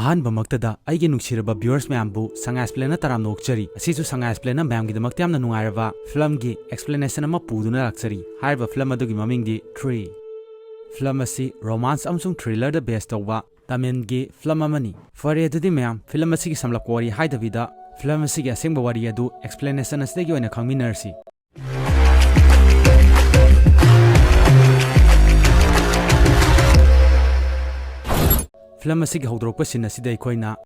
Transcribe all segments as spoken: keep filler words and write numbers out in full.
ꯑꯍꯥꯟꯕꯃꯛꯇꯗ ꯑꯩꯒꯤ ꯅꯨꯡꯁꯤꯔꯕ viewers ꯃꯌꯥꯝꯕꯨ ꯁꯉꯥꯏ Explainꯅ ꯇꯔꯥꯝꯅ ꯑꯣꯛꯆꯔꯤ꯫ ꯑꯁꯤꯁꯨ ꯁꯉꯥꯏ Explainꯅ ꯃꯌꯥꯝꯒꯤꯗꯃꯛꯇ ꯌꯥꯝꯅ ꯅꯨꯡꯉꯥꯏꯔꯕ filmꯒꯤ explanation ꯑꯃ ꯄꯨꯗꯨꯅ ꯂꯥꯛꯆꯔꯤ꯫ ꯍꯥꯏꯔꯤꯕ film ꯑꯗꯨꯒꯤ ꯃꯃꯤꯡꯗꯤ Three꯫ Film ꯑꯁꯤ romance ꯑꯃꯁꯨꯡ thrillerꯗ base ꯇꯧꯕ Tamilꯒꯤ film ꯑꯃꯅꯤ꯫ ꯐꯔꯦ, ꯑꯗꯨꯗꯤ ꯃꯌꯥꯝ, film ꯑꯁꯤꯒꯤ ꯁꯝꯂꯞꯄ ꯋꯥꯔꯤ ꯍꯥꯏꯗꯕꯤꯗ film ꯑꯁꯤꯒꯤ ꯑꯁꯦꯡꯕ ꯋꯥꯔꯤ ꯑꯗꯨ explanation ꯑꯁꯤꯗꯒꯤ ꯑꯣꯏꯅ ꯈꯪꯃꯤꯟꯅꯔꯁꯤ꯫ Film ꯑꯁꯤꯒꯤ ꯍꯧꯗꯣꯔꯛꯄ scene ꯑꯁꯤꯗ ꯑꯩꯈꯣꯏꯅ,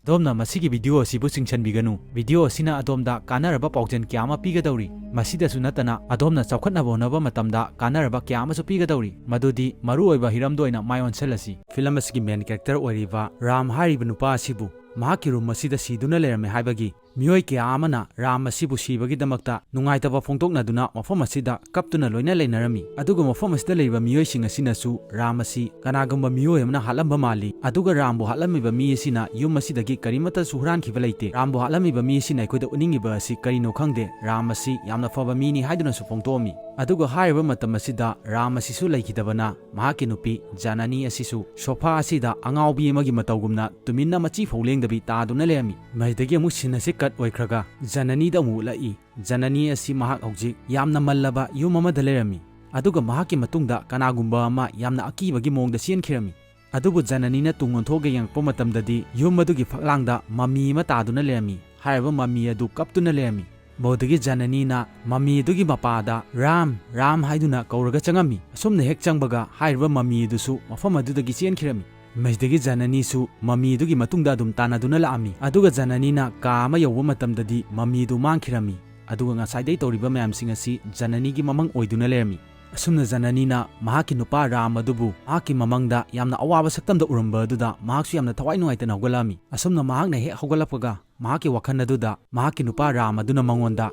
ꯑꯗꯣꯝꯅ ꯃꯁꯤꯒꯤ video ꯑꯁꯤꯕꯨ ꯆꯤꯡꯁꯤꯟꯕꯤꯒꯅꯨ꯫ Video ꯑꯁꯤꯅ ꯑꯗꯣꯝꯗ ꯀꯥꯟꯅꯔꯕ ꯄꯥꯎꯖꯦꯜ ꯀꯌꯥ ꯑꯃ ꯄꯤꯒꯗꯧꯔꯤ꯫ ꯃꯁꯤꯗꯁꯨ ꯅꯠꯇꯅ ꯑꯗꯣꯝꯅ ꯆꯥꯎꯈꯠꯅꯕ ꯍꯣꯠꯅꯕ ꯃꯇꯝꯗ ꯀꯥꯟꯅꯔꯕ ꯀꯌꯥ ꯑꯃꯁꯨ ꯄꯤꯒꯗꯧꯔꯤ꯫ ꯃꯗꯨꯗꯤ ꯃꯔꯨꯑꯣꯏꯕ ꯍꯤꯔꯝꯗ ꯑꯣꯏꯅ ꯃꯥꯏ ꯑꯣꯟꯁꯤꯜꯂꯁꯤ꯫ Film ꯑꯁꯤꯒꯤ main character ꯑꯣꯏꯔꯤꯕ ꯔꯥꯝ ꯍꯥꯏꯔꯤꯕ ꯅꯨꯄꯥ ꯑꯁꯤꯕꯨ ꯃꯍꯥꯛꯀꯤ room ꯑꯁꯤꯗ ꯁꯤꯗꯨꯅ ꯂꯩꯔꯝꯃꯦ ꯍꯥꯏꯕꯒꯤ ꯃꯤꯑꯣꯏ ꯀꯌꯥ ꯑꯃꯅ ꯔꯥꯝ ꯑꯁꯤꯕꯨ ꯁꯤꯕꯒꯤꯗꯃꯛꯇ ꯅꯨꯡꯉꯥꯏꯇꯕ ꯐꯣꯡꯗꯣꯛꯅꯗꯨꯅ ꯃꯐꯝ ꯑꯁꯤꯗ ꯀꯞꯇꯨꯅ ꯂꯣꯏꯅ ꯂꯩꯅꯔꯝꯃꯤ꯫ ꯑꯗꯨꯒ ꯃꯐꯝ ꯑꯁꯤꯗ ꯂꯩꯔꯤꯕ ꯃꯤꯑꯣꯏꯁꯤꯡ ꯑꯁꯤꯅꯁꯨ ꯔꯥꯝ ꯑꯁꯤ ꯀꯅꯥꯒꯨꯝꯕ ꯃꯤꯑꯣꯏ ꯑꯃꯅ ꯍꯥꯠꯂꯝꯕ ꯃꯥꯜꯂꯤ꯫ ꯑꯗꯨꯒ ꯔꯥꯝꯕꯨ ꯍꯥꯠꯂꯝꯃꯤꯕ ꯃꯤ ꯑꯁꯤꯅ ꯌꯨꯝ ꯑꯁꯤꯗꯒꯤ ꯀꯔꯤꯃꯠꯇꯁꯨ ꯍꯨꯔꯥꯟꯈꯤꯕ ꯂꯩꯇꯦ꯫ ꯔꯥꯝꯕꯨ ꯍꯥꯠꯂꯝꯃꯤꯕ ꯃꯤ ꯑꯁꯤꯅ ꯑꯩꯈꯣꯏꯗ ꯎꯠꯅꯤꯡꯉꯤꯕ ꯑꯁꯤ ꯀꯔꯤꯅꯣ ꯈꯪꯗꯦ, ꯔꯥꯝ ꯑꯁꯤ ꯌꯥꯝꯅ ꯐꯕ ꯃꯤꯅꯤ ꯍꯥꯏꯗꯨꯅꯁꯨ ꯐꯣꯡꯗꯣꯛꯑꯝꯃꯤ꯫ ꯑꯗꯨꯒ ꯍꯥꯏꯔꯤꯕ ꯃꯇꯝ ꯑꯁꯤꯗ ꯔꯥꯝ ꯑꯁꯤꯁꯨ ꯂꯩꯈꯤꯗꯕꯅ ꯃꯍꯥꯛꯀꯤ ꯅꯨꯄꯤ ꯖꯅꯅꯤ ꯑꯁꯤꯁꯨ sofa ꯑꯁꯤꯗ ꯑꯉꯥꯎꯕꯤ ꯑꯃꯒꯤ ꯃꯇꯧꯒꯨꯝꯅ ꯇꯨꯃꯤꯟꯅ ꯃꯆꯤ ꯐꯧ ꯂꯦꯡꯗꯕꯤ ꯇꯥꯗꯨꯅ ꯂꯩꯔꯝꯃꯤ꯫ ꯃꯁꯤꯗꯒꯤ ꯑꯃꯨꯛ scene ꯑꯁꯤ cut ꯑꯣꯏꯈ꯭ꯔꯒ ꯖꯅꯅꯤꯗ ꯑꯃꯨꯛ ꯎꯠꯂꯛꯏ꯫ ꯖꯅꯅꯤ ꯑꯁꯤ ꯃꯍꯥꯛ ꯍꯧꯖꯤꯛ ꯌꯥꯝꯅ ꯃꯜꯂꯕ ꯌꯨꯝ ꯑꯃꯗ ꯂꯩꯔꯝꯃꯤ꯫ ꯑꯗꯨꯒ ꯃꯍꯥꯛꯀꯤ ꯃꯇꯨꯡꯗ ꯀꯅꯥꯒꯨꯝꯕ ꯑꯃ ꯌꯥꯝꯅ ꯑꯀꯤꯕꯒꯤ ꯃꯑꯣꯡꯗ ꯆꯦꯟꯈꯤꯔꯝꯃꯤ꯫ ꯑꯗꯨꯕꯨ ꯖꯅꯅꯤꯅ ꯇꯨꯡ ꯑꯣꯟꯊꯣꯛꯑꯒ ꯌꯦꯡꯉꯛꯄ ꯃꯇꯝꯗꯗꯤ ꯌꯨꯝ ꯑꯗꯨꯒꯤ ꯐꯛꯂꯥꯡꯗ ꯃꯃꯤ ꯑꯃ ꯇꯥꯗꯨꯅ ꯂꯩꯔꯝꯃꯤ꯫ ꯍꯥꯏꯔꯤꯕ ꯃꯃꯤ ꯑꯗꯨ ꯀꯞꯇꯨꯅ ꯂꯩꯔꯝꯃꯤ꯫ ꯃꯗꯨꯗꯒꯤ ꯖꯅꯅꯤꯅ ꯃꯃꯤ ꯑꯗꯨꯒꯤ ꯃꯄꯥꯗ "ꯔꯥꯝ, ꯔꯥꯝ" ꯍꯥꯏꯗꯨꯅ ꯀꯧꯔꯒ ꯆꯪꯉꯝꯃꯤ꯫ ꯑꯁꯨꯝꯅ ꯍꯦꯛ ꯆꯪꯕꯒ ꯍꯥꯏꯔꯤꯕ ꯃꯃꯤ ꯑꯗꯨꯁꯨ ꯃꯐꯝ ꯑꯗꯨꯗꯒꯤ ꯆꯦꯟꯈꯤꯔꯝꯃꯤ꯫ ꯃꯁꯤꯗꯒꯤ ꯖꯅꯅꯤꯁꯨ ꯃꯃꯤ ꯑꯗꯨꯒꯤ ꯃꯇꯨꯡꯗ ꯑꯗꯨꯝ ꯇꯥꯟꯅꯗꯨꯅ ꯂꯥꯛꯑꯝꯃꯤ꯫ ꯑꯗꯨꯒ ꯖꯅꯅꯤꯅ ꯀꯥ ꯑꯃ ꯌꯧꯕ ꯃꯇꯝꯗꯗꯤ ꯃꯃꯤ ꯑꯗꯨ ꯃꯥꯡꯈꯤꯔꯝꯃꯤ꯫ ꯑꯗꯨꯒ ꯉꯁꯥꯏꯗꯩ ꯇꯧꯔꯤꯕ ꯃꯌꯥꯝꯁꯤꯡ ꯑꯁꯤ ꯖꯅꯅꯤꯒꯤ ꯃꯃꯪ ꯑꯣꯏꯗꯨꯅ ꯂꯩꯔꯝꯃꯤ꯫ ꯑꯁꯨꯝꯅ ꯖꯅꯅꯤꯅ ꯃꯍꯥꯛꯀꯤ ꯅꯨꯄꯥ ꯔꯥꯝ ꯑꯗꯨꯕꯨ ꯃꯍꯥꯛꯀꯤ ꯃꯃꯪꯗ ꯌꯥꯝꯅ ꯑꯋꯥꯕ ꯁꯛꯇꯝꯗ ꯎꯔꯝꯕ ꯑꯗꯨꯗ ꯃꯍꯥꯛꯁꯨ ꯌꯥꯝꯅ ꯊꯋꯥꯏ ꯅꯨꯡꯉꯥꯏꯇꯅ ꯍꯧꯒꯠꯂꯛꯑꯝꯃꯤ꯫ ꯑꯁꯨꯝꯅ ꯃꯍꯥꯛꯅ ꯍꯦꯛ ꯍꯧꯒꯠꯂꯛꯄꯒ ꯃꯍꯥꯛꯀꯤ ꯋꯥꯈꯜ ꯑꯗꯨꯗ ꯃꯍꯥꯛꯀꯤ ꯅꯨꯄꯥ ꯔꯥꯝ ꯑꯗꯨꯅ ꯃꯉꯣꯟꯗ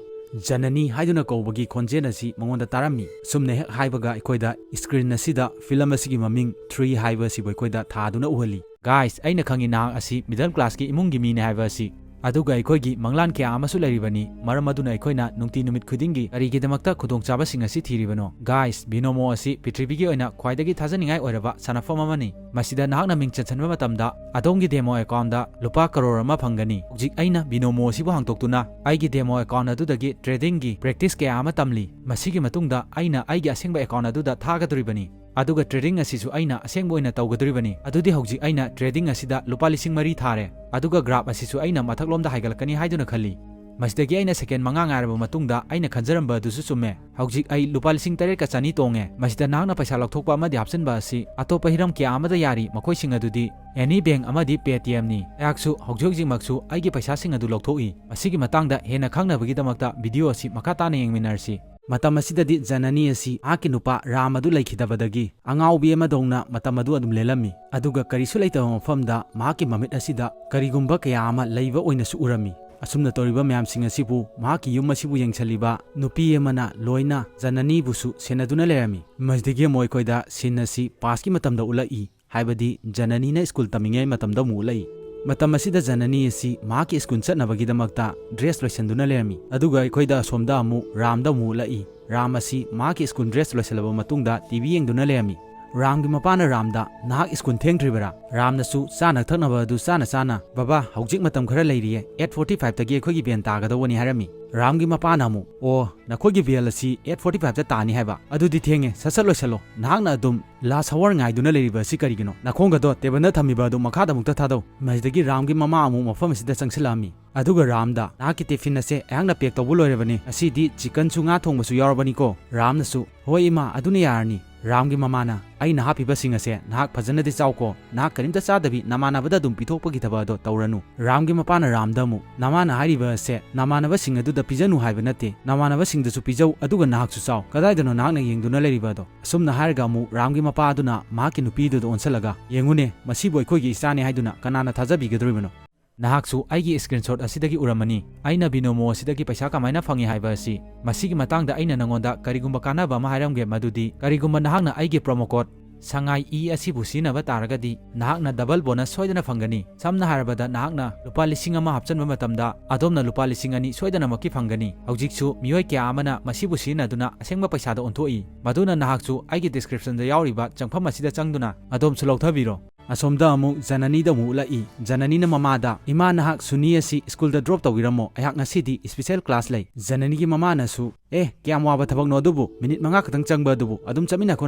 "ꯖꯅꯅꯤ" ꯍꯥꯏꯗꯨꯅ ꯀꯧꯕꯒꯤ ꯈꯣꯟꯖꯦꯜ ꯑꯁꯤ ꯃꯉꯣꯟꯗ ꯇꯥꯔꯝꯃꯤ꯫ ꯑꯁꯨꯝꯅ ꯍꯦꯛ ꯍꯥꯏꯕꯒ ꯑꯩꯈꯣꯏꯗ screen ꯑꯁꯤꯗ film ꯑꯁꯤꯒꯤ ꯃꯃꯤꯡ Three ꯍꯥꯏꯕ ꯑꯁꯤꯕꯨ ꯑꯩꯈꯣꯏꯗ ꯊꯥꯗꯨꯅ ꯎꯍꯜꯂꯤ꯫ Guys, ꯑꯩꯅ ꯈꯪꯉꯤ ꯅꯍꯥꯛ ꯑꯁꯤ middle classꯀꯤ ꯏꯃꯨꯡꯒꯤ ꯃꯤꯅꯤ ꯍꯥꯏꯕ ꯑꯁꯤ꯫ ꯑꯗꯨꯒ ꯑꯩꯈꯣꯏꯒꯤ ꯃꯪꯂꯥꯟ ꯀꯌꯥ ꯑꯃꯁꯨ ꯂꯩꯔꯤꯕꯅꯤ꯫ ꯃꯔꯝ ꯑꯗꯨꯅ ꯑꯩꯈꯣꯏꯅ ꯅꯨꯡꯇꯤ ꯅꯨꯃꯤꯠ ꯈꯨꯗꯤꯡꯒꯤ ꯀꯔꯤꯒꯤꯗꯃꯛꯇ ꯈꯨꯗꯣꯡꯆꯥꯕꯁꯤꯡ ꯑꯁꯤ ꯊꯤꯔꯤꯕꯅꯣ? Guys, Binomo ꯑꯁꯤ ꯄ꯭ꯔꯤꯊꯤꯕꯤꯒꯤ ꯑꯣꯏꯅ ꯈ꯭ꯋꯥꯏꯗꯒꯤ ꯊꯥꯖꯅꯤꯡꯉꯥꯏ ꯑꯣꯏꯔꯕ ꯁꯥꯟꯅꯐꯝ ꯑꯃꯅꯤ꯫ ꯃꯁꯤꯗ ꯅꯍꯥꯛꯅ ꯃꯤꯡ ꯆꯟꯁꯤꯟꯕ ꯃꯇꯝꯗ ꯑꯗꯣꯝꯒꯤ demo accountꯗ ꯂꯨꯄꯥ ꯀꯔꯣꯔ ꯑꯃ ꯐꯪꯒꯅꯤ꯫ ꯍꯧꯖꯤꯛ ꯑꯩꯅ Binomo ꯑꯁꯤꯕꯨ ꯍꯥꯡꯗꯣꯛꯇꯨꯅ ꯑꯩꯒꯤ demo account ꯑꯗꯨꯗꯒꯤ tradingꯒꯤ practice ꯀꯌꯥ ꯑꯃ ꯇꯝꯂꯤ꯫ ꯃꯁꯤꯒꯤ ꯃꯇꯨꯡꯗ ꯑꯩꯅ ꯑꯩꯒꯤ ꯑꯁꯦꯡꯕ account ꯑꯗꯨꯗ ꯊꯥꯒꯗꯧꯔꯤꯕꯅꯤ꯫ ꯑꯗꯨꯒ trading ꯑꯁꯤꯁꯨ ꯑꯩꯅ ꯑꯁꯦꯡꯕ ꯑꯣꯏꯅ ꯇꯧꯒꯗꯧꯔꯤꯕꯅꯤ꯫ ꯑꯗꯨꯗꯤ ꯍꯧꯖꯤꯛ ꯑꯩꯅ trading ꯑꯁꯤꯗ ꯂꯨꯄꯥ ꯂꯤꯁꯤꯡ ꯃꯔꯤ ꯊꯥꯔꯦ꯫ ꯑꯗꯨꯒ graph ꯑꯁꯤꯁꯨ ꯑꯩꯅ ꯃꯊꯛꯂꯣꯝꯗ ꯍꯥꯏꯒꯠꯂꯛꯀꯅꯤ ꯍꯥꯏꯗꯨꯅ ꯈꯜꯂꯤ꯫ ꯃꯁꯤꯗꯒꯤ ꯑꯩꯅ second ꯃꯉꯥ ꯉꯥꯏꯔꯕ ꯃꯇꯨꯡꯗ ꯑꯩꯅ ꯈꯟꯖꯔꯝꯕ ꯑꯗꯨꯁꯨ ꯆꯨꯝꯃꯦ꯫ ꯍꯧꯖꯤꯛ ꯑꯩ ꯂꯨꯄꯥ ꯂꯤꯁꯤꯡ ꯇꯔꯦꯠꯀ ꯆꯅꯤ ꯇꯣꯡꯉꯦ꯫ ꯃꯁꯤꯗ ꯅꯍꯥꯛꯅ ꯄꯩꯁꯥ ꯂꯧꯊꯣꯛꯄ ꯑꯃꯗꯤ ꯍꯥꯞꯆꯤꯟꯕ ꯑꯁꯤ ꯑꯇꯣꯞꯄ ꯍꯤꯔꯝ ꯀꯌꯥ ꯑꯃꯗ ꯌꯥꯔꯤ, ꯃꯈꯣꯏꯁꯤꯡ ꯑꯗꯨꯗꯤ Any Bank ꯑꯃꯗꯤ Paytmꯅꯤ꯫ ꯑꯩꯍꯥꯛꯁꯨ ꯍꯧꯖꯤꯛ ꯍꯧꯖꯤꯛꯃꯛꯁꯨ ꯑꯩꯒꯤ ꯄꯩꯁꯥꯁꯤꯡ ꯑꯗꯨ ꯂꯧꯊꯣꯛꯏ꯫ ꯃꯁꯤꯒꯤ ꯃꯇꯥꯡꯗ ꯍꯦꯟꯅ ꯈꯪꯅꯕꯒꯤꯗꯃꯛꯇ video ꯑꯁꯤ ꯃꯈꯥ ꯇꯥꯅ ꯌꯦꯡꯃꯤꯟꯅꯔꯁꯤ꯫ ꯃꯇꯝ ꯑꯁꯤꯗꯗꯤ ꯖꯅꯅꯤ ꯑꯁꯤ ꯃꯍꯥꯛꯀꯤ ꯅꯨꯄꯥ ꯔꯥꯝ ꯑꯗꯨ ꯂꯩꯈꯤꯗꯕꯗꯒꯤ ꯑꯉꯥꯎꯕꯤ ꯑꯃꯗꯧꯅ ꯃꯇꯝ ꯑꯗꯨ ꯑꯗꯨꯝ ꯂꯦꯜꯂꯝꯃꯤ꯫ ꯑꯗꯨꯒ ꯀꯔꯤꯁꯨ ꯂꯩꯇꯕ ꯃꯐꯝꯗ ꯃꯍꯥꯛꯀꯤ ꯃꯃꯤꯠ ꯑꯁꯤꯗ ꯀꯔꯤꯒꯨꯝꯕ ꯀꯌꯥ ꯑꯃ ꯂꯩꯕ ꯑꯣꯏꯅꯁꯨ ꯎꯔꯝꯃꯤ꯫ ꯑꯁꯨꯝꯅ ꯇꯧꯔꯤꯕ ꯃꯌꯥꯝꯁꯤꯡ ꯑꯁꯤꯕꯨ, ꯃꯍꯥꯛꯀꯤ ꯌꯨꯝ ꯑꯁꯤꯕꯨ ꯌꯦꯡꯁꯤꯜꯂꯤꯕ ꯅꯨꯄꯤ ꯑꯃꯅ ꯂꯣꯏꯅ ꯖꯅꯅꯤꯕꯨꯁꯨ ꯁꯦꯟꯅꯗꯨꯅ ꯂꯩꯔꯝꯃꯤ꯫ ꯃꯁꯤꯗꯒꯤ ꯑꯃꯨꯛ ꯑꯩꯈꯣꯏꯗ scene ꯑꯁꯤ pastꯀꯤ ꯃꯇꯝꯗ ꯎꯠꯂꯛꯏ, ꯍꯥꯏꯕꯗꯤ ꯖꯅꯅꯤꯅ ꯁ꯭ꯀꯨꯜ ꯇꯝꯃꯤꯉꯩ ꯃꯇꯝꯗ ꯑꯃꯨꯛ ꯎꯠꯂꯛꯏ꯫ ꯃꯇꯝ ꯑꯁꯤꯗ ꯖꯅꯅꯤ ꯑꯁꯤ ꯃꯍꯥꯛꯀꯤ ꯁ꯭ꯀꯨꯜ ꯆꯠꯅꯕꯒꯤꯗꯃꯛꯇ dress ꯂꯣꯏꯁꯤꯟꯗꯨꯅ ꯂꯩꯔꯝꯃꯤ꯫ ꯑꯗꯨꯒ ꯑꯩꯈꯣꯏꯗ ꯑꯁꯣꯝꯗ ꯑꯃꯨꯛ ꯔꯥꯝꯗ ꯑꯃꯨꯛ ꯎꯠꯂꯛꯏ꯫ ꯔꯥꯝ ꯑꯁꯤ ꯃꯍꯥꯛꯀꯤ ꯁ꯭ꯀꯨꯜ dress ꯂꯣꯏꯁꯤꯜꯂꯕ ꯃꯇꯨꯡꯗ TV ꯌꯦꯡꯗꯨꯅ ꯂꯩꯔꯝꯃꯤ꯫ ꯔꯥꯝꯒꯤ ꯃꯄꯥꯅ ꯔꯥꯝꯗ, "ꯅꯍꯥꯛ ꯁ꯭ꯀꯨꯜ ꯊꯦꯡꯗ꯭ꯔꯤꯕꯔꯥ?" ꯔꯥꯝꯅꯁꯨ ꯆꯥꯅ ꯊꯛꯅꯕ ꯑꯗꯨ ꯆꯥꯅ ꯆꯥꯅ, "ꯕꯕꯥ, ꯍꯧꯖꯤꯛ ꯃꯇꯝ ꯈꯔ ꯂꯩꯔꯤꯌꯦ, eight forty fiveꯇꯒꯤ ꯑꯩꯈꯣꯏꯒꯤ ꯚꯦꯟ ꯇꯥꯒꯗꯧꯕꯅꯤ" ꯍꯥꯏꯔꯝꯃꯤ꯫ ꯔꯥꯝꯒꯤ ꯃꯄꯥꯅ ꯑꯃꯨꯛ, "ꯑꯣ, ꯅꯈꯣꯏꯒꯤ ꯚꯦꯟ ꯑꯁꯤ eight forty fiveꯇ ꯇꯥꯅꯤ ꯍꯥꯏꯕ? ꯑꯗꯨꯗꯤ ꯊꯦꯡꯉꯦ, ꯁꯠ ꯁꯠ ꯂꯣꯏꯁꯤꯜꯂꯣ꯫ ꯅꯍꯥꯛꯅ ꯑꯗꯨꯝ last hour ꯉꯥꯏꯗꯨꯅ ꯂꯩꯔꯤꯕ ꯑꯁꯤ ꯀꯔꯤꯒꯤꯅꯣ? ꯅꯈꯣꯡꯒꯗꯣ ꯇꯦꯕꯜꯗ ꯊꯝꯃꯤꯕ ꯑꯗꯨ ꯃꯈꯥꯗ ꯑꯃꯨꯛꯇ ꯊꯥꯗꯧ꯫" ꯃꯁꯤꯗꯒꯤ ꯔꯥꯝꯒꯤ ꯃꯃꯥ ꯑꯃꯨꯛ ꯃꯐꯝ ꯑꯁꯤꯗ ꯆꯪꯁꯤꯜꯂꯛꯑꯝꯃꯤ꯫ ꯑꯗꯨꯒ ꯔꯥꯝꯗ, "ꯅꯍꯥꯛꯀꯤ ꯇꯤꯐꯤꯟ ꯑꯁꯦ ꯑꯩꯍꯥꯛꯅ ꯄꯦꯛ ꯇꯧꯕ ꯂꯣꯏꯔꯕꯅꯤ꯫ ꯉꯁꯤꯗꯤ ꯆꯤꯀꯟꯁꯨ ꯉꯥ ꯊꯣꯡꯕꯁꯨ ꯌꯥꯎꯔꯕꯅꯤꯀꯣ?" ꯔꯥꯝꯅꯁꯨ, "ꯍꯣꯏ ꯏꯃꯥ, ꯑꯗꯨꯅ ꯌꯥꯔꯅꯤ꯫" ꯔꯥꯝꯒꯤ ꯃꯃꯥꯅ, "ꯑꯩꯅ ꯍꯥꯞꯄꯤꯕꯁꯤꯡ ꯑꯁꯦ ꯅꯍꯥꯛ ꯐꯖꯅꯗꯤ ꯆꯥꯎꯀꯣ꯫ ꯅꯍꯥꯛ ꯀꯔꯤꯝꯇ ꯆꯥꯗꯕꯤ ꯅꯃꯥꯟꯅꯕꯗ ꯑꯗꯨꯝ ꯄꯤꯊꯣꯛꯄꯒꯤ ꯊꯕꯛ ꯑꯗꯣ ꯇꯧꯔꯅꯨ꯫" ꯔꯥꯝꯒꯤ ꯃꯄꯥꯅ ꯔꯥꯝꯗ ꯑꯃꯨꯛ, "ꯅꯃꯥꯅ ꯍꯥꯏꯔꯤꯕ ꯑꯁꯦ ꯅꯃꯥꯟꯅꯕꯁꯤꯡ ꯑꯗꯨꯗ ꯄꯤꯖꯅꯨ ꯍꯥꯏꯕ ꯅꯠꯇꯦ꯫ ꯅꯃꯥꯟꯅꯕꯁꯤꯡꯗꯁꯨ ꯄꯤꯖꯧ, ꯑꯗꯨꯒ ꯅꯍꯥꯛꯁꯨ ꯆꯥꯎ꯫ ꯀꯗꯥꯏꯗꯅꯣ ꯅꯍꯥꯛꯅ ꯌꯦꯡꯗꯨꯅ ꯂꯩꯔꯤꯕ ꯑꯗꯣ?" ꯑꯁꯨꯝꯅ ꯍꯥꯏꯔꯒ ꯑꯃꯨꯛ ꯔꯥꯝꯒꯤ ꯃꯄꯥ ꯑꯗꯨꯅ ꯃꯍꯥꯛꯀꯤ ꯅꯨꯄꯤꯗꯨꯗ ꯑꯣꯟꯁꯤꯜꯂꯒ, "ꯌꯦꯡꯉꯨꯅꯦ, ꯃꯁꯤꯕꯨ ꯑꯩꯈꯣꯏꯒꯤ ꯏꯆꯥꯅꯤ ꯍꯥꯏꯗꯨꯅ ꯀꯅꯥꯅ ꯊꯥꯖꯕꯤꯒꯗꯧꯔꯤꯕꯅꯣ?" ꯅꯍꯥꯛꯁꯨ ꯑꯩꯒꯤ screenshot ꯑꯁꯤꯗꯒꯤ ꯎꯔꯝꯃꯅꯤ꯫ ꯑꯩꯅ Binomo ꯑꯁꯤꯗꯒꯤ ꯄꯩꯁꯥ ꯀꯃꯥꯏꯅ ꯐꯪꯉꯤ ꯍꯥꯏꯕ ꯑꯁꯤ꯫ ꯃꯁꯤꯒꯤ ꯃꯇꯥꯡꯗ ꯑꯩꯅ ꯅꯉꯣꯟꯗ ꯀꯔꯤꯒꯨꯝꯕ ꯀꯥꯟꯅꯕ ꯑꯃ ꯍꯥꯏꯔꯝꯒꯦ, ꯃꯗꯨꯗꯤ ꯀꯔꯤꯒꯨꯝꯕ ꯅꯍꯥꯛꯅ ꯑꯩꯒꯤ promo code ꯁꯉꯥꯏ ꯏ ꯑꯁꯤꯕꯨ ꯁꯤꯖꯤꯟꯅꯕ ꯇꯥꯔꯒꯗꯤ ꯅꯍꯥꯛꯅ double bonus ꯁꯣꯏꯗꯅ ꯐꯪꯒꯅꯤ꯫ ꯁꯝꯅ ꯍꯥꯏꯔꯕꯗ, ꯅꯍꯥꯛꯅ ꯂꯨꯄꯥ ꯂꯤꯁꯤꯡ ꯑꯃ ꯍꯥꯞꯆꯤꯟꯕ ꯃꯇꯝꯗ ꯑꯗꯣꯝꯅ ꯂꯨꯄꯥ ꯂꯤꯁꯤꯡ ꯑꯅꯤ ꯁꯣꯏꯗꯅꯃꯛꯀꯤ ꯐꯪꯒꯅꯤ꯫ ꯍꯧꯖꯤꯛꯁꯨ ꯃꯤꯑꯣꯏ ꯀꯌꯥ ꯑꯃꯅ ꯃꯁꯤꯕꯨ ꯁꯤꯖꯤꯟꯅꯗꯨꯅ ꯑꯁꯦꯡꯕ ꯄꯩꯁꯥꯗ ꯑꯣꯟꯊꯣꯛꯏ꯫ ꯃꯗꯨꯅ ꯅꯍꯥꯛꯁꯨ ꯑꯩꯒꯤ descriptionꯗ ꯌꯥꯎꯔꯤꯕ ꯆꯪꯐꯝ ꯑꯁꯤꯗ ꯆꯪꯗꯨꯅ ꯑꯗꯣꯝꯁꯨ ꯂꯧꯊꯕꯤꯔꯣ꯫ ꯑꯁꯣꯝꯗ ꯑꯃꯨꯛ ꯖꯅꯅꯤꯗ ꯑꯃꯨꯛ ꯎꯠꯂꯛꯏ꯫ ꯖꯅꯅꯤꯅ ꯃꯃꯥꯗ, "ꯏꯃꯥ, ꯅꯍꯥꯛ ꯁꯨꯅꯤ ꯑꯁꯤ ꯁ꯭ꯀꯨꯜꯗ drop ꯇꯧꯕꯤꯔꯝꯃꯣ, ꯑꯩꯍꯥꯛ ꯉꯁꯤꯗꯤ special class ꯂꯩ꯫" ꯖꯅꯅꯤꯒꯤ ꯃꯃꯥꯅꯁꯨ, "ꯑꯦ, ꯀꯌꯥꯝ ꯋꯥꯕ ꯊꯕꯛꯅꯣ ꯑꯗꯨꯕꯨ, ꯃꯤꯅꯤꯠ ꯃꯉꯥ ꯈꯛꯇꯪ ꯆꯪꯕ ꯑꯗꯨꯕꯨ, ꯑꯗꯨꯝ ꯆꯠꯃꯤꯟꯅꯈꯣ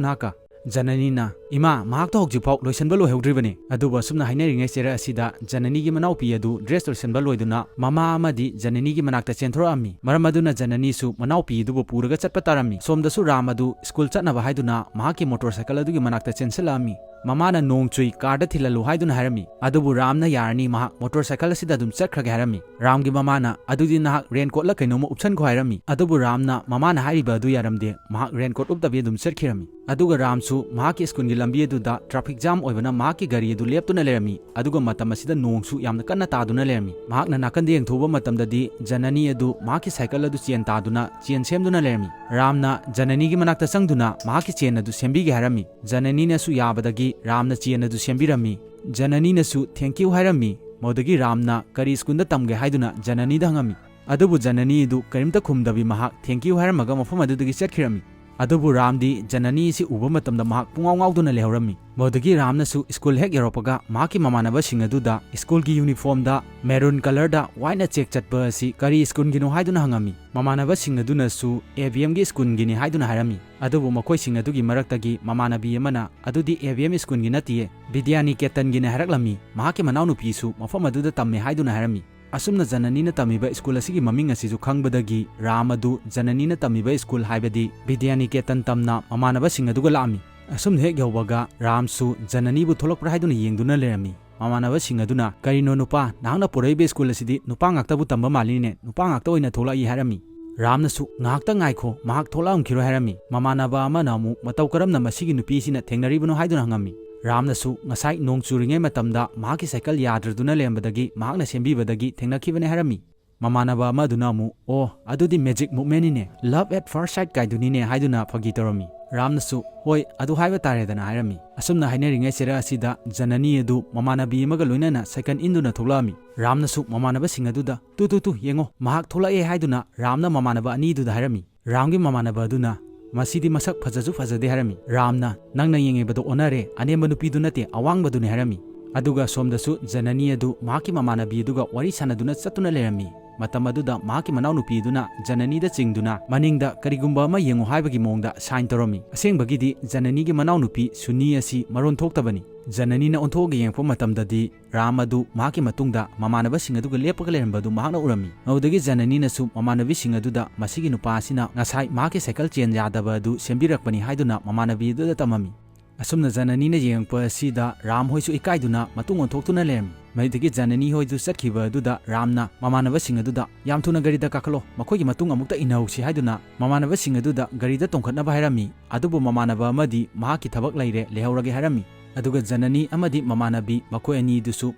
ꯅꯍꯥꯛꯀ꯫" ꯖꯅꯅꯤꯅ, "ꯏꯃꯥ, ꯃꯍꯥꯛꯇꯣ ꯍꯧꯖꯤꯛꯐꯥꯎ ꯂꯣꯏꯁꯤꯟꯕ ꯂꯣꯏꯍꯧꯗ꯭ꯔꯤꯕꯅꯤ꯫" ꯑꯗꯨꯕꯨ ꯑꯁꯨꯝꯅ ꯍꯥꯏꯅꯔꯤꯉꯩ ꯆꯦꯔ ꯑꯁꯤꯗ ꯖꯅꯅꯤꯒꯤ ꯃꯅꯥꯎꯄꯤ ꯑꯗꯨ dress ꯂꯣꯏꯁꯤꯟꯕ ꯂꯣꯏꯗꯨꯅ ꯃꯃꯥ ꯑꯃꯗꯤ ꯖꯅꯅꯤꯒꯤ ꯃꯅꯥꯛꯇ ꯆꯦꯟꯊꯣꯔꯛꯑꯝꯃꯤ꯫ ꯃꯔꯝ ꯑꯗꯨꯅ ꯖꯅꯅꯤꯁꯨ ꯃꯅꯥꯎꯄꯤ ꯑꯗꯨꯕꯨ ꯄꯨꯔꯒ ꯆꯠꯄ ꯇꯥꯔꯝꯃꯤ꯫ ꯁꯣꯝꯗꯁꯨ ꯔꯥꯝ ꯑꯗꯨ ꯁ꯭ꯀꯨꯜ ꯆꯠꯅꯕ ꯍꯥꯏꯗꯨꯅ ꯃꯍꯥꯛꯀꯤ motorcycle ꯑꯗꯨꯒꯤ ꯃꯅꯥꯛꯇ ꯆꯦꯟꯁꯤꯜꯂꯛꯑꯝꯃꯤ꯫ ꯃꯃꯥꯅ ꯅꯣꯡ ꯆꯨꯏ, carꯗ ꯊꯤꯜꯍꯜꯂꯨ ꯍꯥꯏꯗꯨꯅ ꯍꯥꯏꯔꯝꯃꯤ꯫ ꯑꯗꯨꯕꯨ ꯔꯥꯝꯅ ꯌꯥꯔꯅꯤ, ꯃꯍꯥꯛ motorcycle ꯑꯁꯤꯗ ꯑꯗꯨꯝ ꯆꯠꯈ꯭ꯔꯒꯦ ꯍꯥꯏꯔꯝꯃꯤ꯫ ꯔꯥꯝꯒꯤ ꯃꯃꯥꯅ, "ꯑꯗꯨꯗꯤ ꯅꯍꯥꯛ raincoatꯂ ꯀꯩꯅꯣꯝꯃ ꯎꯞꯁꯟꯈꯣ" ꯍꯥꯏꯔꯝꯃꯤ꯫ ꯑꯗꯨꯕꯨ ꯔꯥꯝꯅ ꯃꯃꯥꯅ ꯍꯥꯏꯔꯤꯕ ꯑꯗꯨ ꯌꯥꯔꯝꯗꯦ, ꯃꯍꯥꯛ raincoat ꯎꯞꯇꯕꯤ ꯑꯗꯨꯝ ꯆꯠꯈꯤꯔꯝꯃꯤ꯫ ꯑꯗꯨꯒ ꯔꯥꯝꯁꯨ ꯃꯍꯥꯛꯀꯤ ꯁ꯭ꯀꯨꯜꯒꯤ ꯂꯝꯕꯤ ꯑꯗꯨꯗ traffic jam ꯑꯣꯏꯕꯅ ꯃꯍꯥꯛꯀꯤ ꯒꯥꯔꯤ ꯑꯗꯨ ꯂꯦꯞꯇꯨꯅ ꯂꯩꯔꯝꯃꯤ꯫ ꯑꯗꯨꯒ ꯃꯇꯝ ꯑꯁꯤꯗ ꯅꯣꯡꯁꯨ ꯌꯥꯝꯅ ꯀꯟꯅ ꯇꯥꯗꯨꯅ ꯂꯩꯔꯝꯃꯤ꯫ ꯃꯍꯥꯛꯅ ꯅꯥꯀꯟꯗ ꯌꯦꯡꯊꯣꯛꯎꯕ ꯃꯇꯝꯗꯗꯤ ꯖꯅꯅꯤ ꯑꯗꯨ ꯃꯍꯥꯛꯀꯤ cycle ꯑꯗꯨ ꯆꯦꯟ ꯇꯥꯗꯨꯅ ꯆꯦꯟ ꯁꯦꯝꯗꯨꯅ ꯂꯩꯔꯝꯃꯤ꯫ ꯔꯥꯝꯅ ꯖꯅꯅꯤꯒꯤ ꯃꯅꯥꯛꯇ ꯆꯪꯗꯨꯅ ꯃꯍꯥꯛꯀꯤ ꯆꯦꯟ ꯑꯗꯨ ꯁꯦꯝꯕꯤꯒꯦ ꯍꯥꯏꯔꯝꯃꯤ꯫ ꯖꯅꯅꯤꯅꯁꯨ ꯌꯥꯕꯗꯒꯤ ꯔꯥꯝꯅ ꯆꯦꯟ ꯑꯗꯨ ꯁꯦꯝꯕꯤꯔꯝꯃꯤ꯫ ꯖꯅꯅꯤꯅꯁꯨ "Thank you" ꯍꯥꯏꯔꯝꯃꯤ꯫ ꯃꯗꯨꯗꯒꯤ ꯔꯥꯝꯅ ꯀꯔꯤ ꯁ꯭ꯀꯨꯜꯗ ꯇꯝꯒꯦ ꯍꯥꯏꯗꯨꯅ ꯖꯅꯅꯤꯗ ꯍꯪꯉꯝꯃꯤ꯫ ꯑꯗꯨꯕꯨ ꯖꯅꯅꯤ ꯑꯗꯨ ꯀꯔꯤꯝꯇ ꯈꯨꯝꯗꯕꯤ ꯃꯍꯥꯛ "Thank you" ꯍꯥꯏꯔꯝꯃꯒ ꯃꯐꯝ ꯑꯗꯨꯗꯒꯤ ꯆꯠꯈꯤꯔꯝꯃꯤ꯫ ꯑꯗꯨꯕꯨ ꯔꯥꯝꯗꯤ ꯖꯅꯅꯤ ꯑꯁꯤ ꯎꯕ ꯃꯇꯝꯗ ꯃꯍꯥꯛ ꯄꯨꯡꯉꯥꯎ ꯉꯥꯎꯗꯨꯅ ꯂꯩꯍꯧꯔꯝꯃꯤ꯫ ꯃꯗꯨꯗꯒꯤ ꯔꯥꯝꯅꯁꯨ ꯁ꯭ꯀꯨꯜ ꯍꯦꯛ ꯌꯧꯔꯛꯄꯒ ꯃꯍꯥꯛꯀꯤ ꯃꯃꯥꯟꯅꯕꯁꯤꯡ ꯑꯗꯨꯗ ꯁ꯭ꯀꯨꯜꯒꯤ uniformꯗ maroon colourꯗ whiteꯅ check ꯆꯠꯄ ꯑꯁꯤ ꯀꯔꯤ ꯁ꯭ꯀꯨꯜꯒꯤꯅꯣ ꯍꯥꯏꯗꯨꯅ ꯍꯪꯉꯝꯃꯤ꯫ ꯃꯃꯥꯟꯅꯕꯁꯤꯡ ꯑꯗꯨꯅꯁꯨ "AVMꯒꯤ ꯁ꯭ꯀꯨꯜꯒꯤꯅꯤ" ꯍꯥꯏꯗꯨꯅ ꯍꯥꯏꯔꯝꯃꯤ꯫ ꯑꯗꯨꯕꯨ ꯃꯈꯣꯏꯁꯤꯡ ꯑꯗꯨꯒꯤ ꯃꯔꯛꯇꯒꯤ ꯃꯃꯥꯟꯅꯕꯤ ꯑꯃꯅ "ꯑꯗꯨꯗꯤ AVM ꯁ꯭ꯀꯨꯜꯒꯤ ꯅꯠꯇꯤꯌꯦ, ꯕꯤꯗ꯭ꯌꯥꯅꯤꯀꯦꯇꯟꯒꯤꯅꯤ" ꯍꯥꯏꯔꯛꯂꯝꯃꯤ꯫ ꯃꯍꯥꯛꯀꯤ ꯃꯅꯥꯎꯅꯨꯄꯤꯁꯨ ꯃꯐꯝ ꯑꯗꯨꯗ ꯇꯝꯃꯦ ꯍꯥꯏꯗꯨꯅ ꯍꯥꯏꯔꯝꯃꯤ꯫ ꯑꯁꯨꯝꯅ ꯖꯅꯅꯤꯅ ꯇꯝꯃꯤꯕ ꯁ꯭ꯀꯨꯜ ꯑꯁꯤꯒꯤ ꯃꯃꯤꯡ ꯑꯁꯤꯁꯨ ꯈꯪꯕꯗꯒꯤ ꯔꯥꯝ ꯑꯗꯨ ꯖꯅꯅꯤꯅ ꯇꯝꯃꯤꯕ ꯁ꯭ꯀꯨꯜ ꯍꯥꯏꯕꯗꯤ ꯕꯤꯗ꯭ꯌꯥꯅꯤꯀꯦꯇꯟ ꯇꯝꯅ ꯃꯃꯥꯟꯅꯕꯁꯤꯡ ꯑꯗꯨꯒ ꯂꯥꯛꯑꯝꯃꯤ꯫ ꯑꯁꯨꯝꯅ ꯍꯦꯛ ꯌꯧꯕꯒ ꯔꯥꯝꯁꯨ ꯖꯅꯅꯤꯕꯨ ꯊꯣꯛꯂꯛꯄ꯭ꯔꯥ ꯍꯥꯏꯗꯨꯅ ꯌꯦꯡꯗꯨꯅ ꯂꯩꯔꯝꯃꯤ꯫ ꯃꯃꯥꯟꯅꯕꯁꯤꯡ ꯑꯗꯨꯅ, "ꯀꯔꯤꯅꯣ ꯅꯨꯄꯥ, ꯅꯍꯥꯛꯅ ꯄꯨꯔꯛꯏꯕ ꯁ꯭ꯀꯨꯜ ꯑꯁꯤꯗꯤ ꯅꯨꯄꯥ ꯉꯥꯛꯇꯕꯨ ꯇꯝꯕ ꯃꯥꯜꯂꯤꯅꯦ, ꯅꯨꯄꯥ ꯉꯥꯛꯇ ꯑꯣꯏꯅ ꯊꯣꯛꯂꯛꯏ" ꯍꯥꯏꯔꯝꯃꯤ꯫ ꯔꯥꯝꯅꯁꯨ, "ꯉꯥꯏꯍꯥꯛꯇ ꯉꯥꯏꯈꯣ, ꯃꯍꯥꯛ ꯊꯣꯛꯂꯛꯑꯝꯈꯤꯔꯣꯏ" ꯍꯥꯏꯔꯝꯃꯤ꯫ ꯃꯃꯥꯟꯅꯕ ꯑꯃꯅ ꯑꯃꯨꯛ, "ꯃꯇꯧ ꯀꯔꯝꯅ ꯃꯁꯤꯒꯤ ꯅꯨꯄꯤꯁꯤꯅ ꯊꯦꯡꯅꯔꯤꯕꯅꯣ?" ꯍꯥꯏꯗꯨꯅ ꯍꯪꯉꯝꯃꯤ꯫ ꯔꯥꯝꯅꯁꯨ, "ꯉꯁꯥꯏ ꯅꯣꯡ ꯆꯨꯔꯤꯉꯩ ꯃꯇꯝꯗ ꯃꯍꯥꯛꯀꯤ cycle ꯌꯥꯗ꯭ꯔꯗꯨꯅ ꯂꯩꯔꯝꯕꯗꯒꯤ ꯃꯍꯥꯛꯅ ꯁꯦꯝꯕꯤꯕꯗꯒꯤ ꯊꯦꯡꯅꯈꯤꯕꯅꯤ" ꯍꯥꯏꯔꯝꯃꯤ꯫ ꯃꯃꯥꯟꯅꯕ ꯑꯃꯗꯨꯅ ꯑꯃꯨꯛ, "ꯑꯣ, ꯑꯗꯨꯗꯤ magic movementꯅꯤꯅꯦ, love at first sight ꯀꯥꯏꯗꯨꯅꯤꯅꯦ" ꯍꯥꯏꯗꯨꯅ ꯐꯥꯒꯤ ꯇꯧꯔꯝꯃꯤ꯫ ꯔꯥꯝꯅꯁꯨ, "ꯍꯣꯏ, ꯑꯗꯨ ꯍꯥꯏꯕ ꯇꯥꯔꯦꯗꯅ" ꯍꯥꯏꯔꯝꯃꯤ꯫ ꯑꯁꯨꯝꯅ ꯍꯥꯏꯅꯔꯤꯉꯩ ꯆꯩꯔꯛ ꯑꯁꯤꯗ ꯖꯅꯅꯤ ꯑꯗꯨ ꯃꯃꯥꯟꯅꯕꯤ ꯑꯃꯒ ꯂꯣꯏꯅꯅ ꯁꯥꯏꯀꯜ ꯏꯟꯗꯨꯅ ꯊꯣꯛꯂꯛꯑꯝꯃꯤ꯫ ꯔꯥꯝꯅꯁꯨ ꯃꯃꯥꯟꯅꯕꯁꯤꯡ ꯑꯗꯨꯗ, "ꯇꯨ, ꯇꯨ, ꯇꯨ, ꯌꯦꯡꯉꯣ, ꯃꯍꯥꯛ ꯊꯣꯛꯂꯛꯑꯦ" ꯍꯥꯏꯗꯨꯅ ꯔꯥꯝꯅ ꯃꯃꯥꯟꯅꯕ ꯑꯅꯤꯗꯨꯗ ꯍꯥꯏꯔꯝꯃꯤ꯫ ꯔꯥꯝꯒꯤ ꯃꯃꯥꯟꯅꯕ ꯑꯗꯨꯅ, "ꯃꯁꯤꯗꯤ ꯃꯁꯛ ꯐꯖꯁꯨ ꯐꯖꯗꯦ" ꯍꯥꯏꯔꯝꯃꯤ꯫ ꯔꯥꯝꯅ, "ꯅꯪꯅ ꯌꯦꯡꯉꯤꯕꯗꯣ ꯑꯣꯟꯅꯔꯦ, ꯑꯅꯦꯝꯕ ꯅꯨꯄꯤꯗꯨ ꯅꯠꯇꯦ, ꯑꯋꯥꯡꯕꯗꯨꯅꯤ" ꯍꯥꯏꯔꯝꯃꯤ꯫ ꯑꯗꯨꯒ ꯁꯣꯝꯗꯁꯨ ꯖꯅꯅꯤ ꯑꯗꯨ ꯃꯍꯥꯛꯀꯤ ꯃꯃꯥꯟꯅꯕꯤ ꯑꯗꯨꯒ ꯋꯥꯔꯤ ꯁꯥꯟꯅꯗꯨꯅ ꯆꯠꯇꯨꯅ ꯂꯩꯔꯝꯃꯤ꯫ ꯃꯇꯝ ꯑꯗꯨꯗ ꯃꯍꯥꯛꯀꯤ ꯃꯅꯥꯎꯅꯨꯄꯤ ꯑꯗꯨꯅ ꯖꯅꯅꯤꯗ ꯆꯤꯡꯗꯨꯅ ꯃꯅꯤꯡꯗ ꯀꯔꯤꯒꯨꯝꯕ ꯑꯃ ꯌꯦꯡꯉꯨ ꯍꯥꯏꯕꯒꯤ ꯃꯑꯣꯡꯗ sign ꯇꯧꯔꯝꯃꯤ꯫ ꯑꯁꯦꯡꯕꯒꯤꯗꯤ ꯖꯅꯅꯤꯒꯤ ꯃꯅꯥꯎꯅꯨꯄꯤ ꯁꯨꯅꯤ ꯑꯁꯤ ꯃꯔꯣꯟ ꯊꯣꯛꯇꯕꯅꯤ꯫ ꯖꯅꯅꯤꯅ ꯑꯣꯟꯊꯣꯛꯑꯒ ꯌꯦꯡꯉꯛꯄ ꯃꯇꯝꯗꯗꯤ ꯔꯥꯝ ꯑꯗꯨ ꯃꯍꯥꯛꯀꯤ ꯃꯇꯨꯡꯗ ꯃꯃꯥꯟꯅꯕꯁꯤꯡ ꯑꯗꯨꯒ ꯂꯦꯞꯄꯒ ꯂꯩꯔꯝꯕ ꯑꯗꯨ ꯃꯍꯥꯛꯅ ꯎꯔꯝꯃꯤ꯫ ꯃꯗꯨꯗꯒꯤ ꯖꯅꯅꯤꯅꯁꯨ ꯃꯃꯥꯟꯅꯕꯤꯁꯤꯡ ꯑꯗꯨꯗ ꯃꯁꯤꯒꯤ ꯅꯨꯄꯥ ꯑꯁꯤꯅ ꯉꯁꯥꯏ ꯃꯍꯥꯛꯀꯤ ꯁꯥꯏꯀꯜ ꯆꯦꯟ ꯌꯥꯗꯕ ꯑꯗꯨ ꯁꯦꯝꯕꯤꯔꯛꯄꯅꯤ ꯍꯥꯏꯗꯨꯅ ꯃꯃꯥꯟꯅꯕꯤ ꯑꯗꯨꯗ ꯇꯝꯃꯝꯃꯤ꯫ ꯑꯁꯨꯝꯅ ꯖꯅꯅꯤꯅ ꯌꯦꯡꯉꯛꯄ ꯑꯁꯤꯗ ꯔꯥꯝ ꯍꯣꯏꯁꯨ ꯏꯀꯥꯏꯗꯨꯅ ꯃꯇꯨꯡ ꯑꯣꯟꯊꯣꯛꯇꯨꯅ ꯂꯩꯔꯝꯃꯤ꯫ ꯃꯗꯨꯗꯒꯤ ꯖꯅꯅꯤ ꯍꯣꯏꯗꯨ ꯆꯠꯈꯤꯕ ꯑꯗꯨꯗ ꯔꯥꯝꯅ ꯃꯃꯥꯟꯅꯕꯁꯤꯡ ꯑꯗꯨꯗ, "ꯌꯥꯝ ꯊꯨꯅ ꯒꯥꯔꯤꯗ ꯀꯥꯈꯠꯂꯣ, ꯃꯈꯣꯏꯒꯤ ꯃꯇꯨꯡ ꯑꯃꯨꯛꯇ ꯏꯟꯅꯍꯧꯁꯤ" ꯍꯥꯏꯗꯨꯅ ꯃꯃꯥꯟꯅꯕꯁꯤꯡ ꯑꯗꯨꯗ ꯒꯥꯔꯤꯗ ꯇꯣꯡꯈꯠꯅꯕ ꯍꯥꯏꯔꯝꯃꯤ꯫ ꯑꯗꯨꯕꯨ ꯃꯃꯥꯟꯅꯕ ꯑꯃꯗꯤ "ꯃꯍꯥꯛꯀꯤ ꯊꯕꯛ ꯂꯩꯔꯦ, ꯂꯩꯍꯧꯔꯒꯦ" ꯍꯥꯏꯔꯝꯃꯤ꯫ ꯑꯗꯨꯒ ꯖꯅꯅꯤ ꯑꯃꯗꯤ ꯃꯃꯥꯟꯅꯕꯤ ꯃꯈꯣꯏ ꯑꯅꯤꯗꯨꯁꯨ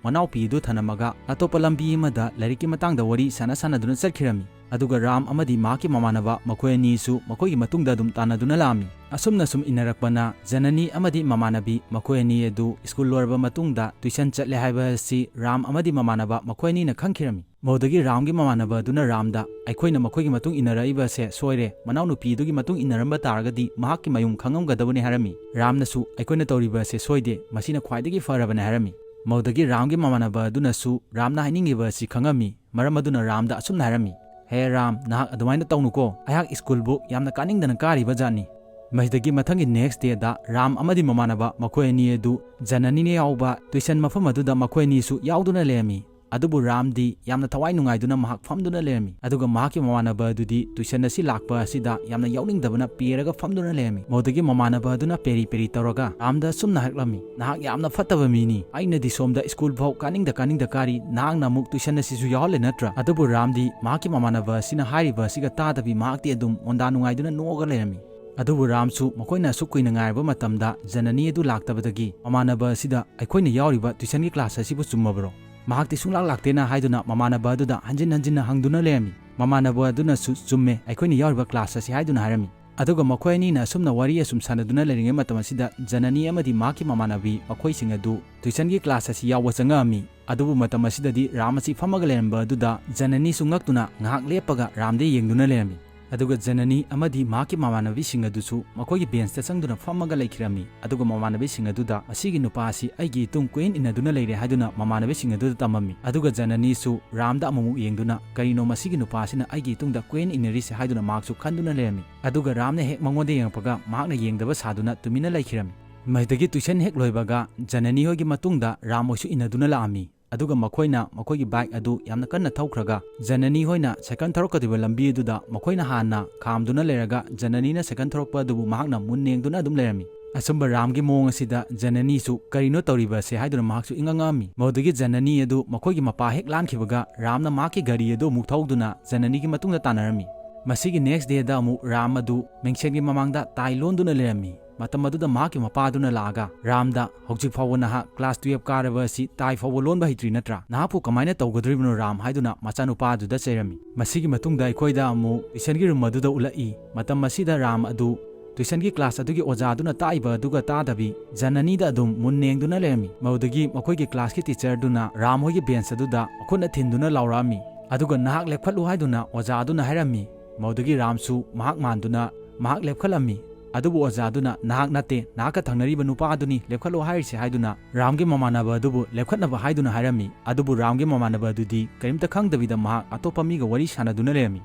ꯃꯅꯥꯎꯄꯤ ꯑꯗꯨ ꯊꯅꯝꯃꯒ ꯑꯇꯣꯞꯄ ꯂꯝꯕꯤ ꯑꯃꯗ ꯂꯥꯏꯔꯤꯛꯀꯤ ꯃꯇꯥꯡꯗ ꯋꯥꯔꯤ ꯁꯥꯟꯅ ꯁꯥꯟꯅꯗꯨꯅ ꯆꯠꯈꯤꯔꯝꯃꯤ꯫ ꯑꯗꯨꯒ ꯔꯥꯝ ꯑꯃꯗꯤ ꯃꯍꯥꯛꯀꯤ ꯃꯃꯥꯟꯅꯕ ꯃꯈꯣꯏ ꯑꯅꯤꯁꯨ ꯃꯈꯣꯏꯒꯤ ꯃꯇꯨꯡꯗ ꯑꯗꯨꯝ ꯇꯥꯟꯅꯗꯨꯅ ꯂꯥꯛꯑꯝꯃꯤ꯫ ꯑꯁꯨꯝꯅ ꯁꯨꯝ ꯏꯟꯅꯔꯛꯄꯅ ꯖꯅꯅꯤ ꯑꯃꯗꯤ ꯃꯃꯥꯟꯅꯕꯤ ꯃꯈꯣꯏ ꯑꯅꯤ ꯑꯗꯨ ꯁ꯭ꯀꯨꯜ ꯂꯣꯏꯔꯕ ꯃꯇꯨꯡꯗ ꯇ꯭ꯌꯨꯁꯟ ꯆꯠꯂꯦ ꯍꯥꯏꯕ ꯑꯁꯤ ꯔꯥꯝ ꯑꯃꯗꯤ ꯃꯃꯥꯟꯅꯕ ꯃꯈꯣꯏ ꯑꯅꯤꯅ ꯈꯪꯈꯤꯔꯝꯃꯤ꯫ ꯃꯗꯨꯗꯒꯤ ꯔꯥꯝꯒꯤ ꯃꯃꯥꯟꯅꯕ ꯑꯗꯨꯅ ꯔꯥꯝꯗ, "ꯑꯩꯈꯣꯏꯅ ꯃꯈꯣꯏꯒꯤ ꯃꯇꯨꯡ ꯏꯟꯅꯔꯛꯏꯕ ꯑꯁꯦ ꯁꯣꯏꯔꯦ, ꯃꯅꯥꯎꯅꯨꯄꯤ ꯑꯗꯨꯒꯤ ꯃꯇꯨꯡ ꯏꯟꯅꯔꯝꯕ ꯇꯥꯔꯒꯗꯤ ꯃꯍꯥꯛꯀꯤ ꯃꯌꯨꯝ ꯈꯪꯉꯝꯒꯗꯕꯅꯤ" ꯍꯥꯏꯔꯝꯃꯤ꯫ ꯔꯥꯝꯅꯁꯨ, "ꯑꯩꯈꯣꯏꯅ ꯇꯧꯔꯤꯕ ꯑꯁꯦ ꯁꯣꯏꯗꯦ, ꯃꯁꯤꯅ ꯈ꯭ꯋꯥꯏꯗꯒꯤ ꯐꯔꯕꯅꯤ" ꯍꯥꯏꯔꯝꯃꯤ꯫ ꯃꯗꯨꯗꯒꯤ ꯔꯥꯝꯒꯤ ꯃꯃꯥꯟꯅꯕ ꯑꯗꯨꯅꯁꯨ ꯔꯥꯝꯅ ꯍꯥꯏꯅꯤꯡꯉꯤꯕ ꯑꯁꯤ ꯈꯪꯉꯝꯃꯤ꯫ ꯃꯔꯝ ꯑꯗꯨꯅ ꯔꯥꯝꯗ ꯑꯁꯨꯝꯅ ꯍꯥꯏꯔꯝꯃꯤ, "ꯍꯦ ꯔꯥꯝ, ꯅꯍꯥꯛ ꯑꯗꯨꯃꯥꯏꯅ ꯇꯧꯅꯨꯀꯣ, ꯑꯩꯍꯥꯛ ꯁ꯭ꯀꯨꯜꯕꯨ ꯌꯥꯝꯅ ꯀꯥꯅꯤꯡꯗꯅ ꯀꯥꯔꯤꯕ ꯖꯥꯠꯅꯤ"꯫ ꯃꯁꯤꯗꯒꯤ ꯃꯊꯪꯒꯤ next dayꯗ ꯔꯥꯝ ꯑꯃꯗꯤ ꯃꯃꯥꯟꯅꯕ ꯃꯈꯣꯏ ꯑꯅꯤ ꯑꯗꯨ ꯖꯅꯅꯤꯅ ꯌꯥꯎꯕ ꯇ꯭ꯌꯨꯁꯟ ꯃꯐꯝ ꯑꯗꯨꯗ ꯃꯈꯣꯏ ꯑꯅꯤꯁꯨ ꯌꯥꯎꯗꯨꯅ ꯂꯩꯔꯝꯃꯤ꯫ ꯑꯗꯨꯕꯨ ꯔꯥꯝꯗꯤ ꯌꯥꯝꯅ ꯊꯋꯥꯏ ꯅꯨꯡꯉꯥꯏꯗꯨꯅ ꯃꯍꯥꯛ ꯐꯝꯗꯨꯅ ꯂꯩꯔꯝꯃꯤ꯫ ꯑꯗꯨꯒ ꯃꯍꯥꯛꯀꯤ ꯃꯃꯥꯟꯅꯕ ꯑꯗꯨꯗꯤ ꯇ꯭ꯌꯨꯁꯟ ꯑꯁꯤ ꯂꯥꯛꯄ ꯑꯁꯤꯗ ꯌꯥꯝꯅ ꯌꯥꯎꯅꯤꯡꯗꯕꯅ ꯄꯦꯔꯒ ꯐꯝꯗꯨꯅ ꯂꯩꯔꯝꯃꯤ꯫ ꯃꯗꯨꯗꯒꯤ ꯃꯃꯥꯟꯅꯕ ꯑꯗꯨꯅ ꯄꯦꯔꯤ ꯄꯦꯔꯤ ꯇꯧꯔꯒ ꯔꯥꯝꯗ ꯑꯁꯨꯝꯅ ꯍꯥꯏꯔꯛꯂꯝꯃꯤ, "ꯅꯍꯥꯛ ꯌꯥꯝꯅ ꯐꯠꯇꯕ ꯃꯤꯅꯤ꯫ ꯑꯩꯅꯗꯤ ꯁꯣꯝꯗ ꯁ꯭ꯀꯨꯜ ꯐꯥꯎ ꯀꯥꯅꯤꯡꯗ ꯀꯥꯅꯤꯡꯗ ꯀꯥꯔꯤ, ꯅꯍꯥꯛꯅ ꯑꯃꯨꯛ ꯇ꯭ꯌꯨꯁꯟ ꯑꯁꯤꯁꯨ ꯌꯥꯎꯍꯜꯂꯦ ꯅꯠꯇ꯭ꯔꯥ?" ꯑꯗꯨꯕꯨ ꯔꯥꯝꯗꯤ ꯃꯍꯥꯛꯀꯤ ꯃꯃꯥꯟꯅꯕ ꯑꯁꯤꯅ ꯍꯥꯏꯔꯤꯕ ꯑꯁꯤꯒ ꯇꯥꯗꯕꯤ ꯃꯍꯥꯛꯇꯤ ꯑꯗꯨꯝ ꯃꯣꯟꯗꯥ ꯅꯨꯡꯉꯥꯏꯗꯨꯅ ꯅꯣꯛꯑꯒ ꯂꯩꯔꯝꯃꯤ꯫ ꯑꯗꯨꯕꯨ ꯔꯥꯝꯁꯨ ꯃꯈꯣꯏꯅ ꯑꯁꯨꯛ ꯀꯨꯏꯅ ꯉꯥꯏꯔꯕ ꯃꯇꯝꯗ ꯖꯅꯅꯤ ꯑꯗꯨ ꯂꯥꯛꯇꯕꯗꯒꯤ ꯃꯃꯥꯟꯅꯕ ꯑꯁꯤꯗ, "ꯑꯩꯈꯣꯏꯅ ꯌꯥꯎꯔꯤꯕ ꯇ꯭ꯌꯨꯁꯟꯒꯤ ꯀ꯭ꯂꯥꯁ ꯑꯁꯤꯕꯨ ꯆꯨꯝꯃꯕ꯭ꯔꯣ?" "ꯃꯍꯥꯛꯇꯤ ꯁꯨꯡꯂꯥꯛ ꯂꯥꯛꯇꯦꯅ" ꯍꯥꯏꯗꯨꯅ ꯃꯃꯥꯟꯅꯕ ꯑꯗꯨꯗ ꯍꯟꯖꯤꯟ ꯍꯟꯖꯤꯟꯅ ꯍꯪꯗꯨꯅ ꯂꯩꯔꯝꯃꯤ꯫ ꯃꯃꯥꯟꯅꯕ ꯑꯗꯨꯅꯁꯨ "ꯆꯨꯝꯃꯦ, ꯑꯩꯈꯣꯏꯅ ꯌꯥꯎꯔꯤꯕ ꯀ꯭ꯂꯥꯁ ꯑꯁꯤ" ꯍꯥꯏꯗꯨꯅ ꯍꯥꯏꯔꯝꯃꯤ꯫ ꯑꯗꯨꯒ ꯃꯈꯣꯏ ꯑꯅꯤꯅ ꯑꯁꯨꯝꯅ ꯋꯥꯔꯤ ꯑꯁꯨꯝ ꯁꯥꯟꯅꯗꯨꯅ ꯂꯩꯔꯤꯉꯩ ꯃꯇꯝ ꯑꯁꯤꯗ ꯖꯅꯅꯤ ꯑꯃꯗꯤ ꯃꯍꯥꯛꯀꯤ ꯃꯃꯥꯟꯅꯕꯤ ꯃꯈꯣꯏꯁꯤꯡ ꯑꯗꯨ ꯇ꯭ꯌꯨꯁꯟꯒꯤ ꯀ꯭ꯂꯥꯁ ꯑꯁꯤ ꯌꯥꯎꯕ ꯆꯪꯉꯛꯑꯝꯃꯤ꯫ ꯑꯗꯨꯕꯨ ꯃꯇꯝ ꯑꯁꯤꯗꯗꯤ ꯔꯥꯝ ꯑꯁꯤ ꯐꯝꯃꯒ ꯂꯩꯔꯝꯕ ꯑꯗꯨꯗ ꯖꯅꯅꯤꯁꯨ ꯉꯛꯇꯨꯅ ꯉꯥꯏꯍꯥꯛ ꯂꯦꯞꯄꯒ ꯔꯥꯝꯗ ꯌꯦꯡꯗꯨꯅ ꯂꯩꯔꯝꯃꯤ꯫ ꯑꯗꯨꯒ ꯖꯅꯅꯤ ꯑꯃꯗꯤ ꯃꯍꯥꯛꯀꯤ ꯃꯃꯥꯟꯅꯕꯤꯁꯤꯡ ꯑꯗꯨꯁꯨ ꯃꯈꯣꯏꯒꯤ ꯕꯦꯟꯁꯇ ꯆꯪꯗꯨꯅ ꯐꯝꯃꯒ ꯂꯩꯈꯤꯔꯝꯃꯤ꯫ ꯑꯗꯨꯒ ꯃꯃꯥꯟꯅꯕꯤꯁꯤꯡ ꯑꯗꯨꯗ "ꯃꯁꯤꯒꯤ ꯅꯨꯄꯥ ꯑꯁꯤ ꯑꯩꯒꯤ ꯏꯇꯨꯡ ꯀꯣꯏꯏꯟ ꯏꯟꯅꯗꯨꯅ ꯂꯩꯔꯦ" ꯍꯥꯏꯗꯨꯅ ꯃꯃꯥꯟꯅꯕꯤꯁꯤꯡ ꯑꯗꯨꯗ ꯇꯝꯃꯝꯃꯤ꯫ ꯑꯗꯨꯒ ꯖꯅꯅꯤꯁꯨ ꯔꯥꯝꯗ ꯑꯃꯨꯛꯃꯨꯛ ꯌꯦꯡꯗꯨꯅ "ꯀꯔꯤꯅꯣ ꯃꯁꯤꯒꯤ ꯅꯨꯄꯥ ꯑꯁꯤꯅ ꯑꯩꯒꯤ ꯏꯇꯨꯡꯗ ꯀꯣꯏꯏꯟ ꯏꯟꯅꯔꯤꯁꯦ?" ꯍꯥꯏꯗꯨꯅ ꯃꯍꯥꯛꯁꯨ ꯈꯟꯗꯨꯅ ꯂꯩꯔꯝꯃꯤ꯫ ꯑꯗꯨꯒ ꯔꯥꯝꯅ ꯍꯦꯛ ꯃꯉꯣꯟꯗ ꯌꯦꯡꯉꯛꯄꯒ ꯃꯍꯥꯛꯅ ꯌꯦꯡꯗꯕ ꯁꯥꯗꯨꯅ ꯇꯨꯃꯤꯟꯅ ꯂꯩꯈꯤꯔꯝꯃꯤ꯫ ꯃꯁꯤꯗꯒꯤ ꯇ꯭ꯌꯨꯁꯟ ꯍꯦꯛ ꯂꯣꯏꯕꯒ ꯖꯅꯅꯤ ꯍꯣꯏꯒꯤ ꯃꯇꯨꯡꯗ ꯔꯥꯝ ꯍꯣꯏꯁꯨ ꯏꯟꯅꯗꯨꯅ ꯂꯥꯛꯑꯝꯃꯤ꯫ ꯑꯗꯨꯒ ꯃꯈꯣꯏꯅ ꯃꯈꯣꯏꯒꯤ ꯕꯥꯏꯛ ꯑꯗꯨ ꯌꯥꯝꯅ ꯀꯟꯅ ꯊꯧꯈ꯭ꯔꯒ ꯖꯅꯅꯤ ꯍꯣꯏꯅ ꯁꯥꯏꯀꯜ ꯊꯧꯔꯛꯀꯗꯧꯔꯤꯕ ꯂꯝꯕꯤ ꯑꯗꯨꯗ ꯃꯈꯣꯏꯅ ꯍꯥꯟꯅ ꯈꯥꯝꯗꯨꯅ ꯂꯩꯔꯒ ꯖꯅꯅꯤꯅ ꯁꯥꯏꯀꯜ ꯊꯧꯔꯛꯄ ꯑꯗꯨꯕꯨ ꯃꯍꯥꯛꯅ ꯃꯨꯟꯅ ꯌꯦꯡꯗꯨꯅ ꯑꯗꯨꯝ ꯂꯩꯔꯝꯃꯤ꯫ ꯑꯁꯨꯝꯕ ꯔꯥꯝꯒꯤ ꯃꯑꯣꯡ ꯑꯁꯤꯗ ꯖꯅꯅꯤꯁꯨ "ꯀꯔꯤꯅꯣ ꯇꯧꯔꯤꯕ ꯑꯁꯦ?" ꯍꯥꯏꯗꯨꯅ ꯃꯍꯥꯛꯁꯨ ꯏꯉꯛ ꯉꯛꯑꯝꯃꯤ꯫ ꯃꯗꯨꯗꯒꯤ ꯖꯅꯅꯤ ꯑꯗꯨ ꯃꯈꯣꯏꯒꯤ ꯃꯄꯥ ꯍꯦꯛ ꯂꯥꯟꯈꯤꯕꯒ ꯔꯥꯝꯅ ꯃꯍꯥꯛꯀꯤ ꯒꯥꯔꯤ ꯑꯗꯨ ꯑꯃꯨꯛ ꯊꯧꯗꯨꯅ ꯖꯅꯅꯤꯒꯤ ꯃꯇꯨꯡꯗ ꯇꯥꯟꯅꯔꯝꯃꯤ꯫ ꯃꯁꯤꯒꯤ ꯅꯦꯛꯁ ꯗꯦꯗ ꯑꯃꯨꯛ ꯔꯥꯝ ꯑꯗꯨ ꯃꯤꯡꯁꯦꯜꯒꯤ ꯃꯃꯥꯡꯗ ꯇꯥꯏ ꯂꯣꯟꯗꯨꯅ ꯂꯩꯔꯝꯃꯤ꯫ ꯃꯇꯝ ꯑꯗꯨꯗ ꯃꯍꯥꯛꯀꯤ ꯃꯄꯥꯗꯨꯅ ꯂꯥꯛꯑꯒ ꯔꯥꯝꯗ, "ꯍꯧꯖꯤꯛ ꯐꯥꯎꯕ ꯅꯍꯥꯛ ꯀ꯭ꯂꯥꯁ ꯇꯨꯌꯦꯜꯐ ꯀꯥꯔꯕ ꯑꯁꯤ ꯇꯥꯏ ꯐꯥꯎꯕ ꯂꯣꯟꯕ ꯍꯩꯇ꯭ꯔꯤ ꯅꯠꯇ꯭ꯔꯥ? ꯅꯍꯥꯛꯄꯨ ꯀꯃꯥꯏꯅ ꯇꯧꯒꯗꯧꯔꯤꯕꯅꯣ ꯔꯥꯝ?" ꯍꯥꯏꯗꯨꯅ ꯃꯆꯥꯅꯨꯄꯥꯗꯨꯗ ꯆꯩꯔꯝꯃꯤ꯫ ꯃꯁꯤꯒꯤ ꯃꯇꯨꯡꯗ ꯑꯩꯈꯣꯏꯗ ꯑꯃꯨꯛ ꯇ꯭ꯌꯨꯁꯟꯒꯤ ꯔꯨꯝ ꯑꯗꯨꯗ ꯎꯠꯂꯛꯏ꯫ ꯃꯇꯝ ꯑꯁꯤꯗ ꯔꯥꯝ ꯑꯗꯨ ꯇ꯭ꯌꯨꯁꯟꯒꯤ ꯀ꯭ꯂꯥꯁ ꯑꯗꯨꯒꯤ ꯑꯣꯖꯥꯗꯨꯅ ꯇꯥꯛꯏꯕ ꯑꯗꯨꯒ ꯇꯥꯗꯕꯤ ꯖꯅꯅꯤꯗ ꯑꯗꯨꯝ ꯃꯨꯟꯅ ꯌꯦꯡꯗꯨꯅ ꯂꯩꯔꯝꯃꯤ꯫ ꯃꯗꯨꯗꯒꯤ ꯃꯈꯣꯏꯒꯤ ꯀ꯭ꯂꯥꯁꯀꯤ ꯇꯤꯆꯔꯗꯨꯅ ꯔꯥꯝ ꯍꯣꯏꯒꯤ ꯕꯦꯟꯁ ꯑꯗꯨꯗ ꯃꯈꯨꯠꯅ ꯊꯤꯟꯗꯨꯅ ꯂꯥꯎꯔꯛꯑꯝꯃꯤ꯫ ꯑꯗꯨꯒ "ꯅꯍꯥꯛ ꯂꯦꯞꯈꯠꯂꯨ" ꯍꯥꯏꯗꯨꯅ ꯑꯣꯖꯥ ꯑꯗꯨꯅ ꯍꯥꯏꯔꯝꯃꯤ꯫ ꯃꯗꯨꯗꯒꯤ ꯔꯥꯝꯁꯨ ꯃꯍꯥꯛ ꯃꯥꯟꯗꯨꯅ ꯃꯍꯥꯛ ꯂꯦꯞꯈꯠꯂꯝꯃꯤ꯫ ꯑꯗꯨꯕꯨ ꯑꯣꯖꯥ ꯑꯗꯨꯅ "ꯅꯍꯥꯛ ꯅꯠꯇꯦ, ꯅꯍꯥꯛꯀ ꯊꯪꯅꯔꯤꯕ ꯅꯨꯄꯥ ꯑꯗꯨꯅꯤ ꯂꯦꯞꯈꯠꯂꯣ ꯍꯥꯏꯔꯤꯁꯦ" ꯍꯥꯏꯗꯨꯅ ꯔꯥꯝꯒꯤ ꯃꯃꯥꯟꯅꯕ ꯑꯗꯨꯕꯨ ꯂꯦꯞꯈꯠꯅꯕ ꯍꯥꯏꯗꯨꯅ ꯍꯥꯏꯔꯝꯃꯤ꯫ ꯑꯗꯨꯕꯨ ꯔꯥꯝꯒꯤ ꯃꯃꯥꯟꯅꯕ ꯑꯗꯨꯗꯤ ꯀꯔꯤꯝꯇ ꯈꯪꯗꯕꯤꯗ ꯃꯍꯥꯛ ꯑꯇꯣꯞꯄ ꯃꯤꯒ ꯋꯥꯔꯤ ꯁꯥꯟꯅꯗꯨꯅ ꯂꯩꯔꯝꯃꯤ꯫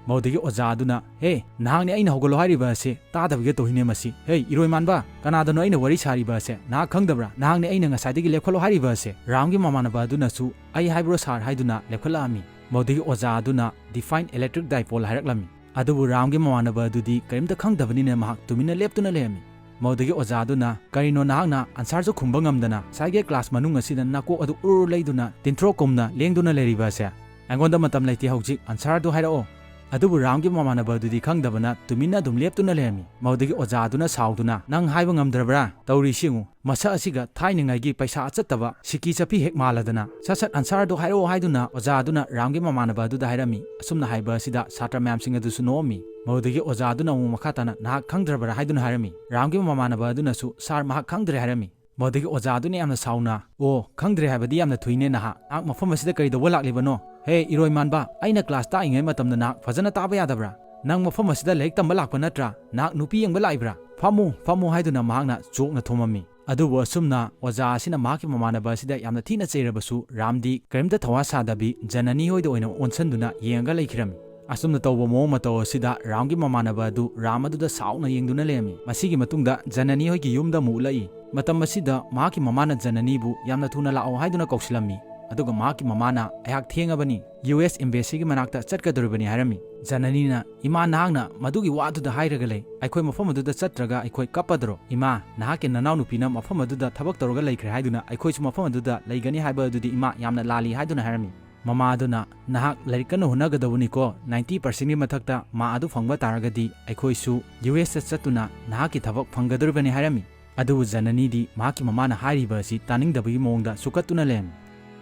ꯃꯗꯨꯗꯒꯤ ꯑꯣꯖꯥ ꯑꯗꯨꯅ, "ꯍꯦ, ꯅꯍꯥꯛꯅꯦ ꯑꯩꯅ ꯍꯧꯒꯠꯂꯣ ꯍꯥꯏꯔꯤꯕ ꯑꯁꯦ, ꯇꯥꯗꯕꯤꯒ ꯇꯧꯏꯅꯦ ꯃꯁꯤ꯫ ꯍꯦ, ꯏꯔꯣꯏ ꯃꯥꯟꯕ, ꯀꯅꯥꯗꯅꯣ ꯑꯩꯅ ꯋꯥꯔꯤ ꯁꯥꯔꯤꯕ ꯑꯁꯦ? ꯅꯍꯥꯛ ꯈꯪꯗꯕ꯭ꯔꯥ? ꯅꯍꯥꯛꯅꯦ ꯑꯩꯅ ꯉꯁꯥꯏꯗꯒꯤ ꯂꯦꯞꯈꯠꯂꯣ ꯍꯥꯏꯔꯤꯕ ꯑꯁꯦ?" ꯔꯥꯝꯒꯤ ꯃꯃꯥꯟꯅꯕ ꯑꯗꯨꯅꯁꯨ "ꯑꯩ ꯍꯥꯏꯕ꯭ꯔꯣ ꯁꯥꯔ?" ꯍꯥꯏꯗꯨꯅ ꯂꯦꯞꯈꯠꯂꯛꯑꯝꯃꯤ꯫ ꯃꯗꯨꯗꯒꯤ ꯑꯣꯖꯥ ꯑꯗꯨꯅ "Define electric dipole" ꯍꯥꯏꯔꯛꯂꯝꯃꯤ꯫ ꯑꯗꯨꯕꯨ ꯔꯥꯝꯒꯤ ꯃꯃꯥꯟꯅꯕ ꯑꯗꯨꯗꯤ ꯀꯔꯤꯝꯇ ꯈꯪꯗꯕꯅꯤꯅ ꯃꯍꯥꯛ ꯇꯨꯃꯤꯟꯅ ꯂꯦꯞꯇꯨꯅ ꯂꯩꯔꯝꯃꯤ꯫ ꯃꯗꯨꯗꯒꯤ ꯑꯣꯖꯥ ꯑꯗꯨꯅ, "ꯀꯔꯤꯅꯣ ꯅꯍꯥꯛꯅ ꯑꯟꯁꯥꯔꯁꯨ ꯈꯨꯝꯕ ꯉꯝꯗꯅ ꯉꯁꯥꯏꯒꯤ ꯀ꯭ꯂꯥꯁ ꯃꯅꯨꯡ ꯑꯁꯤꯗ ꯅꯀꯣꯛ ꯑꯗꯨ ꯎꯔꯨ ꯂꯩꯗꯨꯅ ꯇꯤꯟꯊ꯭ꯔꯣꯛꯀꯨꯝꯅ ꯂꯦꯡꯗꯨꯅ ꯂꯩꯔꯤꯕ ꯑꯁꯦ? ꯑꯩꯉꯣꯟꯗ ꯃꯇꯝ ꯂꯩꯇꯦ ꯍꯧꯖꯤꯛ, ꯑꯟꯁꯥꯔꯗꯨ ꯍꯥꯏꯔꯛꯑꯣ"꯫ ꯑꯗꯨꯕꯨ ꯔꯥꯝꯒꯤ ꯃꯃꯥꯟꯅꯕ ꯑꯗꯨꯗꯤ ꯈꯪꯗꯕꯅ ꯇꯨꯃꯤꯟꯅ ꯑꯗꯨꯝ ꯂꯦꯞꯇꯨꯅ ꯂꯩꯔꯝꯃꯤ꯫ ꯃꯗꯨꯗꯒꯤ ꯑꯣꯖꯥꯗꯨꯅ ꯁꯥꯎꯗꯨꯅ, "ꯅꯪ ꯍꯥꯏꯕ ꯉꯝꯗ꯭ꯔꯕ꯭ꯔꯥ? ꯇꯧꯔꯤꯁꯤ ꯌꯦꯡꯉꯨ, ꯃꯁꯛ ꯑꯁꯤꯒ ꯊꯥꯏꯅꯉꯥꯏꯒꯤ ꯄꯩꯁꯥ ꯑꯆꯠꯇꯕ ꯁꯤꯀꯤ ꯆꯠꯄꯤ ꯍꯦꯛ ꯃꯥꯜꯂꯗꯅ꯫ ꯁꯠ ꯁꯠ ꯑꯟꯁꯥꯔꯗꯨ ꯍꯥꯏꯔꯛꯑꯣ" ꯍꯥꯏꯗꯨꯅ ꯑꯣꯖꯥꯗꯨꯅ ꯔꯥꯝꯒꯤ ꯃꯃꯥꯟꯅꯕ ꯑꯗꯨꯗ ꯍꯥꯏꯔꯝꯃꯤ꯫ ꯑꯁꯨꯝꯅ ꯍꯥꯏꯕ ꯑꯁꯤꯗ ꯁꯥꯇ꯭ꯔ ꯃꯌꯥꯝꯁꯤꯡ ꯑꯗꯨꯁꯨ ꯅꯣꯛꯑꯝꯃꯤ꯫ ꯃꯗꯨꯗꯒꯤ ꯑꯣꯖꯥꯗꯨꯅ ꯑꯃꯨꯛ ꯃꯈꯥ ꯇꯥꯅ, "ꯅꯍꯥꯛ ꯈꯪꯗ꯭ꯔꯕ꯭ꯔꯥ?" ꯍꯥꯏꯗꯨꯅ ꯍꯥꯏꯔꯝꯃꯤ꯫ ꯔꯥꯝꯒꯤ ꯃꯃꯥꯟꯅꯕ ꯑꯗꯨꯅꯁꯨ, "ꯁꯥꯔ, ꯃꯍꯥꯛ ꯈꯪꯗ꯭ꯔꯦ" ꯍꯥꯏꯔꯝꯃꯤ꯫ ꯃꯗꯨꯗꯒꯤ ꯑꯣꯖꯥꯗꯨꯅ ꯌꯥꯝꯅ ꯁꯥꯎꯅ, "ꯑꯣ, ꯈꯪꯗ꯭ꯔꯦ ꯍꯥꯏꯕꯗꯤ ꯌꯥꯝꯅ ꯊꯨꯏꯅꯦ ꯅꯍꯥꯛ꯫ ꯅꯍꯥꯛ ꯃꯐꯝ ꯑꯁꯤꯗ ꯀꯔꯤ ꯇꯧꯕ ꯂꯥꯛꯂꯤꯕꯅꯣ? ꯍꯦ, ꯏꯔꯣꯏ ꯃꯥꯟꯕ, ꯑꯩꯅ ꯀ꯭ꯂꯥꯁ ꯇꯥꯛꯏꯉꯩ ꯃꯇꯝꯗ ꯅꯍꯥꯛ ꯐꯖꯅ ꯇꯥꯕ ꯌꯥꯗꯕ꯭ꯔꯥ? ꯅꯪ ꯃꯐꯝ ꯑꯁꯤꯗ ꯂꯥꯏꯔꯤꯛ ꯇꯝꯕ ꯂꯥꯛꯄ ꯅꯠꯇ꯭ꯔꯥ? ꯅꯍꯥꯛ ꯅꯨꯄꯤ ꯌꯦꯡꯕ ꯂꯥꯛꯏꯕ꯭ꯔꯥ? ꯐꯝꯃꯨ, ꯐꯝꯃꯨ" ꯍꯥꯏꯗꯨꯅ ꯃꯍꯥꯛꯅ ꯆꯣꯛꯅ ꯊꯣꯝꯃꯝꯃꯤ꯫ ꯑꯗꯨꯕꯨ ꯑꯁꯨꯝꯅ ꯑꯣꯖꯥ ꯑꯁꯤꯅ ꯃꯍꯥꯛꯀꯤ ꯃꯃꯥꯟꯅꯕ ꯑꯁꯤꯗ ꯌꯥꯝꯅ ꯊꯤꯅ ꯆꯩꯔꯕꯁꯨ ꯔꯥꯝꯗꯤ ꯀꯔꯤꯝꯇ ꯊꯧꯋꯥ ꯁꯥꯗꯕꯤ ꯖꯅꯅꯤ ꯍꯣꯏꯗ ꯑꯣꯏꯅ ꯑꯣꯟꯁꯤꯟꯗꯨꯅ ꯌꯦꯡꯉꯒ ꯂꯩꯈꯤꯔꯝꯃꯤ꯫ ꯑꯁꯨꯝꯅ ꯇꯧꯕ ꯃꯑꯣꯡ ꯃꯇꯧ ꯑꯁꯤꯗ ꯔꯥꯝꯒꯤ ꯃꯃꯥꯟꯅꯕ ꯑꯗꯨ ꯔꯥꯝ ꯑꯗꯨꯗ ꯁꯥꯎꯅ ꯌꯦꯡꯗꯨꯅ ꯂꯩꯔꯝꯃꯤ꯫ ꯃꯁꯤꯒꯤ ꯃꯇꯨꯡꯗ ꯖꯅꯅꯤ ꯍꯣꯏꯒꯤ ꯌꯨꯝꯗ ꯑꯃꯨꯛ ꯎꯠꯂꯛꯏ꯫ ꯃꯇꯝ ꯑꯁꯤꯗ ꯃꯍꯥꯛꯀꯤ ꯃꯃꯥꯅ ꯖꯅꯅꯤꯕꯨ ꯌꯥꯝꯅ ꯊꯨꯅ ꯂꯥꯛꯑꯣ ꯍꯥꯏꯗꯨꯅ ꯀꯧꯁꯤꯜꯂꯝꯃꯤ꯫ ꯑꯗꯨꯒ ꯃꯍꯥꯛꯀꯤ ꯃꯃꯥꯅ, "ꯑꯩꯍꯥꯛ ꯊꯦꯡꯉꯕꯅꯤ, ꯌꯨ ꯑꯦꯁ embassy ꯒꯤ ꯃꯅꯥꯛꯇ ꯆꯠꯀꯗꯧꯔꯤꯕꯅꯤ" ꯍꯥꯏꯔꯝꯃꯤ꯫ ꯖꯅꯅꯤꯅ, "ꯏꯃꯥ, ꯅꯍꯥꯛꯅ ꯃꯗꯨꯒꯤ ꯋꯥꯗꯨꯗ ꯍꯥꯏꯔꯒ ꯂꯩ꯫ ꯑꯩꯈꯣꯏ ꯃꯐꯝ ꯑꯗꯨꯗ ꯆꯠꯇ꯭ꯔꯒ ꯑꯩꯈꯣꯏ ꯀꯞꯄꯗ꯭ꯔꯣ? ꯏꯃꯥ, ꯅꯍꯥꯛꯀꯤ ꯅꯅꯥꯎꯅꯨꯄꯤꯅ ꯃꯐꯝ ꯑꯗꯨꯗ ꯊꯕꯛ ꯇꯧꯔꯒ ꯂꯩꯈ꯭ꯔꯦ ꯍꯥꯏꯗꯨꯅ ꯑꯩꯈꯣꯏꯁꯨ ꯃꯐꯝ ꯑꯗꯨꯗ ꯂꯩꯒꯅꯤ ꯍꯥꯏꯕ ꯑꯗꯨꯗꯤ ꯏꯃꯥ ꯌꯥꯝꯅ ꯂꯥꯜꯂꯤ" ꯍꯥꯏꯗꯨꯅ ꯍꯥꯏꯔꯝꯃꯤ꯫ ꯃꯃꯥ ꯑꯗꯨꯅ, "ꯅꯍꯥꯛ ꯂꯥꯏꯔꯤꯛ ꯀꯟꯅ ꯍꯣꯠꯅꯒꯗꯧꯕꯅꯤꯀꯣ, ninety percent ꯒꯤ ꯃꯊꯛꯇ ꯃꯥ ꯑꯗꯨ ꯐꯪꯕ ꯇꯥꯔꯒꯗꯤ ꯑꯩꯈꯣꯏꯁꯨ ꯌꯨ ꯑꯦꯁꯇ ꯆꯠꯇꯨꯅ ꯅꯍꯥꯛꯀꯤ ꯊꯕꯛ ꯐꯪꯒꯗꯧꯔꯤꯕꯅꯤ" ꯍꯥꯏꯔꯝꯃꯤ꯫ ꯑꯗꯨꯕꯨ ꯖꯅꯅꯤꯗꯤ ꯃꯍꯥꯛꯀꯤ ꯃꯃꯥꯅ ꯍꯥꯏꯔꯤꯕ ꯑꯁꯤ ꯇꯥꯅꯤꯡꯗꯕꯒꯤ ꯃꯑꯣꯡꯗ ꯁꯨꯀꯠꯇꯨꯅ ꯂꯩꯔꯝꯃꯤ꯫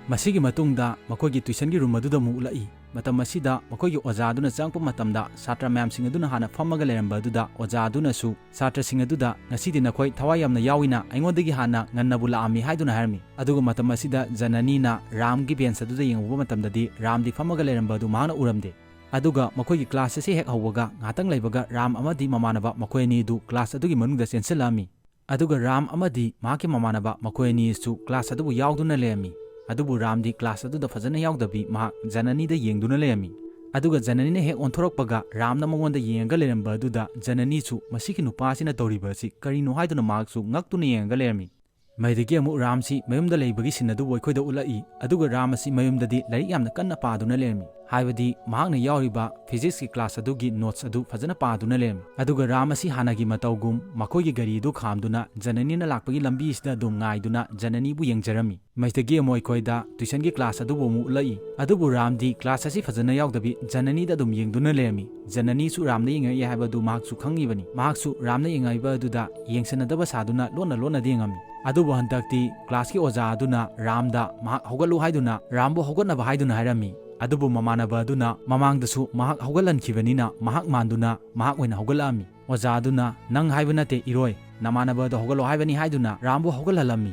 ꯃꯁꯤꯒꯤ ꯃꯇꯨꯡꯗ ꯃꯈꯣꯏꯒꯤ tuition ꯒꯤ room ꯑꯗꯨꯗ ꯑꯃꯨꯛ ꯎꯠꯂꯛꯏ꯫ ꯃꯇꯝ ꯑꯁꯤꯗ ꯃꯈꯣꯏꯒꯤ ꯑꯣꯖꯥ ꯑꯗꯨꯅ ꯆꯪꯂꯛꯄ ꯃꯇꯝꯗ ꯁꯥꯇ꯭ꯔ ꯃꯌꯥꯝꯁꯤꯡ ꯑꯗꯨꯅ ꯍꯥꯟꯅ ꯐꯝꯃꯒ ꯂꯩꯔꯝꯕ ꯑꯗꯨꯗ ꯑꯣꯖꯥ ꯑꯗꯨꯅꯁꯨ ꯁꯥꯇ꯭ꯔꯁꯤꯡ ꯑꯗꯨꯗ, "ꯉꯁꯤꯗꯤ ꯅꯈꯣꯏ ꯊꯋꯥꯏ ꯌꯥꯝꯅ ꯌꯥꯎꯏꯅ ꯑꯩꯉꯣꯟꯗꯒꯤ ꯍꯥꯟꯅ ꯉꯟꯅꯕꯨ ꯂꯥꯛꯑꯝꯃꯤ" ꯍꯥꯏꯗꯨꯅ ꯍꯥꯏꯔꯝꯃꯤ꯫ ꯑꯗꯨꯒ ꯃꯇꯝ ꯑꯁꯤꯗ ꯖꯅꯅꯤꯅ ꯔꯥꯝꯒꯤ bench ꯑꯗꯨꯗ ꯌꯦꯡꯉꯨꯕ ꯃꯇꯝꯗꯗꯤ ꯔꯥꯝꯗꯤ ꯐꯝꯃꯒ ꯂꯩꯔꯝꯕ ꯑꯗꯨ ꯃꯍꯥꯛꯅ ꯎꯔꯝꯗꯦ꯫ ꯑꯗꯨꯒ ꯃꯈꯣꯏꯒꯤ class ꯑꯁꯤ ꯍꯦꯛ ꯍꯧꯕꯒ ꯉꯥꯏꯍꯥꯛꯇꯪ ꯂꯩꯕꯒ ꯔꯥꯝ ꯑꯃꯗꯤ ꯃꯃꯥꯟꯅꯕ ꯃꯈꯣꯏ ꯑꯅꯤ ꯑꯗꯨ class ꯑꯗꯨꯒꯤ ꯃꯅꯨꯡꯗ ꯆꯦꯟꯁꯤꯜꯂꯛꯑꯝꯃꯤ꯫ ꯑꯗꯨꯒ ꯔꯥꯝ ꯑꯃꯗꯤ ꯃꯍꯥꯛꯀꯤ ꯃꯃꯥꯟꯅꯕ ꯃꯈꯣꯏ ꯑꯅꯤ ꯑꯁꯨ class ꯑꯗꯨꯕꯨ ꯌꯥꯎꯗꯨꯅ ꯂꯩꯔꯝꯃꯤ꯫ ꯑꯗꯨꯕꯨ ꯔꯥꯝꯗꯤ class ꯑꯗꯨꯗ ꯐꯖꯅ ꯌꯥꯎꯗꯕꯤ ꯃꯍꯥꯛ ꯖꯅꯅꯤꯗ ꯌꯦꯡꯗꯨꯅ ꯂꯩꯔꯝꯃꯤ꯫ ꯑꯗꯨꯒ ꯖꯅꯅꯤꯅ ꯍꯦꯛ ꯑꯣꯟꯊꯣꯔꯛꯄꯒ ꯔꯥꯝꯅ ꯃꯉꯣꯟꯗ ꯌꯦꯡꯉꯒ ꯂꯩꯔꯝꯕ ꯑꯗꯨꯗ ꯖꯅꯅꯤꯁꯨ ꯃꯁꯤꯒꯤ ꯅꯨꯄꯥ ꯑꯁꯤꯅ ꯇꯧꯔꯤꯕ ꯑꯁꯤ ꯀꯔꯤꯅꯣ ꯍꯥꯏꯗꯨꯅ ꯃꯍꯥꯛꯁꯨ ꯉꯛꯇꯨꯅ ꯌꯦꯡꯉꯒ ꯂꯩꯔꯝꯃꯤ꯫ ꯃꯩꯗꯒꯤ ꯑꯃꯨꯛ ꯔꯥꯝꯁꯤ ꯃꯌꯨꯝꯗ ꯂꯩꯕꯒꯤ ꯁꯤꯟ ꯑꯗꯨꯕꯨ ꯑꯩꯈꯣꯏꯗ ꯎꯠꯂꯛꯏ꯫ ꯑꯗꯨꯒ ꯔꯥꯝ ꯑꯁꯤ ꯃꯌꯨꯝꯗꯗꯤ ꯂꯥꯏꯔꯤꯛ ꯌꯥꯝꯅ ꯀꯟꯅ ꯄꯥꯗꯨꯅ ꯂꯩꯔꯝꯃꯤ, ꯍꯥꯏꯕꯗꯤ ꯃꯍꯥꯛꯅ ꯌꯥꯎꯔꯤꯕ physicsꯀꯤ class ꯑꯗꯨꯒꯤ notes ꯑꯗꯨ ꯐꯖꯅ ꯄꯥꯗꯨꯅ ꯂꯩꯔꯝꯃꯤ꯫ ꯑꯗꯨꯒ ꯔꯥꯝ ꯑꯁꯤ ꯍꯥꯟꯅꯒꯤ ꯃꯇꯧꯒꯨꯝ ꯃꯈꯣꯏꯒꯤ ꯒꯥꯔꯤꯗꯨ ꯈꯥꯝꯗꯨꯅ ꯖꯅꯅꯤꯅ ꯂꯥꯛꯄꯒꯤ ꯂꯝꯕꯤꯁꯤꯗ ꯑꯗꯨꯝ ꯉꯥꯏꯗꯨꯅ ꯖꯅꯅꯤꯕꯨ ꯌꯦꯡꯖꯔꯝꯃꯤ꯫ ꯃꯁꯤꯗꯒꯤ ꯑꯃꯨꯛ ꯑꯩꯈꯣꯏꯗ tuitionꯒꯤ class ꯑꯗꯨꯕꯨ ꯑꯃꯨꯛ ꯎꯠꯂꯛꯏ꯫ ꯑꯗꯨꯕꯨ ꯔꯥꯝꯗꯤ class ꯑꯁꯤ ꯐꯖꯅ ꯌꯥꯎꯗꯕꯤ ꯖꯅꯅꯤꯗ ꯑꯗꯨꯝ ꯌꯦꯡꯗꯨꯅ ꯂꯩꯔꯝꯃꯤ꯫ ꯖꯅꯅꯤꯁꯨ ꯔꯥꯝꯅ ꯌꯦꯡꯉꯛꯏ ꯍꯥꯏꯕꯗꯨ ꯃꯍꯥꯛꯁꯨ ꯈꯪꯉꯤꯕꯅꯤ꯫ ꯃꯍꯥꯛꯁꯨ ꯔꯥꯝꯅ ꯌꯦꯡꯉꯛꯏꯕ ꯑꯗꯨꯗ ꯌꯦꯡꯁꯤꯟꯅꯗꯕ ꯁꯥꯗꯨꯅ ꯂꯣꯟꯅ ꯂꯣꯟꯅꯗꯤ ꯌꯦꯡꯉꯝꯃꯤ꯫ ꯑꯗꯨꯕꯨ ꯍꯟꯗꯛꯇꯤ classꯀꯤ ꯑꯣꯖꯥ ꯑꯗꯨꯅ ꯔꯥꯝꯗ ꯃꯍꯥꯛ ꯍꯧꯒꯠꯂꯨ ꯍꯥꯏꯗꯨꯅ ꯔꯥꯝꯕꯨ ꯍꯧꯒꯠꯅꯕ ꯍꯥꯏꯗꯨꯅ ꯍꯥꯏꯔꯝꯃꯤ꯫ ꯑꯗꯨꯕꯨ ꯃꯃꯥꯟꯅꯕ ꯑꯗꯨꯅ ꯃꯃꯥꯡꯗꯁꯨ ꯃꯍꯥꯛ ꯍꯧꯒꯠꯍꯟꯈꯤꯕꯅꯤꯅ ꯃꯍꯥꯛ ꯃꯥꯟꯗꯨꯅ ꯃꯍꯥꯛ ꯑꯣꯏꯅ ꯍꯧꯒꯠꯂꯛꯑꯝꯃꯤ꯫ ꯑꯣꯖꯥ ꯑꯗꯨꯅ "ꯅꯪ ꯍꯥꯏꯕ ꯅꯠꯇꯦ ꯏꯔꯣꯏ, ꯅꯃꯥꯟꯅꯕ ꯑꯗꯣ ꯍꯧꯒꯠꯂꯣ ꯍꯥꯏꯕꯅꯤ" ꯍꯥꯏꯗꯨꯅ ꯔꯥꯝꯕꯨ ꯍꯧꯒꯠꯍꯜꯂꯝꯃꯤ꯫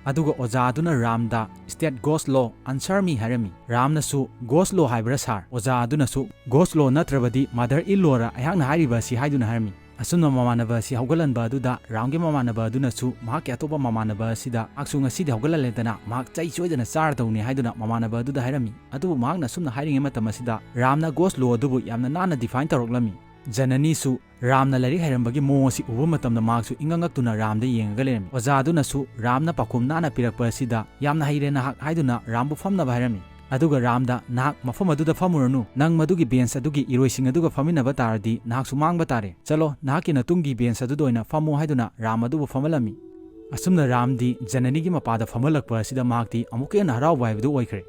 ꯑꯗꯨꯒ ꯑꯣꯖꯥ ꯑꯗꯨꯅ ꯔꯥꯝꯗ "State go slow, answer me" ꯍꯥꯏꯔꯝꯃꯤ꯫ ꯔꯥꯝꯅꯁꯨ "Go slow ꯍꯥꯏꯕ꯭ꯔꯥ sir?" ꯑꯣꯖꯥ ꯑꯗꯨꯅꯁꯨ "Go slow ꯅꯠꯇ꯭ꯔꯕꯗꯤ mother in lawꯔ ꯑꯩꯍꯥꯛꯅ ꯍꯥꯏꯔꯤꯕ ꯑꯁꯤ" ꯍꯥꯏꯗꯨꯅ ꯍꯥꯏꯔꯝꯃꯤ꯫ ꯑꯁꯨꯝꯅ ꯃꯃꯥꯟꯅꯕ ꯑꯁꯤ ꯍꯧꯒꯠꯍꯟꯕ ꯑꯗꯨꯗ ꯔꯥꯝꯒꯤ ꯃꯃꯥꯟꯅꯕ ꯑꯗꯨꯅꯁꯨ ꯃꯍꯥꯛꯀꯤ ꯑꯇꯣꯞꯄ ꯃꯃꯥꯟꯅꯕ ꯑꯁꯤꯗ "ꯃꯍꯥꯛꯁꯨ ꯉꯁꯤꯗꯤ ꯍꯧꯒꯠꯍꯜꯂꯦꯗꯅ ꯃꯍꯥꯛ ꯆꯩ ꯁꯣꯏꯗꯅ ꯆꯥꯔꯗꯧꯅꯤ" ꯍꯥꯏꯗꯨꯅ ꯃꯃꯥꯟꯅꯕ ꯑꯗꯨꯗ ꯍꯥꯏꯔꯝꯃꯤ꯫ ꯑꯗꯨꯕꯨ ꯃꯍꯥꯛꯅ ꯑꯁꯨꯝꯅ ꯍꯥꯏꯔꯤꯉꯩ ꯃꯇꯝ ꯑꯁꯤꯗ ꯔꯥꯝꯅ "Go slow" ꯑꯗꯨꯕꯨ ꯌꯥꯝꯅ ꯅꯥꯟꯅ define ꯇꯧꯔꯛꯂꯝꯃꯤ꯫ ꯖꯅꯅꯤꯁꯨ ꯔꯥꯝꯅ ꯂꯥꯏꯔꯤꯛ ꯍꯩꯔꯝꯕꯒꯤ ꯃꯑꯣꯡ ꯑꯁꯤ ꯎꯕ ꯃꯇꯝꯗ ꯃꯍꯥꯛꯁꯨ ꯏꯉꯛ ꯉꯛꯇꯨꯅ ꯔꯥꯝꯗ ꯌꯦꯡꯉꯒ ꯂꯩꯔꯝꯃꯤ꯫ ꯑꯣꯖꯥ ꯑꯗꯨꯅꯁꯨ ꯔꯥꯝꯅ ꯄꯥꯎꯈꯨꯝ ꯅꯥꯟꯅ ꯄꯤꯔꯛꯄ ꯑꯁꯤꯗ "ꯌꯥꯝꯅ ꯍꯩꯔꯦ ꯅꯍꯥꯛ" ꯍꯥꯏꯗꯨꯅ ꯔꯥꯝꯕꯨ ꯐꯝꯅꯕ ꯍꯥꯏꯔꯝꯃꯤ꯫ ꯑꯗꯨꯒ ꯔꯥꯝꯗ "ꯅꯍꯥꯛ ꯃꯐꯝ ꯑꯗꯨꯗ ꯐꯝꯃꯨꯔꯅꯨ, ꯅꯪ ꯃꯗꯨꯒꯤ bench ꯑꯗꯨꯒꯤ ꯏꯔꯣꯏꯁꯤꯡ ꯑꯗꯨꯒ ꯐꯝꯃꯤꯟꯅꯕ ꯇꯥꯔꯗꯤ ꯅꯍꯥꯛꯁꯨ ꯃꯥꯡꯕ ꯇꯥꯔꯦ꯫ ꯆꯠꯂꯣ, ꯅꯍꯥꯛꯀꯤ ꯅꯇꯨꯡꯒꯤ bench ꯑꯗꯨꯗ ꯑꯣꯏꯅ ꯐꯝꯃꯨ" ꯍꯥꯏꯗꯨꯅ ꯔꯥꯝ ꯑꯗꯨꯕꯨ ꯐꯝꯍꯜꯂꯝꯃꯤ꯫ ꯑꯁꯨꯝꯅ ꯔꯥꯝꯗꯤ ꯖꯅꯅꯤꯒꯤ ꯃꯄꯥꯗ ꯐꯝꯍꯜꯂꯛꯄ ꯑꯁꯤꯗ ꯃꯍꯥꯛꯇꯤ ꯑꯃꯨꯛꯀ ꯍꯦꯟꯅ ꯍꯔꯥꯎꯕ ꯍꯥꯏꯕꯗꯨ ꯑꯣꯏꯈ꯭ꯔꯦ꯫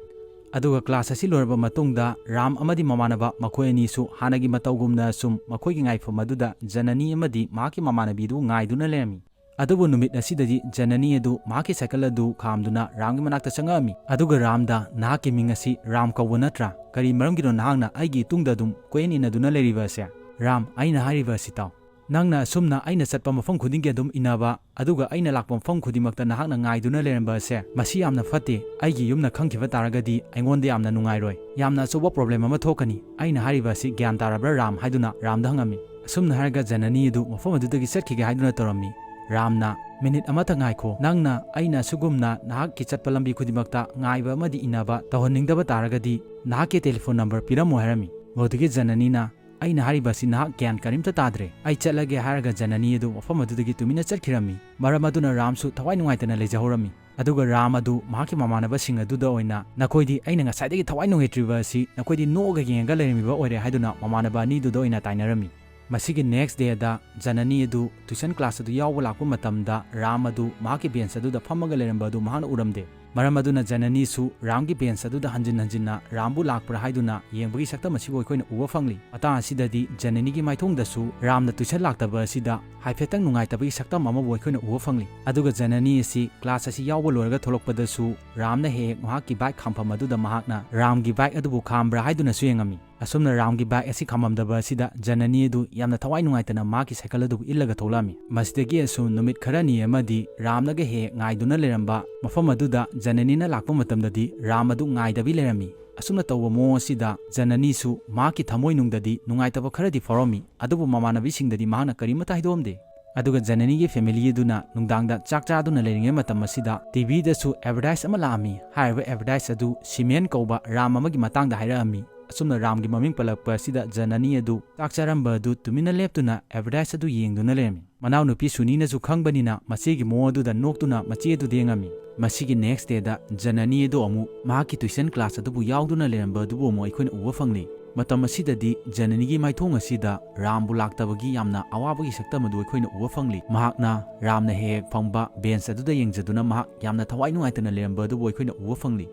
ꯑꯗꯨꯒ class ꯑꯁꯤ ꯂꯣꯏꯔꯕ ꯃꯇꯨꯡꯗ ꯔꯥꯝ ꯑꯃꯗꯤ ꯃꯃꯥꯟꯅꯕ ꯃꯈꯣꯏ ꯑꯅꯤꯁꯨ ꯍꯥꯟꯅꯒꯤ ꯃꯇꯧꯒꯨꯝꯅ ꯁꯨꯝ ꯃꯈꯣꯏꯒꯤ ꯉꯥꯏꯐꯝ ꯑꯗꯨꯗ ꯖꯅꯅꯤ ꯑꯃꯗꯤ ꯃꯍꯥꯛꯀꯤ ꯃꯃꯥꯟꯅꯕꯤꯗꯨ ꯉꯥꯏꯗꯨꯅ ꯂꯩꯔꯝꯃꯤ꯫ ꯑꯗꯨꯕꯨ ꯅꯨꯃꯤꯠ ꯑꯁꯤꯗꯗꯤ ꯖꯅꯅꯤ ꯑꯗꯨ ꯃꯍꯥꯛꯀꯤ cycle ꯑꯗꯨ ꯈꯥꯝꯗꯨꯅ ꯔꯥꯝꯒꯤ ꯃꯅꯥꯛꯇ ꯆꯪꯉꯛꯑꯝꯃꯤ꯫ ꯑꯗꯨꯒ ꯔꯥꯝꯗ "ꯅꯍꯥꯛꯀꯤ ꯃꯤꯡ ꯑꯁꯤ ꯔꯥꯝ ꯀꯧꯕ ꯅꯠꯇ꯭ꯔꯥ? ꯀꯔꯤ ꯃꯔꯝꯒꯤꯅꯣ ꯅꯍꯥꯛꯅ ꯑꯩꯒꯤ ꯏꯇꯨꯡꯗ ꯑꯗꯨꯝ ꯀꯣꯏꯏꯟ ꯏꯟꯅꯗꯨꯅ ꯂꯩꯔꯤꯕ ꯑꯁꯦ?" "ꯔꯥꯝ, ꯑꯩꯅ ꯍꯥꯏꯔꯤꯕ ꯑꯁꯤ ꯇꯥꯎ꯫ ꯅꯪꯅ ꯑꯁꯨꯝꯅ ꯑꯩꯅ ꯆꯠꯄ ꯃꯐꯝ ꯈꯨꯗꯤꯡꯒꯤ ꯑꯗꯨꯝ ꯏꯟꯅꯕ, ꯑꯗꯨꯒ ꯑꯩꯅ ꯂꯥꯛꯄ ꯃꯐꯝ ꯈꯨꯗꯤꯡꯃꯛꯇ ꯅꯍꯥꯛꯅ ꯉꯥꯏꯗꯨꯅ ꯂꯩꯔꯝꯕ ꯑꯁꯦ, ꯃꯁꯤ ꯌꯥꯝꯅ ꯐꯠꯇꯦ꯫ ꯑꯩꯒꯤ ꯌꯨꯝꯅ ꯈꯪꯈꯤꯕ ꯇꯥꯔꯒꯗꯤ ꯑꯩꯉꯣꯟꯗ ꯌꯥꯝꯅ ꯅꯨꯡꯉꯥꯏꯔꯣꯏ꯫ ꯌꯥꯝꯅ ꯑꯆꯧꯕ problem ꯑꯃ ꯊꯣꯛꯀꯅꯤ꯫ ꯑꯩꯅ ꯍꯥꯏꯔꯤꯕ ꯑꯁꯤ ꯒ꯭ꯌꯥꯟ ꯇꯥꯔꯕ꯭ꯔꯥ ꯔꯥꯝ?" ꯍꯥꯏꯗꯨꯅ ꯔꯥꯝꯗ ꯍꯪꯉꯝꯃꯤ꯫ ꯑꯁꯨꯝꯅ ꯍꯥꯏꯔꯒ ꯖꯅꯅꯤ ꯑꯗꯨ ꯃꯐꯝ ꯑꯗꯨꯗꯒꯤ ꯆꯠꯈꯤꯒꯦ ꯍꯥꯏꯗꯨꯅ ꯇꯧꯔꯝꯃꯤ꯫ ꯔꯥꯝꯅ, "Minute ꯑꯃꯇ ꯉꯥꯏꯈꯣ꯫ ꯅꯪꯅ ꯑꯩꯅ ꯑꯁꯤꯒꯨꯝꯅ ꯅꯍꯥꯛꯀꯤ ꯆꯠꯄ ꯂꯝꯕꯤ ꯈꯨꯗꯤꯡꯃꯛꯇ ꯉꯥꯏꯕ ꯑꯃꯗꯤ ꯏꯟꯅꯕ ꯇꯧꯍꯟꯅꯤꯡꯗꯕ ꯇꯥꯔꯒꯗꯤ ꯅꯍꯥꯛꯀꯤ telephone number ꯄꯤꯔꯝꯃꯨ" ꯍꯥꯏꯔꯝꯃꯤ꯫ ꯃꯗꯨꯗꯒꯤ ꯖꯅꯅꯤꯅ, "ꯑꯩꯅ ꯍꯥꯏꯔꯤꯕ ꯑꯁꯤ ꯅꯍꯥꯛ ꯒ꯭ꯌꯥꯟ ꯀꯔꯤꯝꯇ ꯇꯥꯗ꯭ꯔꯦ꯫ ꯑꯩ ꯆꯠꯂꯒꯦ" ꯍꯥꯏꯔꯒ ꯖꯅꯅꯤ ꯑꯗꯨ ꯃꯐꯝ ꯑꯗꯨꯗꯒꯤ ꯇꯨꯃꯤꯟꯅ ꯆꯠꯈꯤꯔꯝꯃꯤ꯫ ꯃꯔꯝ ꯑꯗꯨꯅ ꯔꯥꯝꯁꯨ ꯊꯋꯥꯏ ꯅꯨꯡꯉꯥꯏꯇꯅ ꯂꯩꯖꯍꯧꯔꯝꯃꯤ꯫ ꯑꯗꯨꯒ ꯔꯥꯝ ꯑꯗꯨ ꯃꯍꯥꯛꯀꯤ ꯃꯃꯥꯟꯅꯕꯁꯤꯡ ꯑꯗꯨꯗ ꯑꯣꯏꯅ, "ꯅꯈꯣꯏꯗꯤ ꯑꯩꯅ ꯉꯁꯥꯏꯗꯒꯤ ꯊꯋꯥꯏ ꯅꯨꯡꯉꯥꯏꯇ꯭ꯔꯤꯕ ꯑꯁꯤ ꯅꯈꯣꯏꯗꯤ ꯅꯣꯛꯑꯒ ꯌꯦꯡꯉꯒ ꯂꯩꯔꯝꯃꯤꯕ ꯑꯣꯏꯔꯦ" ꯍꯥꯏꯗꯨꯅ ꯃꯃꯥꯟꯅꯕ ꯑꯅꯤꯗꯨꯗ ꯑꯣꯏꯅ ꯇꯥꯏꯅꯔꯝꯃꯤ꯫ ꯃꯁꯤꯒꯤ next dayꯗ ꯖꯅꯅꯤ ꯑꯗꯨ tuition class ꯑꯗꯨ ꯌꯥꯎꯕ ꯂꯥꯛꯄ ꯃꯇꯝꯗ ꯔꯥꯝ ꯑꯗꯨ ꯃꯍꯥꯛꯀꯤ bench ꯑꯗꯨꯗ ꯐꯝꯃꯒ ꯂꯩꯔꯝꯕ ꯑꯗꯨ ꯃꯍꯥꯛꯅ ꯎꯔꯝꯗꯦ꯫ ꯃꯔꯝ ꯑꯗꯨꯅ ꯖꯅꯅꯤꯁꯨ ꯔꯥꯝꯒꯤ bench ꯑꯗꯨꯗ ꯍꯟꯖꯤꯟ ꯍꯟꯖꯤꯟꯅ ꯔꯥꯝꯕꯨ ꯂꯥꯛꯄ꯭ꯔꯥ ꯍꯥꯏꯗꯨꯅ ꯌꯦꯡꯕꯒꯤ ꯁꯛꯇꯝ ꯑꯁꯤꯕꯨ ꯑꯩꯈꯣꯏꯅ ꯎꯕ ꯐꯪꯂꯤ꯫ ꯃꯇꯥꯡ ꯑꯁꯤꯗꯗꯤ ꯖꯅꯅꯤꯒꯤ ꯃꯥꯏꯊꯣꯡꯗꯁꯨ ꯔꯥꯝꯅ tuition ꯂꯥꯛꯇꯕ ꯑꯁꯤꯗ ꯍꯥꯏꯐꯦꯠꯇꯪ ꯅꯨꯡꯉꯥꯏꯇꯕꯒꯤ ꯁꯛꯇꯝ ꯑꯃꯕꯨ ꯑꯩꯈꯣꯏꯅ ꯎꯕ ꯐꯪꯂꯤ꯫ ꯑꯗꯨꯒ ꯖꯅꯅꯤ ꯑꯁꯤ class ꯑꯁꯤ ꯌꯥꯎꯕ ꯂꯣꯏꯔꯒ ꯊꯣꯛꯂꯛꯄꯗꯁꯨ ꯔꯥꯝꯅ ꯍꯦꯛ ꯍꯦꯛ ꯃꯍꯥꯛꯀꯤ bike ꯈꯥꯝꯐꯝ ꯑꯗꯨꯗ ꯃꯍꯥꯛꯅ ꯔꯥꯝꯒꯤ bike ꯑꯗꯨꯕꯨ ꯈꯥꯝꯕ꯭ꯔꯥ ꯍꯥꯏꯗꯨꯅꯁꯨ ꯌꯦꯡꯉꯝꯃꯤ꯫ ꯑꯁꯨꯝꯅ ꯔꯥꯝꯒꯤ bike ꯑꯁꯤ ꯈꯥꯝꯃꯝꯗꯕ ꯑꯁꯤꯗ ꯖꯅꯅꯤ ꯑꯗꯨ ꯌꯥꯝꯅ ꯊꯋꯥꯏ ꯅꯨꯡꯉꯥꯏꯇꯅ ꯃꯍꯥꯛꯀꯤ cycle ꯑꯗꯨꯕꯨ ꯏꯜꯂꯒ ꯊꯣꯛꯂꯛꯑꯝꯃꯤ꯫ ꯃꯁꯤꯗꯒꯤ ꯑꯁꯨꯝ ꯅꯨꯃꯤꯠ ꯈꯔꯅꯤ ꯑꯃꯗꯤ ꯔꯥꯝꯅꯒ ꯍꯦꯛ ꯍꯦꯛ ꯉꯥꯏꯗꯨꯅ ꯂꯩꯔꯝꯕ ꯃꯐꯝ ꯑꯗꯨꯗ ꯖꯅꯅꯤꯅ ꯂꯥꯛꯄ ꯃꯇꯝꯗꯗꯤ ꯔꯥꯝ ꯑꯗꯨ ꯉꯥꯏꯗꯕꯤ ꯂꯩꯔꯝꯃꯤ꯫ ꯑꯁꯨꯝꯅ ꯇꯧꯕ ꯃꯑꯣꯡ ꯑꯁꯤꯗ ꯖꯅꯅꯤꯁꯨ ꯃꯍꯥꯛꯀꯤ ꯊꯃꯣꯏꯅꯨꯡꯗꯗꯤ ꯅꯨꯡꯉꯥꯏꯇꯕ ꯈꯔꯗꯤ ꯐꯥꯎꯔꯝꯃꯤ, ꯑꯗꯨꯕꯨ ꯃꯃꯥꯟꯅꯕꯤꯁꯤꯡꯗꯗꯤ ꯃꯍꯥꯛꯅ ꯀꯔꯤꯃꯠꯇ ꯍꯥꯏꯗꯣꯛꯑꯝꯗꯦ꯫ ꯑꯗꯨꯒ ꯖꯅꯅꯤꯒꯤ family ꯑꯗꯨꯅ ꯅꯨꯡꯗꯥꯡꯗ ꯆꯥꯛ ꯆꯥꯗꯨꯅ ꯂꯩꯔꯤꯉꯩ ꯃꯇꯝ ꯑꯁꯤꯗ TVꯗꯁꯨ advertise ꯑꯃ ꯂꯥꯛꯑꯝꯃꯤ꯫ ꯍꯥꯏꯔꯤꯕ advertise ꯑꯗꯨ ꯁꯤꯃꯦꯟ ꯀꯧꯕ ꯔꯥꯝ ꯑꯃꯒꯤ ꯃꯇꯥꯡꯗ ꯍꯥꯏꯔꯛꯑꯝꯃꯤ꯫ ꯑꯁꯨꯝꯅ ꯔꯥꯝꯒꯤ ꯃꯃꯤꯡ ꯄꯜꯂꯛꯄ ꯑꯁꯤꯗ ꯖꯅꯅꯤ ꯑꯗꯨ ꯆꯥꯛ ꯆꯥꯔꯝꯕ ꯑꯗꯨ ꯇꯨꯃꯤꯟꯅ ꯂꯦꯞꯇꯨꯅ advertise ꯑꯗꯨ ꯌꯦꯡꯗꯨꯅ ꯂꯩꯔꯝꯃꯤ꯫ ꯃꯅꯥꯎꯅꯨꯄꯤ ꯁꯨꯅꯤꯅꯁꯨ ꯈꯪꯕꯅꯤꯅ ꯃꯆꯦꯒꯤ ꯃꯑꯣꯡ ꯑꯗꯨꯗ ꯅꯣꯛꯇꯨꯅ ꯃꯆꯦ ꯑꯗꯨ ꯌꯦꯡꯉꯝꯃꯤ꯫ ꯃꯁꯤꯒꯤ next dayꯗ ꯖꯅꯅꯤ ꯑꯗꯨ ꯑꯃꯨꯛ ꯃꯍꯥꯛꯀꯤ tuition class ꯑꯗꯨꯕꯨ ꯌꯥꯎꯗꯨꯅ ꯂꯩꯔꯝꯕ ꯑꯗꯨꯕꯨ ꯑꯃꯨꯛ ꯑꯩꯈꯣꯏꯅ ꯎꯕ ꯐꯪꯂꯤ꯫ ꯃꯇꯝ ꯑꯁꯤꯗꯗꯤ ꯖꯅꯅꯤꯒꯤ ꯃꯥꯏꯊꯣꯡ ꯑꯁꯤꯗ ꯔꯥꯝꯕꯨ ꯂꯥꯛꯇꯕꯒꯤ ꯌꯥꯝꯅ ꯑꯋꯥꯕꯒꯤ ꯁꯛꯇꯝ ꯑꯗꯨ ꯑꯩꯈꯣꯏꯅ ꯎꯕ ꯐꯪꯂꯤ꯫ ꯃꯍꯥꯛꯅ ꯔꯥꯝꯅ ꯍꯦꯛ ꯍꯦꯛ ꯐꯝꯕ bench ꯑꯗꯨꯗ ꯌꯦꯡꯖꯗꯨꯅ ꯃꯍꯥꯛ ꯌꯥꯝꯅ ꯊꯋꯥꯏ ꯅꯨꯡꯉꯥꯏꯇꯅ ꯂꯩꯔꯝꯕ ꯑꯗꯨꯕꯨ ꯑꯩꯈꯣꯏꯅ ꯎꯕ ꯐꯪꯂꯤ꯫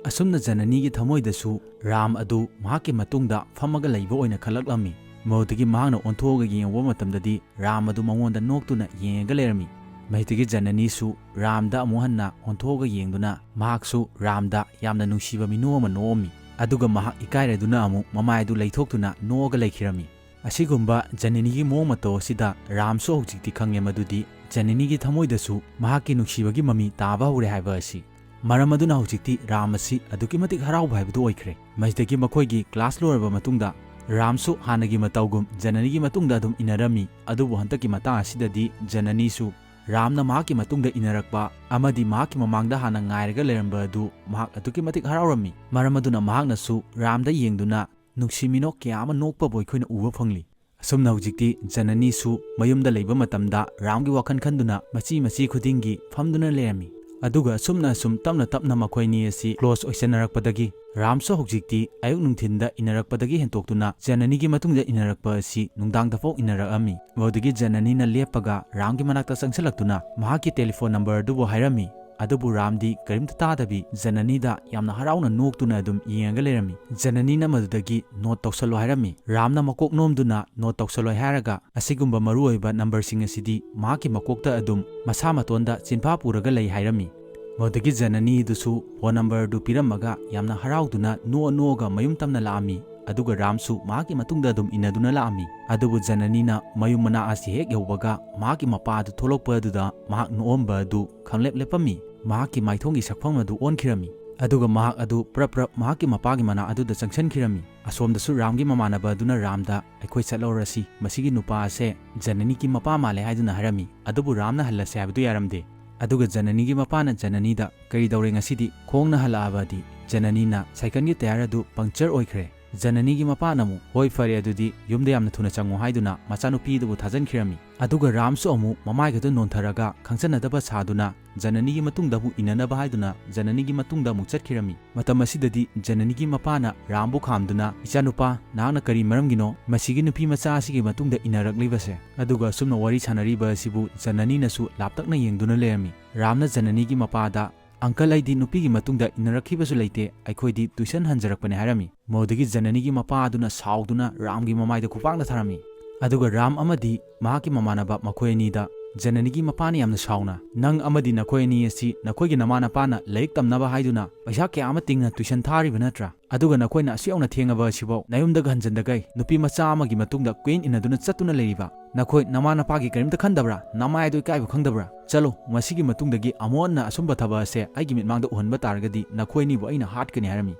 ꯑꯁꯨꯝꯅ ꯖꯅꯅꯤꯒꯤ ꯊꯃꯣꯏꯗꯁꯨ ꯔꯥꯝ ꯑꯗꯨ ꯃꯍꯥꯛꯀꯤ ꯃꯇꯨꯡꯗ ꯐꯝꯃꯒ ꯂꯩꯕ ꯑꯣꯏꯅ ꯈꯜꯂꯛꯂꯝꯃꯤ꯫ ꯃꯗꯨꯗꯒꯤ ꯃꯍꯥꯛꯅ ꯑꯣꯟꯊꯣꯛꯑꯒ ꯌꯦꯡꯉꯨꯕ ꯃꯇꯝꯗꯗꯤ ꯔꯥꯝ ꯑꯗꯨ ꯃꯉꯣꯟꯗ ꯅꯣꯛꯇꯨꯅ ꯌꯦꯡꯉꯒ ꯂꯩꯔꯝꯃꯤ꯫ ꯃꯁꯤꯗꯒꯤ ꯖꯅꯅꯤꯁꯨ ꯔꯥꯝꯗ ꯑꯃꯨꯛ ꯍꯟꯅ ꯑꯣꯟꯊꯣꯛꯑꯒ ꯌꯦꯡꯗꯨꯅ ꯃꯍꯥꯛꯁꯨ ꯔꯥꯝꯗ ꯌꯥꯝꯅ ꯅꯨꯡꯁꯤꯕ ꯃꯤꯅꯣꯛ ꯑꯃ ꯅꯣꯛꯑꯝꯃꯤ꯫ ꯑꯗꯨꯒ ꯃꯍꯥꯛ ꯏꯀꯥꯏꯔꯗꯨꯅ ꯑꯃꯨꯛ ꯃꯃꯥꯏ ꯑꯗꯨ ꯂꯩꯊꯣꯛꯇꯨꯅ ꯅꯣꯛꯑꯒ ꯂꯩꯈꯤꯔꯝꯃꯤ꯫ ꯑꯁꯤꯒꯨꯝꯕ ꯖꯅꯅꯤꯒꯤ ꯃꯑꯣꯡ ꯃꯇꯧ ꯑꯁꯤꯗ ꯔꯥꯝꯁꯨ ꯍꯧꯖꯤꯛꯇꯤ ꯈꯪꯉꯦ ꯃꯗꯨꯗꯤ ꯖꯅꯅꯤꯒꯤ ꯊꯃꯣꯏꯗꯁꯨ ꯃꯍꯥꯛꯀꯤ ꯅꯨꯡꯁꯤꯕꯒꯤ ꯃꯃꯤ ꯇꯥꯕ ꯍꯧꯔꯦ ꯍꯥꯏꯕ ꯑꯁꯤ꯫ ꯃꯔꯝ ꯑꯗꯨꯅ ꯍꯧꯖꯤꯛꯇꯤ ꯔꯥꯝ ꯑꯁꯤ ꯑꯗꯨꯛꯀꯤ ꯃꯇꯤꯛ ꯍꯔꯥꯎꯕ ꯍꯥꯏꯕꯗꯨ ꯑꯣꯏꯈ꯭ꯔꯦ꯫ ꯃꯁꯤꯗꯒꯤ ꯃꯈꯣꯏꯒꯤ class ꯂꯣꯏꯔꯕ ꯃꯇꯨꯡꯗ ꯔꯥꯝꯁꯨ ꯍꯥꯟꯅꯒꯤ ꯃꯇꯧꯒꯨꯝ ꯖꯅꯅꯤꯒꯤ ꯃꯇꯨꯡꯗ ꯑꯗꯨꯝ ꯏꯟꯅꯔꯝꯃꯤ꯫ ꯑꯗꯨꯕꯨ ꯍꯟꯗꯛꯀꯤ ꯃꯇꯥꯡ ꯑꯁꯤꯗꯗꯤ ꯖꯅꯅꯤꯁꯨ ꯔꯥꯝꯅ ꯃꯍꯥꯛꯀꯤ ꯃꯇꯨꯡꯗ ꯏꯟꯅꯔꯛꯄ ꯑꯃꯗꯤ ꯃꯍꯥꯛꯀꯤ ꯃꯃꯥꯡꯗ ꯍꯥꯟꯅ ꯉꯥꯏꯔꯒ ꯂꯩꯔꯝꯕ ꯑꯗꯨ ꯃꯍꯥꯛ ꯑꯗꯨꯛꯀꯤ ꯃꯇꯤꯛ ꯍꯔꯥꯎꯔꯝꯃꯤ꯫ ꯃꯔꯝ ꯑꯗꯨꯅ ꯃꯍꯥꯛꯅꯁꯨ ꯔꯥꯝꯗ ꯌꯦꯡꯗꯨꯅ ꯅꯨꯡꯁꯤ ꯃꯤꯅꯣꯛ ꯀꯌꯥ ꯑꯃ ꯅꯣꯛꯄꯕꯨ ꯑꯩꯈꯣꯏꯅ ꯎꯕ ꯐꯪꯂꯤ꯫ ꯑꯁꯨꯝꯅ ꯍꯧꯖꯤꯛꯇꯤ ꯖꯅꯅꯤꯁꯨ ꯃꯌꯨꯝꯗ ꯂꯩꯕ ꯃꯇꯝꯗ ꯔꯥꯝꯒꯤ ꯋꯥꯈꯜ ꯈꯟꯗꯨꯅ ꯃꯆꯤ ꯃꯆꯤ ꯈꯨꯗꯤꯡꯒꯤ ꯐꯝꯗꯨꯅ ꯂꯩꯔꯝꯃꯤ꯫ ꯑꯗꯨꯒ ꯑꯁꯨꯝꯅ ꯑꯁꯨꯝ ꯇꯞꯅ ꯇꯞꯅ ꯃꯈꯣꯏꯅꯤ ꯑꯁꯤ close ꯑꯣꯏꯁꯟꯅꯔꯛꯄꯗꯒꯤ ꯔꯥꯝꯁꯨ ꯍꯧꯖꯤꯛꯇꯤ ꯑꯌꯨꯛ ꯅꯨꯡꯊꯤꯟꯗ ꯏꯟꯅꯔꯛꯄꯗꯒꯤ ꯍꯦꯟꯇꯣꯛꯇꯨꯅ ꯖꯅꯅꯤꯒꯤ ꯃꯇꯨꯡꯗ ꯏꯟꯅꯔꯛꯄ ꯑꯁꯤ ꯅꯨꯡꯗꯥꯡꯗꯐꯥꯎ ꯏꯟꯅꯔꯛꯑꯝꯃꯤ꯫ ꯃꯗꯨꯗꯒꯤ ꯖꯅꯅꯤꯅ ꯂꯦꯞꯄꯒ ꯔꯥꯝꯒꯤ ꯃꯅꯥꯛꯇ ꯆꯪꯁꯤꯜꯂꯛꯇꯨꯅ ꯃꯍꯥꯛꯀꯤ telephone number ꯑꯗꯨꯕꯨ ꯍꯥꯏꯔꯝꯃꯤ꯫ ꯑꯗꯨꯕꯨ ꯔꯥꯝꯗꯤ ꯀꯔꯤꯝꯇ ꯇꯥꯗꯕꯤ ꯖꯅꯅꯤꯗ ꯌꯥꯝꯅ ꯍꯔꯥꯎꯅ ꯅꯣꯛꯇꯨꯅ ꯑꯗꯨꯝ ꯌꯦꯡꯉꯒ ꯂꯩꯔꯝꯃꯤ꯫ ꯖꯅꯅꯤꯅ ꯃꯗꯨꯗꯒꯤ note ꯇꯧꯁꯜꯂꯣ ꯍꯥꯏꯔꯝꯃꯤ꯫ ꯔꯥꯝꯅ ꯃꯀꯣꯛ ꯅꯣꯝꯗꯨꯅ note ꯇꯧꯁꯜꯂꯣꯏ ꯍꯥꯏꯔꯒ ꯑꯁꯤꯒꯨꯝꯕ ꯃꯔꯨꯑꯣꯏꯕ numberꯁꯤꯡ ꯑꯁꯤꯗꯤ ꯃꯍꯥꯛꯀꯤ ꯃꯀꯣꯛꯇ ꯑꯗꯨꯝ ꯃꯁꯥ ꯃꯇꯣꯟꯗ ꯆꯤꯟꯐꯥ ꯄꯨꯔꯒ ꯂꯩ ꯍꯥꯏꯔꯝꯃꯤ꯫ ꯃꯗꯨꯗꯒꯤ ꯖꯅꯅꯤꯗꯨꯁꯨ phone numberꯗꯨ ꯄꯤꯔꯝꯃꯒ ꯌꯥꯝꯅ ꯍꯔꯥꯎꯗꯨꯅ ꯅꯣꯛꯑ ꯅꯣꯛꯑꯒ ꯃꯌꯨꯝ ꯇꯝꯅ ꯂꯥꯛꯑꯝꯃꯤ꯫ ꯑꯗꯨꯒ ꯔꯥꯝꯁꯨ ꯃꯍꯥꯛꯀꯤ ꯃꯇꯨꯡꯗ ꯑꯗꯨꯝ ꯏꯟꯅꯗꯨꯅ ꯂꯥꯛꯑꯝꯃꯤ꯫ ꯑꯗꯨꯕꯨ ꯖꯅꯅꯤꯅ ꯃꯌꯨꯝ ꯃꯅꯥꯛ ꯑꯁꯤ ꯍꯦꯛ ꯌꯧꯕꯒ ꯃꯍꯥꯛꯀꯤ ꯃꯄꯥ ꯑꯗꯨ ꯊꯣꯛꯂꯛꯄ ꯑꯗꯨꯗ ꯃꯍꯥꯛ ꯅꯣꯛꯑꯝꯕ ꯑꯗꯨ ꯈꯪꯂꯦꯞ ꯂꯦꯞꯄꯝꯃꯤ꯫ ꯃꯍꯥꯛꯀꯤ ꯃꯥꯏꯊꯣꯡꯒꯤ ꯁꯛꯐꯝ ꯑꯗꯨ ꯑꯣꯟꯈꯤꯔꯝꯃꯤ꯫ ꯑꯗꯨꯒ ꯃꯍꯥꯛ ꯑꯗꯨ ꯄ꯭ꯔꯞ ꯄ꯭ꯔꯞ ꯃꯍꯥꯛꯀꯤ ꯃꯄꯥꯒꯤ ꯃꯅꯥꯛ ꯑꯗꯨꯗ ꯆꯪꯁꯤꯟꯈꯤꯔꯝꯃꯤ꯫ ꯑꯁꯣꯝꯗꯁꯨ ꯔꯥꯝꯒꯤ ꯃꯃꯥꯟꯅꯕ ꯑꯗꯨꯅ ꯔꯥꯝꯗ, "ꯑꯩꯈꯣꯏ ꯆꯠꯂꯧꯔꯁꯤ, ꯃꯁꯤꯒꯤ ꯅꯨꯄꯥ ꯑꯁꯦ ꯖꯅꯅꯤꯒꯤ ꯃꯄꯥ ꯃꯥꯜꯂꯦ" ꯍꯥꯏꯗꯨꯅ ꯍꯥꯏꯔꯝꯃꯤ꯫ ꯑꯗꯨꯕꯨ ꯔꯥꯝꯅ ꯍꯜꯂꯁꯦ ꯍꯥꯏꯕꯗꯨ ꯌꯥꯔꯝꯗꯦ꯫ ꯑꯗꯨꯒ ꯖꯅꯅꯤꯒꯤ ꯃꯄꯥꯅ ꯖꯅꯅꯤꯗ, "ꯀꯔꯤ ꯇꯧꯔꯦ ꯉꯁꯤꯗꯤ? ꯈꯣꯡꯅ ꯍꯜꯂꯛꯑꯕꯗꯤ?" ꯖꯅꯅꯤꯅ, "ꯁꯥꯏꯀꯜꯒꯤ tyre ꯑꯗꯨ puncture ꯑꯣꯏꯈ꯭ꯔꯦ"꯫ ꯖꯅꯅꯤꯒꯤ ꯃꯄꯥꯅ ꯑꯃꯨꯛ, "ꯍꯣꯏ, ꯐꯔꯦ, ꯑꯗꯨꯗꯤ ꯌꯨꯝꯗ ꯌꯥꯝꯅ ꯊꯨꯅ ꯆꯪꯉꯨ" ꯍꯥꯏꯗꯨꯅ ꯃꯆꯥꯅꯨꯄꯤ ꯑꯗꯨꯕꯨ ꯊꯥꯖꯤꯟꯈꯤꯔꯝꯃꯤ꯫ ꯑꯗꯨꯒ ꯔꯥꯝꯁꯨ ꯑꯃꯨꯛ ꯃꯃꯥꯏꯒꯗꯨ ꯅꯣꯟꯊꯔꯒ ꯈꯪꯖꯟꯅꯗꯕ ꯁꯥꯗꯨꯅ ꯖꯅꯅꯤꯒꯤ ꯃꯇꯨꯡꯗ ꯑꯃꯨꯛ ꯏꯟꯅꯅꯕ ꯍꯥꯏꯗꯨꯅ ꯖꯅꯅꯤꯒꯤ ꯃꯇꯨꯡꯗ ꯑꯃꯨꯛ ꯆꯠꯈꯤꯔꯝꯃꯤ꯫ ꯃꯇꯝ ꯑꯁꯤꯗꯗꯤ ꯖꯅꯅꯤꯒꯤ ꯃꯄꯥꯅ ꯔꯥꯝꯕꯨ ꯈꯥꯝꯗꯨꯅ, "ꯏꯆꯥꯅꯨꯄꯥ, ꯅꯍꯥꯛꯅ ꯀꯔꯤ ꯃꯔꯝꯒꯤꯅꯣ ꯃꯁꯤꯒꯤ ꯅꯨꯄꯤ ꯃꯆꯥ ꯑꯁꯤꯒꯤ ꯃꯇꯨꯡꯗ ꯏꯟꯅꯔꯛꯂꯤꯕꯁꯦ?" ꯑꯗꯨꯒ ꯑꯁꯨꯝꯅ ꯋꯥꯔꯤ ꯁꯥꯟꯅꯔꯤꯕ ꯑꯁꯤꯕꯨ ꯖꯅꯅꯤꯅꯁꯨ ꯂꯥꯞꯇꯛꯅ ꯌꯦꯡꯗꯨꯅ ꯂꯩꯔꯝꯃꯤ꯫ ꯔꯥꯝꯅ ꯖꯅꯅꯤꯒꯤ ꯃꯄꯥꯗ, "ꯑꯪꯀꯜ, ꯑꯩꯗꯤ ꯅꯨꯄꯤꯒꯤ ꯃꯇꯨꯡꯗ ꯏꯟꯅꯔꯛꯈꯤꯕꯁꯨ ꯂꯩꯇꯦ, ꯑꯩꯈꯣꯏꯗꯤ tuition ꯍꯟꯖꯔꯛꯄꯅꯦ" ꯍꯥꯏꯔꯝꯃꯤ꯫ ꯃꯗꯨꯗꯒꯤ ꯖꯅꯅꯤꯒꯤ ꯃꯄꯥ ꯑꯗꯨꯅ ꯁꯥꯎꯗꯨꯅ ꯔꯥꯝꯒꯤ ꯃꯃꯥꯏꯗ ꯈꯨꯄꯥꯛꯅ ꯊꯥꯔꯝꯃꯤ꯫ ꯑꯗꯨꯒ ꯔꯥꯝ ꯑꯃꯗꯤ ꯃꯍꯥꯛꯀꯤ ꯃꯃꯥꯟꯅꯕ ꯃꯈꯣꯏ ꯑꯅꯤꯗ, ꯖꯅꯅꯤꯒꯤ ꯃꯄꯥꯅ ꯌꯥꯝꯅ ꯁꯥꯎꯅ, "ꯅꯪ ꯑꯃꯗꯤ ꯅꯈꯣꯏ ꯑꯅꯤ ꯑꯁꯤ ꯅꯈꯣꯏꯒꯤ ꯅꯃꯥ ꯅꯄꯥꯅ ꯂꯥꯏꯔꯤꯛ ꯇꯝꯅꯕ ꯍꯥꯏꯗꯨꯅ ꯄꯩꯁꯥ ꯀꯌꯥ ꯑꯃ ꯇꯤꯡꯅ tuition ꯊꯥꯔꯤꯕ ꯅꯠꯇ꯭ꯔꯥ? ꯑꯗꯨꯒ ꯅꯈꯣꯏꯅ ꯑꯁꯨꯛ ꯌꯥꯝꯅ ꯊꯦꯡꯉꯕ ꯑꯁꯤꯐꯥꯎ ꯅꯌꯨꯝꯗꯒ ꯍꯟꯖꯟꯗꯒꯩ ꯅꯨꯄꯤ ꯃꯆꯥ ꯑꯃꯒꯤ ꯃꯇꯨꯡꯗ ꯀꯣꯏꯏꯟ ꯏꯟꯅꯗꯨꯅ ꯆꯠꯇꯨꯅ ꯂꯩꯔꯤꯕ? ꯅꯈꯣꯏ ꯅꯃꯥ ꯅꯄꯥꯒꯤ ꯀꯔꯤꯝꯇ ꯈꯟꯗꯕ꯭ꯔꯥ? ꯅꯃꯥꯏ ꯑꯗꯨ ꯏꯀꯥꯏꯕ ꯈꯪꯗꯕ꯭ꯔꯥ? ꯆꯠꯂꯣ, ꯃꯁꯤꯒꯤ ꯃꯇꯨꯡꯗꯒꯤ ꯑꯃꯨꯛ ꯍꯟꯅ ꯑꯁꯨꯝꯕ ꯊꯕꯛ ꯑꯁꯦ ꯑꯩꯒꯤ ꯃꯤꯠꯃꯥꯡꯗ ꯎꯍꯟꯕ ꯇꯥꯔꯒꯗꯤ ꯅꯈꯣꯏ ꯑꯅꯤꯕꯨ ꯑꯩꯅ ꯍꯥꯠꯀꯅꯤ" ꯍꯥꯏꯔꯝꯃꯤ꯫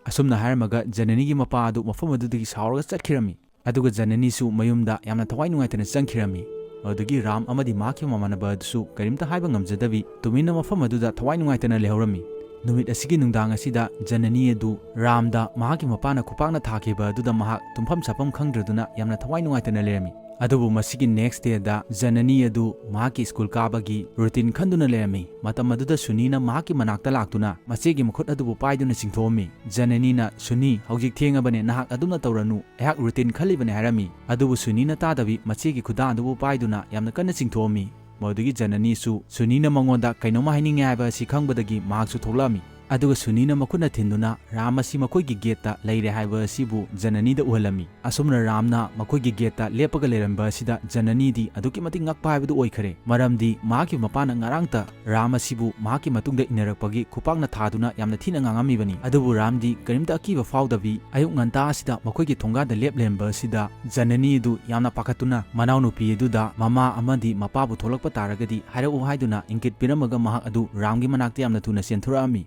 ꯑꯁꯨꯝꯅ ꯍꯥꯏꯔꯝꯃꯒ ꯖꯅꯅꯤꯒꯤ ꯃꯄꯥ ꯑꯗꯨ ꯃꯐꯝ ꯑꯗꯨꯗꯒꯤ ꯁꯥꯎꯔꯒ ꯆꯠꯈꯤꯔꯝꯃꯤ꯫ ꯑꯗꯨꯒ ꯖꯅꯅꯤꯁꯨ ꯃꯌꯨꯝꯗ ꯌꯥꯝꯅ ꯊꯋꯥꯏ ꯅꯨꯡꯉꯥꯏꯇꯅ ꯆꯪꯈꯤꯔꯝꯃꯤ꯫ ꯑꯗꯨꯗꯒꯤ ꯔꯥꯝ ꯑꯃꯗꯤ ꯃꯍꯥꯛꯀꯤ ꯃꯃꯥꯟꯅꯕ ꯑꯗꯨꯁꯨ ꯀꯔꯤꯝꯇ ꯍꯥꯏꯕ ꯉꯝꯖꯗꯕꯤ ꯇꯨꯃꯤꯟꯅ ꯃꯐꯝ ꯑꯗꯨꯗ ꯊꯋꯥꯏ ꯅꯨꯡꯉꯥꯏꯇꯅ ꯂꯩꯍꯧꯔꯝꯃꯤ꯫ ꯅꯨꯃꯤꯠ ꯑꯁꯤꯒꯤ ꯅꯨꯡꯗꯥꯡ ꯑꯁꯤꯗ ꯖꯅꯅꯤ ꯑꯗꯨ ꯔꯥꯝꯗ ꯃꯍꯥꯛꯀꯤ ꯃꯄꯥꯅ ꯈꯨꯄꯥꯛꯅ ꯊꯥꯈꯤꯕ ꯑꯗꯨꯗ ꯃꯍꯥꯛ ꯇꯨꯝꯐꯝ ꯆꯥꯐꯝ ꯈꯪꯗ꯭ꯔꯗꯨꯅ ꯌꯥꯝꯅ ꯊꯋꯥꯏ ꯅꯨꯡꯉꯥꯏꯇꯅ ꯂꯩꯔꯝꯃꯤ꯫ ꯑꯗꯨꯕꯨ ꯃꯁꯤꯒꯤ next dayꯗ ꯖꯅꯅꯤ ꯑꯗꯨ ꯃꯍꯥꯛꯀꯤ ꯁ꯭ꯀꯨꯜ ꯀꯥꯕꯒꯤ routine ꯈꯟꯗꯨꯅ ꯂꯩꯔꯝꯃꯤ꯫ ꯃꯇꯝ ꯑꯗꯨꯗ ꯁꯨꯅꯤꯅ ꯃꯍꯥꯛꯀꯤ ꯃꯅꯥꯛꯇ ꯂꯥꯛꯇꯨꯅ ꯃꯆꯦꯒꯤ ꯃꯈꯨꯠ ꯑꯗꯨꯕꯨ ꯄꯥꯏꯗꯨꯅ ꯆꯤꯡꯊꯣꯛꯑꯝꯃꯤ꯫ ꯖꯅꯅꯤꯅ, "ꯁꯨꯅꯤ, ꯍꯧꯖꯤꯛ ꯊꯦꯡꯉꯕꯅꯦ, ꯅꯍꯥꯛ ꯑꯗꯨꯝꯅ ꯇꯧꯔꯅꯨ, ꯑꯩꯍꯥꯛ routine ꯈꯜꯂꯤꯕꯅꯦ" ꯍꯥꯏꯔꯝꯃꯤ꯫ ꯑꯗꯨꯕꯨ ꯁꯨꯅꯤꯅ ꯇꯥꯗꯕꯤ ꯃꯆꯦꯒꯤ ꯈꯨꯗꯥꯡ ꯑꯗꯨꯕꯨ ꯄꯥꯏꯗꯨꯅ ꯌꯥꯝꯅ ꯀꯟꯅ ꯆꯤꯡꯊꯣꯛꯑꯝꯃꯤ꯫ ꯃꯗꯨꯗꯒꯤ ꯖꯅꯅꯤꯁꯨ ꯁꯨꯅꯤꯅ ꯃꯉꯣꯟꯗ ꯀꯩꯅꯣꯝꯃ ꯍꯥꯏꯅꯤꯡꯉꯦ ꯍꯥꯏꯕ ꯑꯁꯤ ꯈꯪꯕꯗꯒꯤ ꯃꯍꯥꯛꯁꯨ ꯊꯣꯛꯂꯛꯑꯝꯃꯤ꯫ ꯑꯗꯨꯒ ꯁꯨꯅꯤꯅ ꯃꯈꯨꯠꯅ ꯊꯤꯟꯗꯨꯅ ꯔꯥꯝ ꯑꯁꯤ ꯃꯈꯣꯏꯒꯤ gateꯇ ꯂꯩꯔꯦ ꯍꯥꯏꯕ ꯑꯁꯤꯕꯨ ꯖꯅꯅꯤꯗ ꯎꯍꯜꯂꯝꯃꯤ꯫ ꯑꯁꯨꯝꯅ ꯔꯥꯝꯅ ꯃꯈꯣꯏꯒꯤ gateꯇ ꯂꯦꯞꯄꯒ ꯂꯩꯔꯝꯕ ꯑꯁꯤꯗ ꯖꯅꯅꯤꯗꯤ ꯑꯗꯨꯛꯀꯤ ꯃꯇꯤꯛ ꯉꯛꯄ ꯍꯥꯏꯕꯗꯨ ꯑꯣꯏꯈꯔꯦ, ꯃꯔꯝꯗꯤ ꯃꯍꯥꯛꯀꯤ ꯃꯄꯥꯅ ꯉꯔꯥꯡꯇ ꯔꯥꯝ ꯑꯁꯤꯕꯨ ꯃꯍꯥꯛꯀꯤ ꯃꯇꯨꯡꯗ ꯏꯟꯅꯔꯛꯄꯒꯤ ꯈꯨꯄꯥꯛꯅ ꯊꯥꯗꯨꯅ ꯌꯥꯝꯅ ꯊꯤꯅ ꯉꯥꯡꯉꯝꯃꯤꯕꯅꯤ꯫ ꯑꯗꯨꯕꯨ ꯔꯥꯝꯗꯤ ꯀꯔꯤꯝꯇ ꯑꯀꯤꯕ ꯐꯥꯎꯗꯕꯤ ꯑꯌꯨꯛ ꯉꯟꯇꯥ ꯑꯁꯤꯗ ꯃꯈꯣꯏꯒꯤ ꯊꯣꯡꯒꯥꯟꯗ ꯂꯦꯞ ꯂꯩꯔꯝꯕ ꯑꯁꯤꯗ ꯖꯅꯅꯤ ꯑꯗꯨ ꯌꯥꯝꯅ ꯄꯥꯈꯠꯇꯨꯅ ꯃꯅꯥꯎꯅꯨꯄꯤ ꯑꯗꯨꯗ ꯃꯃꯥ ꯑꯃꯗꯤ ꯃꯄꯥꯕꯨ ꯊꯣꯛꯂꯛꯄ ꯇꯥꯔꯒꯗꯤ ꯍꯥꯏꯔꯛꯎ ꯍꯥꯏꯗꯨꯅ ꯏꯪꯒꯤꯠ ꯄꯤꯔꯝꯃꯒ ꯃꯍꯥꯛ ꯑꯗꯨ ꯔꯥꯝꯒꯤ ꯃꯅꯥꯛꯇ ꯌꯥꯝꯅ ꯊꯨꯅ ꯆꯦꯟꯊꯣꯔꯛꯑꯝꯃꯤ꯫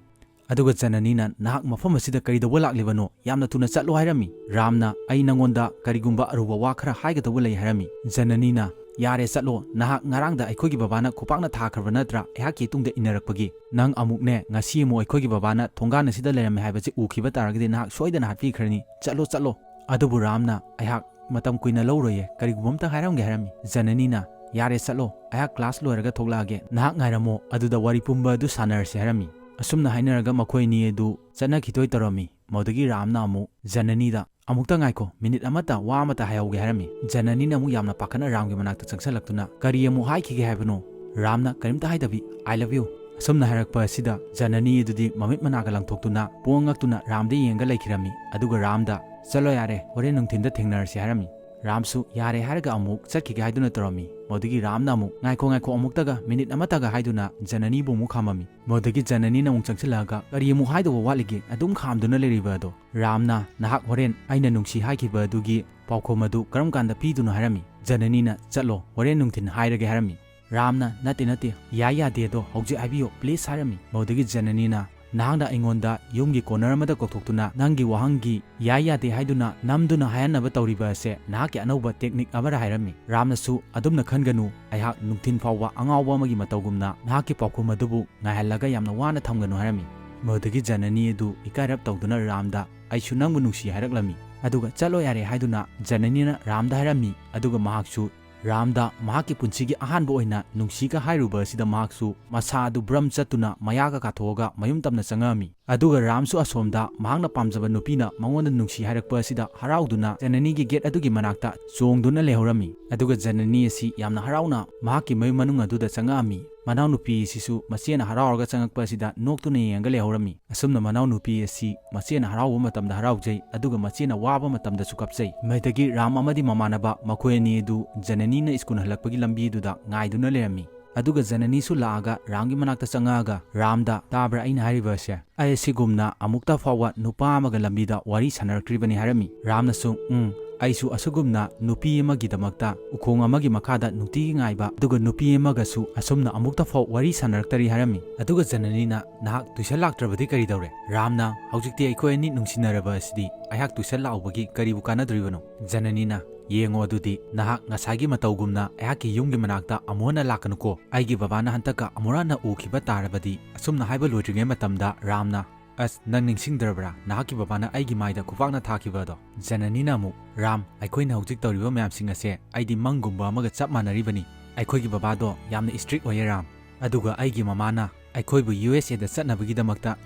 ꯑꯗꯨꯒ ꯖꯅꯅꯤꯅ, "ꯅꯍꯥꯛ ꯃꯐꯝ ꯑꯁꯤꯗ ꯀꯔꯤ ꯇꯧꯕ ꯂꯥꯛꯂꯤꯕꯅꯣ? ꯌꯥꯝꯅ ꯊꯨꯅ ꯆꯠꯂꯣ" ꯍꯥꯏꯔꯝꯃꯤ꯫ ꯔꯥꯝꯅ, "ꯑꯩ ꯅꯉꯣꯟꯗ ꯀꯔꯤꯒꯨꯝꯕ ꯑꯔꯨꯕ ꯋꯥ ꯈꯔ ꯍꯥꯏꯒꯗꯧꯕ ꯂꯩ" ꯍꯥꯏꯔꯝꯃꯤ꯫ ꯖꯅꯅꯤꯅ, "ꯌꯥꯔꯦ, ꯆꯠꯂꯣ, ꯅꯍꯥꯛ ꯉꯔꯥꯡꯗ ꯑꯩꯈꯣꯏꯒꯤ ꯕꯕꯥꯅ ꯈꯨꯄꯥꯛꯅ ꯊꯥꯈ꯭ꯔꯕ ꯅꯠꯇ꯭ꯔꯥ ꯑꯩꯍꯥꯛꯀꯤ ꯏꯇꯨꯡꯗ ꯏꯟꯅꯔꯛꯄꯒꯤ? ꯅꯪ ꯑꯃꯨꯛꯅꯦ, ꯉꯁꯤ ꯑꯃꯨꯛ ꯑꯩꯈꯣꯏꯒꯤ ꯕꯕꯥꯅ ꯊꯣꯡꯒꯥꯟ ꯑꯁꯤꯗ ꯂꯩꯔꯝꯃꯦ ꯍꯥꯏꯕꯁꯤ ꯎꯈꯤꯕ ꯇꯥꯔꯒꯗꯤ ꯅꯍꯥꯛ ꯁꯣꯏꯗꯅ ꯍꯥꯠꯄꯤꯈ꯭ꯔꯅꯤ꯫ ꯆꯠꯂꯣ, ꯆꯠꯂꯣ"꯫ ꯑꯗꯨꯕꯨ ꯔꯥꯝꯅ, "ꯑꯩꯍꯥꯛ ꯃꯇꯝ ꯀꯨꯏꯅ ꯂꯧꯔꯣꯏꯌꯦ, ꯀꯔꯤꯒꯨꯝꯕ ꯑꯝꯇ ꯍꯥꯏꯔꯝꯒꯦ" ꯍꯥꯏꯔꯝꯃꯤ꯫ ꯖꯅꯅꯤꯅ, "ꯌꯥꯔꯦ, ꯆꯠꯂꯣ, ꯑꯩꯍꯥꯛ class ꯂꯣꯏꯔꯒ ꯊꯣꯛꯂꯛꯑꯒꯦ, ꯅꯍꯥꯛ ꯉꯥꯏꯔꯝꯃꯣ, ꯑꯗꯨꯗ ꯋꯥꯔꯤ ꯄꯨꯝꯕ ꯑꯗꯨ ꯁꯥꯟꯅꯔꯁꯤ" ꯍꯥꯏꯔꯝꯃꯤ꯫ ꯑꯁꯨꯝꯅ ꯍꯥꯏꯅꯔꯒ ꯃꯈꯣꯏ ꯑꯅꯤ ꯑꯗꯨ ꯆꯠꯅꯈꯤꯗꯣꯏ ꯇꯧꯔꯝꯃꯤ꯫ ꯃꯗꯨꯗꯒꯤ ꯔꯥꯝꯅ ꯑꯃꯨꯛ ꯖꯅꯅꯤꯗ, "ꯑꯃꯨꯛꯇ ꯉꯥꯏꯈꯣ, ꯃꯤꯅꯤꯠ ꯑꯃꯇ ꯋꯥ ꯑꯃꯇ ꯍꯥꯏꯍꯧꯒꯦ" ꯍꯥꯏꯔꯝꯃꯤ꯫ ꯖꯅꯅꯤꯅ ꯑꯃꯨꯛ ꯌꯥꯝꯅ ꯄꯥꯈꯠꯅ ꯔꯥꯝꯒꯤ ꯃꯅꯥꯛꯇ ꯆꯪꯁꯜꯂꯛꯇꯨꯅ, "ꯀꯔꯤ ꯑꯃꯨꯛ ꯍꯥꯏꯈꯤꯒꯦ ꯍꯥꯏꯕꯅꯣ?" ꯔꯥꯝꯅ ꯀꯔꯤꯝꯇ ꯍꯥꯏꯗꯕꯤ, "I love you"꯫ ꯑꯁꯨꯝꯅ ꯍꯥꯏꯔꯛꯄ ꯑꯁꯤꯗ ꯖꯅꯅꯤ ꯑꯗꯨꯗꯤ ꯃꯃꯤꯠ ꯃꯅꯥꯒ ꯂꯪꯊꯣꯛꯇꯨꯅ ꯄꯨꯡꯉꯛ ꯉꯛꯇꯨꯅ ꯔꯥꯝꯗ ꯌꯦꯡꯉꯒ ꯂꯩꯈꯤꯔꯝꯃꯤ꯫ ꯑꯗꯨꯒ ꯔꯥꯝꯗ, "ꯆꯠꯂꯣ ꯌꯥꯔꯦ, ꯍꯣꯔꯦꯟ ꯅꯨꯡꯊꯤꯟꯗ ꯊꯦꯡꯅꯔꯁꯤ" ꯍꯥꯏꯔꯝꯃꯤ꯫ ꯔꯥꯝꯁꯨ ꯌꯥꯔꯦ ꯍꯥꯏꯔꯒ ꯑꯃꯨꯛ ꯆꯠꯈꯤꯒꯦ ꯍꯥꯏꯗꯨꯅ ꯇꯧꯔꯝꯃꯤ꯫ ꯃꯗꯨꯗꯒꯤ ꯔꯥꯝꯅ ꯑꯃꯨꯛ, "ꯉꯥꯏꯈꯣ, ꯉꯥꯏꯈꯣ, ꯑꯃꯨꯛꯇꯒ, ꯃꯤꯅꯤꯠ ꯑꯃꯇꯒ" ꯍꯥꯏꯗꯨꯅ ꯖꯅꯅꯤꯕꯨ ꯑꯃꯨꯛ ꯈꯥꯝꯃꯝꯃꯤ꯫ ꯃꯗꯨꯗꯒꯤ ꯖꯅꯅꯤꯅ ꯑꯃꯨꯛ ꯆꯪꯁꯤꯜꯂꯛꯑꯒ, "ꯀꯔꯤ ꯑꯃꯨꯛ ꯍꯥꯏꯗꯧꯕ ꯋꯥꯠꯂꯤꯒꯦ? ꯑꯗꯨꯝ ꯈꯥꯝꯗꯨꯅ ꯂꯩꯔꯤꯕ ꯑꯗꯣ?" ꯔꯥꯝꯅ, "ꯅꯍꯥꯛ ꯍꯣꯔꯦꯟ ꯑꯩꯅ ꯅꯨꯡꯁꯤ ꯍꯥꯏꯈꯤꯕ ꯑꯗꯨꯒꯤ ꯄꯥꯎꯈꯨꯝ ꯑꯗꯨ ꯀꯔꯝ ꯀꯥꯟꯗ ꯄꯤꯗꯨꯅꯣ?" ꯍꯥꯏꯔꯝꯃꯤ꯫ ꯖꯅꯅꯤꯅ, "ꯆꯠꯂꯣ, ꯍꯣꯔꯦꯟ ꯅꯨꯡꯊꯤꯟ ꯍꯥꯏꯔꯒꯦ" ꯍꯥꯏꯔꯝꯃꯤ꯫ ꯔꯥꯝꯅ, "ꯅꯠꯇꯦ, ꯅꯠꯇꯦ, ꯌꯥꯏ ꯌꯥꯗꯦ ꯑꯗꯣ ꯍꯧꯖꯤꯛ ꯍꯥꯏꯕꯤꯌꯣ please" ꯍꯥꯏꯔꯝꯃꯤ꯫ ꯃꯗꯨꯗꯒꯤ ꯖꯅꯅꯤꯅ, "ꯅꯍꯥꯛꯅ ꯑꯩꯉꯣꯟꯗ ꯌꯨꯝꯒꯤ corner ꯑꯃꯗ ꯀꯧꯊꯣꯛꯇꯨꯅ ꯅꯪꯒꯤ ꯋꯥꯍꯪꯒꯤ ꯌꯥꯏ ꯌꯥꯗꯦ ꯍꯥꯏꯗꯨꯅ ꯅꯝꯗꯨꯅ ꯍꯥꯏꯍꯟꯅꯕ ꯇꯧꯔꯤꯕ ꯑꯁꯦ ꯅꯍꯥꯛꯀꯤ ꯑꯅꯧꯕ technique ꯑꯃꯔ?" ꯍꯥꯏꯔꯝꯃꯤ꯫ ꯔꯥꯝꯅꯁꯨ, "ꯑꯗꯨꯝꯅ ꯈꯟꯒꯅꯨ, ꯑꯩꯍꯥꯛ ꯅꯨꯡꯊꯤꯟ ꯐꯥꯎꯕ ꯑꯉꯥꯎꯕ ꯑꯃꯒꯤ ꯃꯇꯧꯒꯨꯝꯅ ꯅꯍꯥꯛꯀꯤ ꯄꯥꯎꯈꯨꯝ ꯑꯗꯨꯕꯨ ꯉꯥꯏꯍꯜꯂꯒ ꯌꯥꯝꯅ ꯋꯥꯅ ꯊꯝꯒꯅꯨ" ꯍꯥꯏꯔꯝꯃꯤ꯫ ꯃꯗꯨꯗꯒꯤ ꯖꯅꯅꯤ ꯑꯗꯨ ꯏꯀꯥꯏꯔꯞ ꯇꯧꯗꯨꯅ ꯔꯥꯝꯗ "ꯑꯩꯁꯨ ꯅꯪꯕꯨ ꯅꯨꯡꯁꯤ" ꯍꯥꯏꯔꯛꯂꯝꯃꯤ꯫ ꯑꯗꯨꯒ "ꯆꯠꯂꯣ ꯌꯥꯔꯦ" ꯍꯥꯏꯗꯨꯅ ꯖꯅꯅꯤꯅ ꯔꯥꯝꯗ ꯍꯥꯏꯔꯝꯃꯤ꯫ ꯑꯗꯨꯒ ꯃꯍꯥꯛꯁꯨ ꯔꯥꯝꯗ ꯃꯍꯥꯛꯀꯤ ꯄꯨꯟꯁꯤꯒꯤ ꯑꯍꯥꯟꯕ ꯑꯣꯏꯅ ꯅꯨꯡꯁꯤꯒ ꯍꯥꯏꯔꯨꯕ ꯑꯁꯤꯗ ꯃꯍꯥꯛꯁꯨ ꯃꯁꯥ ꯑꯗꯨ ꯕ꯭ꯔꯝ ꯆꯠꯇꯨꯅ ꯃꯌꯥꯒ ꯀꯥꯊꯣꯛꯑꯒ ꯃꯌꯨꯝ ꯇꯝꯅ ꯆꯪꯉꯛꯑꯝꯃꯤ꯫ ꯑꯗꯨꯒ ꯔꯥꯝꯁꯨ ꯑꯁꯣꯝꯗ ꯃꯍꯥꯛꯅ ꯄꯥꯝꯖꯕ ꯅꯨꯄꯤꯅ ꯃꯉꯣꯟꯗ ꯅꯨꯡꯁꯤ ꯍꯥꯏꯔꯛꯄ ꯑꯁꯤꯗ ꯍꯔꯥꯎꯗꯨꯅ ꯖꯅꯅꯤꯒꯤ ꯒꯦꯠ ꯑꯗꯨꯒꯤ ꯃꯅꯥꯛꯇ ꯆꯣꯡꯗꯨꯅ ꯂꯩꯍꯧꯔꯝꯃꯤ꯫ ꯑꯗꯨꯒ ꯖꯅꯅꯤ ꯑꯁꯤ ꯌꯥꯝꯅ ꯍꯔꯥꯎꯅ ꯃꯍꯥꯛꯀꯤ ꯃꯌꯨꯝ ꯃꯅꯨꯡ ꯑꯗꯨꯗ ꯆꯪꯉꯛꯑꯝꯃꯤ꯫ ꯃꯅꯥꯎꯅꯨꯄꯤ ꯑꯁꯤꯁꯨ ꯃꯆꯦꯅ ꯍꯔꯥꯎꯔꯒ ꯆꯪꯉꯛꯄ ꯑꯁꯤꯗ ꯅꯣꯛꯇꯨꯅ ꯌꯦꯡꯉꯒ ꯂꯩꯍꯧꯔꯝꯃꯤ꯫ ꯑꯁꯨꯝꯅ ꯃꯅꯥꯎꯅꯨꯄꯤ ꯑꯁꯤ ꯃꯆꯦꯅ ꯍꯔꯥꯎꯕ ꯃꯇꯝꯗ ꯍꯔꯥꯎꯖꯩ, ꯑꯗꯨꯒ ꯃꯆꯦꯅ ꯋꯥꯕ ꯃꯇꯝꯗꯁꯨ ꯀꯞꯆꯩ꯫ ꯃꯗꯒꯤ ꯔꯥꯝ ꯑꯃꯗꯤ ꯃꯃꯥꯟꯅꯕ ꯃꯈꯣꯏ ꯑꯅꯤ ꯑꯗꯨ ꯖꯅꯅꯤꯅ ꯁ꯭ꯀꯨꯜ ꯍꯜꯂꯛꯄꯒꯤ ꯂꯝꯕꯤꯗꯨꯗ ꯉꯥꯏꯗꯨꯅ ꯂꯩꯔꯝꯃꯤ꯫ ꯑꯗꯨꯒ ꯖꯅꯅꯤꯁꯨ ꯂꯥꯛꯑꯒ ꯔꯥꯝꯒꯤ ꯃꯅꯥꯛꯇ ꯆꯪꯉꯛꯑꯒ, "ꯔꯥꯝꯗ, ꯇꯥꯕ꯭ꯔꯥ ꯑꯩꯅ ꯍꯥꯏꯔꯤꯕ ꯑꯁꯦ? ꯑꯩ ꯑꯁꯤꯒꯨꯝꯅ ꯑꯃꯨꯛꯇ ꯐꯥꯎꯕ ꯅꯨꯄꯥ ꯑꯃꯒ ꯂꯝꯕꯤꯗ ꯋꯥꯔꯤ ꯁꯥꯟꯅꯔꯛꯇ꯭ꯔꯤꯕꯅꯤ" ꯍꯥꯏꯔꯝꯃꯤ꯫ ꯔꯥꯝꯅꯁꯨ, "ꯎꯝ, ꯑꯩꯁꯨ ꯑꯁꯤꯒꯨꯝꯅ ꯅꯨꯄꯤ ꯑꯃꯒꯤꯗꯃꯛꯇ ꯎꯈꯣꯡ ꯑꯃꯒꯤ ꯃꯈꯥꯗ ꯅꯨꯡꯇꯤꯒꯤ ꯉꯥꯏꯕ, ꯑꯗꯨꯒ ꯅꯨꯄꯤ ꯑꯃꯒꯁꯨ ꯑꯁꯨꯝꯅ ꯑꯃꯨꯛꯇ ꯐꯥꯎ ꯋꯥꯔꯤ ꯁꯥꯟꯅꯔꯛꯇꯔꯤ" ꯍꯥꯏꯔꯝꯃꯤ꯫ ꯑꯗꯨꯒ ꯖꯅꯅꯤꯅ, "ꯅꯍꯥꯛ ꯇꯨꯏꯁꯟ ꯂꯥꯛꯇ꯭ꯔꯕꯗꯤ ꯀꯔꯤ ꯇꯧꯔꯦ?" ꯔꯥꯝꯅ, "ꯍꯧꯖꯤꯛꯇꯤ ꯑꯩꯈꯣꯏ ꯑꯅꯤ ꯅꯨꯡꯁꯤꯅꯔꯕ ꯑꯁꯤꯗꯤ ꯑꯩꯍꯥꯛ ꯇꯨꯏꯁꯟ ꯂꯥꯛꯎꯕꯒꯤ ꯀꯔꯤꯕꯨ ꯀꯥꯟꯅꯗꯣꯔꯤꯕꯅꯣ?" ꯖꯅꯅꯤꯅ, "ꯌꯦꯡꯉꯣ ꯑꯗꯨꯗꯤ, ꯅꯍꯥꯛ ꯉꯁꯥꯏꯒꯤ ꯃꯇꯧꯒꯨꯝꯅ ꯑꯩꯍꯥꯛꯀꯤ ꯌꯨꯝꯒꯤ ꯃꯅꯥꯛꯇ ꯑꯃꯨꯛ ꯍꯟꯅ ꯂꯥꯛꯀꯅꯨꯀꯣ꯫ ꯑꯩꯒꯤ ꯕꯕꯥꯅ ꯍꯟꯇꯛꯀ ꯑꯃꯨꯛ ꯍꯟꯅ ꯎꯈꯤꯕ ꯇꯥꯔꯕꯗꯤ", ꯑꯁꯨꯝꯅ ꯍꯥꯏꯕ ꯂꯣꯏꯗ꯭ꯔꯤꯉꯩ ꯃꯇꯝꯗ ꯔꯥꯝꯅ, "ꯑꯁ, ꯅꯪ ꯅꯤꯡꯁꯤꯡꯗ꯭ꯔꯕ꯭ꯔꯥ ꯅꯍꯥꯛꯀꯤ ꯕꯕꯥꯅ ꯑꯩꯒꯤ ꯃꯥꯏꯗ ꯈꯨꯄꯥꯛꯅ ꯊꯥꯈꯤꯕ ꯑꯗꯣ?" ꯖꯅꯅꯤꯅ ꯑꯃꯨꯛ, "ꯔꯥꯝ, ꯑꯩꯈꯣꯏꯅ ꯍꯧꯖꯤꯛ ꯇꯧꯔꯤꯕ ꯃꯌꯥꯝꯁꯤꯡ ꯑꯁꯦ ꯑꯩꯗꯤ ꯃꯪꯒꯨꯝꯕ ꯑꯃꯒ ꯆꯞ ꯃꯥꯟꯅꯔꯤꯕꯅꯤ꯫ ꯑꯩꯈꯣꯏꯒꯤ ꯕꯕꯥꯗꯣ ꯌꯥꯝꯅ ꯏꯁꯇ꯭ꯔꯤꯛ ꯑꯣꯏꯌꯦ ꯔꯥꯝ꯫ ꯑꯗꯨꯒ ꯑꯩꯒꯤ ꯃꯃꯥꯅ ꯑꯩꯈꯣꯏꯕꯨ ꯌꯨ ꯑꯦꯁ ꯑꯦꯗ ꯆꯠꯅꯕꯒꯤꯗꯃꯛꯇ